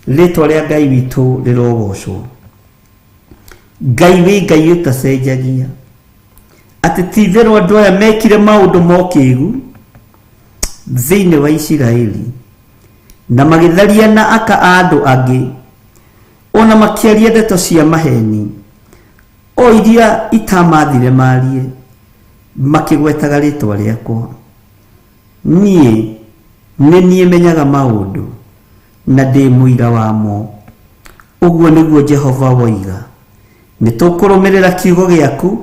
rĩtwa rĩa Ngai witũ rĩrogocwo. Ngai wĩ Ngai ũtacenjagia, atĩ ti itherũ andũ aya mekire maũndũ mokĩgu thĩinĩ wa Isiraeli na magĩtharia na aka a andũ angĩ, ona makĩaria ndeto cia maheni o iria itamathire marie, makĩgwetaga rĩtwa rĩakwa. Niĩ nĩ niĩ menyaga maũndũ na ndĩ mũira wamo, ũguo nĩguo Jehova woiga. Nĩ tũkũrũmĩrĩra kiugo gĩaku,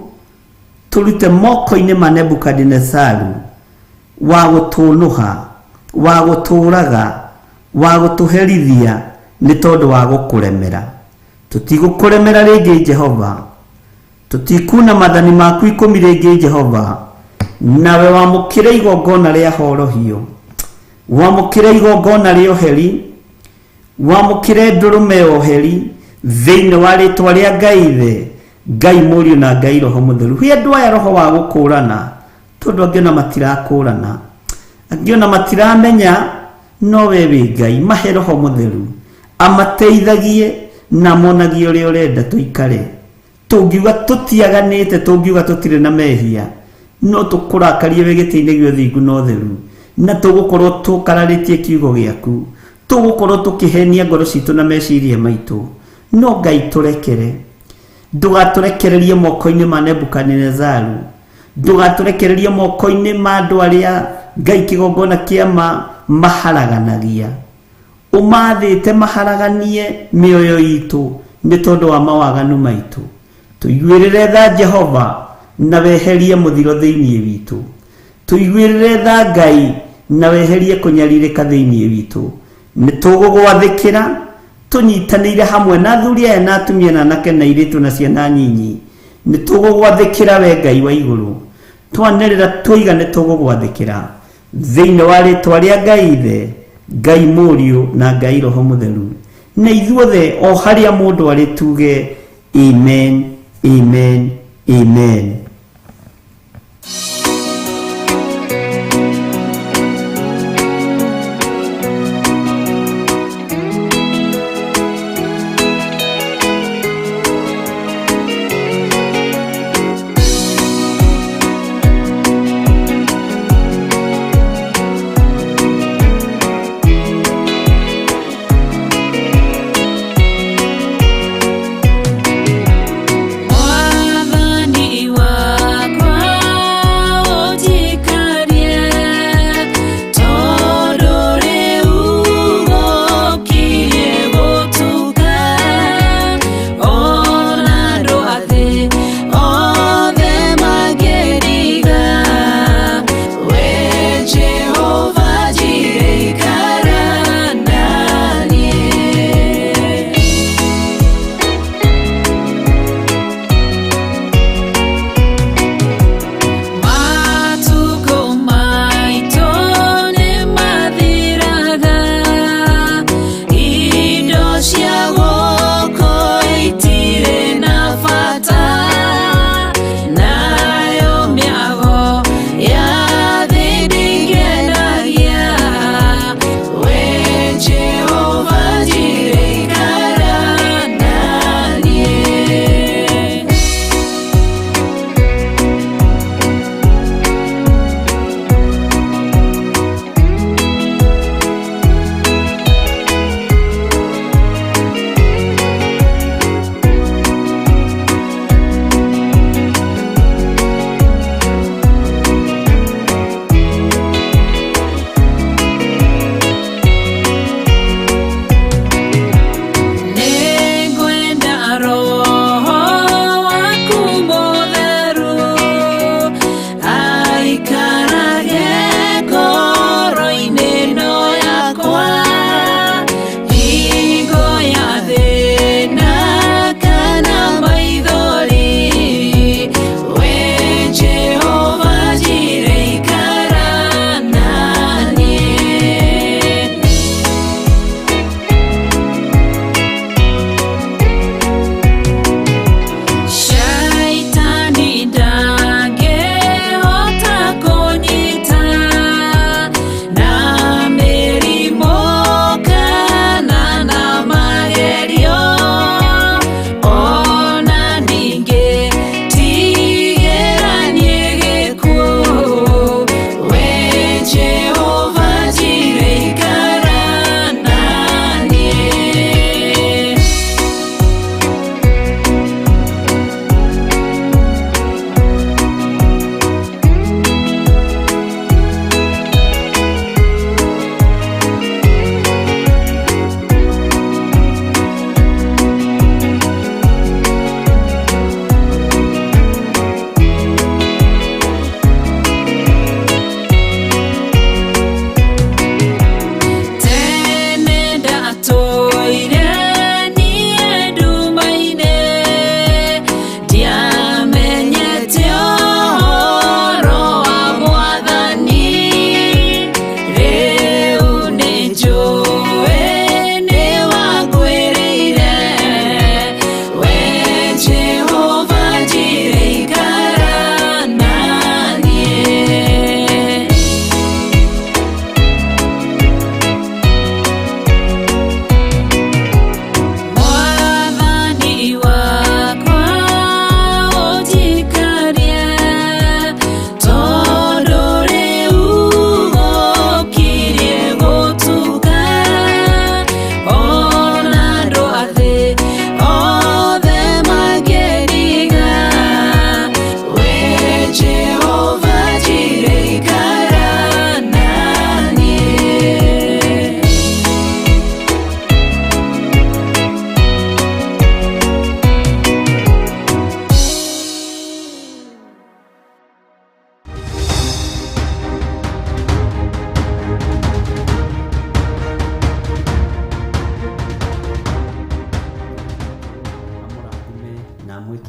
Tũrute moko-inĩ ma Nebukadinezaru wa gũtũnũha, wa gũtũũraga, wa gũtũherithia nĩ tondũ wa gũkũremera. Tũtigũkũremera rĩngĩ Jehova, tũtikuna mathani maku 10 rĩngĩ Jehova. Nawe wamũkĩre igongona rĩa horohio, wamũkĩre igongona rĩa ũheri, wamũkĩre ndũrũme ya ũheri thĩinĩ wa rĩtwa rĩa Ngai Ithe, Ngai Mũriũ na Ngai Roho Mũtheru. Hĩ andũ aya roho wa gũkũrana, tondũ angĩ ona matirakũrana, angĩ ona matiramenya no we wĩ Ngai. Mahe Roho Mũtheru amateithagie na monagie ũrĩa ũrenda tũikare. Tũngiuga tũtiaganĩte, tũngiuga tũtirĩ na mehia, no tũkũrakarie wĩ gĩtĩ-inĩ gĩa ũthingu na ũtheru, na tũgũkorwo tũkararĩtie kiugo gĩaku, tũgũkorwo tũkĩhenia ngoro citũ na meciria maitũ. No Ngai tũrekere, ndũgatũrekererie moko-inĩ ma Nebukadinezaru, ndũgatũrekererie moko-inĩ ma andũ arĩa Ngai kĩgongona kĩa ma maharaganagia. Ũmathĩte maharaganie mĩoyo itũ nĩ tondũ wa mawaganu maitũ. Tũiguĩrĩre tha Jehova na weherie mũthiro thĩinĩ witũ. Tũiguĩrĩre tha Ngai na weherie kũnyarirĩka thĩinĩ witũ. Nĩ tũgũgwathĩkĩra tũnyitanĩire hamwe na athuri aya na atumia na anake na airĩtu na ciana nyinyi. Nĩ tũgũgwathĩkĩra we Ngai wa igũrũ. Twanĩrĩra twoiga nĩ tũgũgwathĩkĩra thĩinĩ wa rĩtwa rĩa Ngai Ithe, Ngai Mũriũ na Ngai Roho Mũtheru. Na ithuothe o harĩa mũndũ arĩ tuge amen, amen, amen. Mwathani wakwa.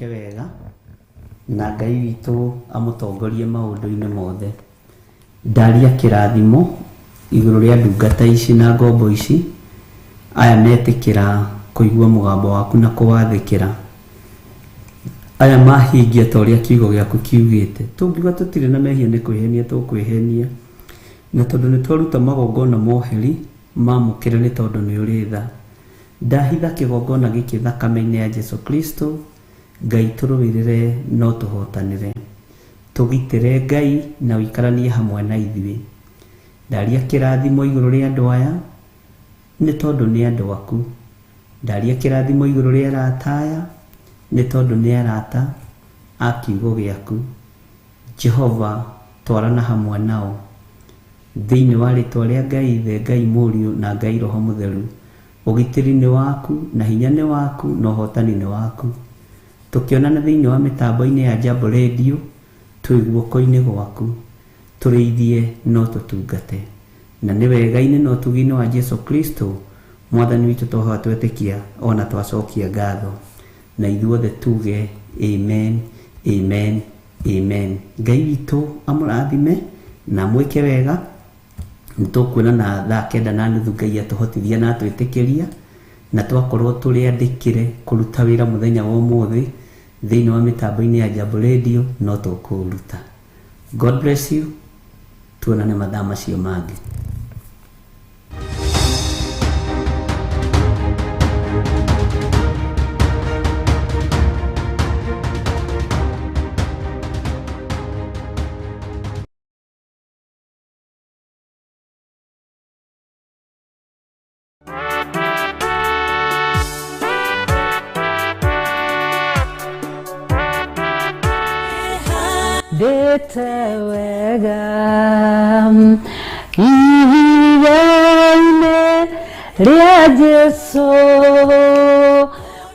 amwĩke wega na Ngai witũ amũtongorie maũndũ-inĩ mothe. Ndaria kĩrathimo igũrũ rĩa ndungata ici na ngombo ici, aya metĩkĩra kũigua mũgambo waku na kũwathĩkĩra, aya mahingia ta ũrĩa kiugo gĩaku kiugĩte. Tũngiuga tũtirĩ na mehia nĩ kwĩhenia tũkwĩhenia, na tondũ nĩ twaruta magongona moheri mamũkĩre nĩ tondũ nĩ ũrĩ tha. Ndahitha kĩgongona gĩkĩ thakame-inĩ ya Jesu Kristo, Ngai tũrũĩrĩre no tũhotanĩre, tũgitĩre Ngai na ũikaranie hamwe na ithuĩ. Ndaria kĩrathimo igũrũ rĩa andũ aya nĩ tondũ nĩ andũ aku. Ndaria kĩrathimo igũrũ rĩa arata aya nĩ tondũ nĩ arata a kiugo gĩaku. Jehova twarana hamwe nao thĩinĩ wa rĩtwa rĩa Ngai Ithe, Ngai Mũriũ na Ngai Roho Mũtheru. Ũgitĩri nĩ waku na hinya nĩ waku na ũhotani nĩ waku. Tũkĩonana thĩinĩ wa mĩtambo-inĩ ya Jambo Radio, twĩ guoko-inĩ gwaku, tũrĩithie no tũtungate, na nĩ wega-inĩ na ũtugi-inĩ wa Jesu Kristo Mwathani witũ twahoya twetĩkia ona twacokia ngatho, na ithuothe tuge amen, amen, amen. Ngai witũ amũrathime na mwĩke wega. Nĩtũkuonana thaa 9:30 Ngai atũhotithia na atwĩtĩkĩria, na twakorwo tũrĩ andĩkĩre kũruta wĩra mũthenya wa ũmũthĩ thĩinĩ wa mĩtambo-inĩ ya Jambo Radio no tũkũruta. God bless you. Tuonane mathaa macio mangĩ. Ndĩte wega ihiga-inĩ rĩa Jesũ,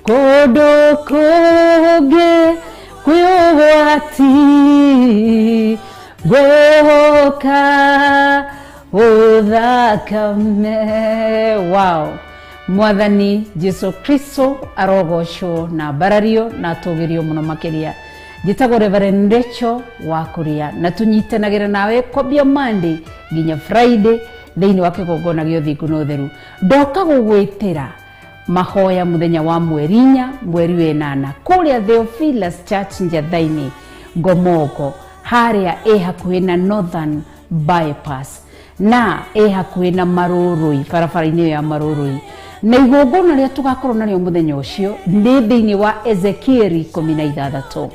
kũndũ kũngĩ kwĩ ũgwati, ngwĩhoka ũthakame. Wow. Mwathani Jesu Kristo arogocwo na mbarario na atũgĩrio mũno makĩria. Njĩtagwo Reverend Rachel wa Kuria na tũnyitanagĩra nawe kwambia Monday nginya Friday thĩinĩ wa kĩgongona gĩa ũthingu na ũtheru. Ndoka gũgwĩtĩra mahoya mũthenya wa mweri 4 mweri wa 8 kũrĩa Theophilus Church Njatha-inĩ Ngomongo, harĩa ĩ hakuhĩ na Northern Bypass na ĩ hakuhĩ na Marũrũi, barabara-inĩ ĩyo ya Marũrũi. Na igongona rĩrĩa tũgakorwo narĩo mũthenya ũcio nĩ thĩinĩ wa Ezekieli 16,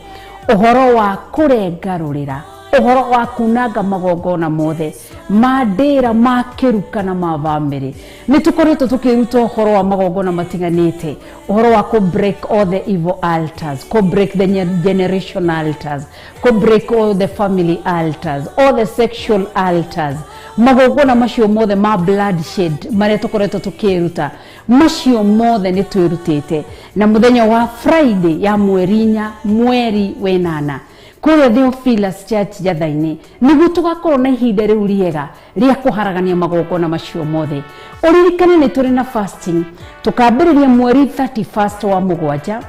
ũhoro wa kũrengarũrĩra, ũhoro wa kunanga magongona mothe ma ndĩra, ma kĩruka na ma bamĩrĩ. Nĩ tũkoretwo tũkĩruta ũhoro wa magongona matiganĩte, ũhoro wa kũ break all the evil altars, kũ break the generation altars, kũ break all the family altars, all the sexual altars, magongona macio mothe ma bloodshed marĩa tũkoretwo tũkĩruta, macio mothe nĩ twĩrutĩte. Na mũthenya wa Friday ya mweri 4 mweri wa 8 kũrĩa Theophilus Church Njatha-inĩ nĩguo tũgakorwo na ihinda rĩu rĩega rĩa kũharagania magongona macio mothe. Ũririkane nĩ tũrĩ na fasting, tũkambĩrĩria mweri 31 wa 7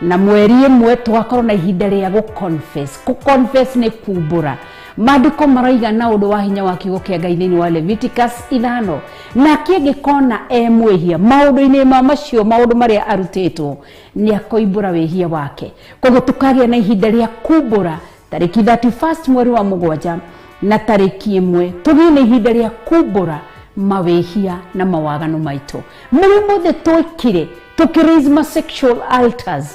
na mweri 1 tũgakorwo na ihinda rĩa gũ-confess. Gũ-confess nĩ kumbũra. Maandĩko maroiga na ũndũ wa hinya wa kiugo kĩa Ngai thĩinĩ wa Leviticus 5, nake angĩkona e mwĩhia maũndũ-inĩ ma macio maũndũ marĩa arutĩtwo nĩ akoimbũra wĩhia wake. Koguo tũkagĩa na ihinda rĩa kumbũra tarĩki 31 mweri wa 7 na tarĩki 1 tũgĩe na ihinda rĩa kumbũra mawĩhia na mawaganu maitũ marĩa mothe twĩkire, tũkĩraise ma sexual altars,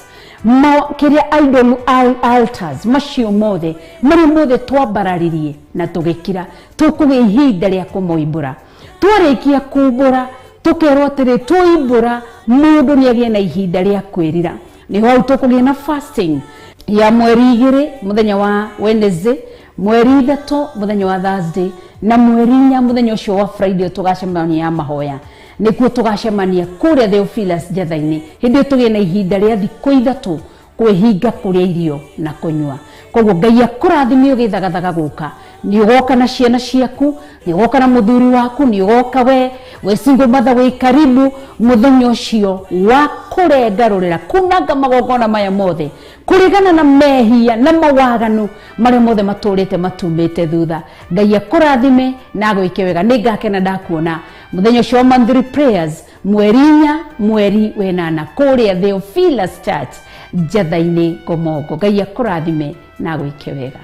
kĩrĩa idol altars, macio mothe marĩa mothe twambararirie na tũgĩkira, tũkũgĩa ihinda rĩa kũmoimbũra. Twarĩkia kumbũra tũkerwo atĩrĩ, twoimbũra mũndũ nĩ agĩe na ihinda rĩa kwĩrira. Nĩho hau tũkũgĩa na fasting ya mweri 2 mũthenya wa Wednesday, mweri 3 mũthenya wa Thursday na mweri 4 mũthenya ũcio wa Friday tũgacemania ya mahoya. Nĩkuo tũgacemania kũrĩa Theophilus Njatha-inĩ hĩndĩ ĩyo tũgĩe na ihinda rĩa thikũ 3 kwĩhinga kũrĩa irio na kũnyua. Koguo Ngai akũrathime ũgĩthagathaga gũka. Nĩ ũgoka na ciana ciaku, nĩ ũgoka na mũthuri waku, nĩ ũgoka we single mother wĩ karibu mũthenya ũcio wa kũrengarũrĩra, kunanga magongona maya mothe, Kũregana na mehia na mawaganu marĩa mothe matũrĩte matumĩte thutha. Ngai akũrathime na agwĩke wega. Nĩ ngakena ndakuona mũthenya ũcio wa monthly prayers mweri 4 mweri 8 kũrĩa Theophilus Church Njatha-inĩ Ngomongo. Ngai akũrathime na agwĩke wega.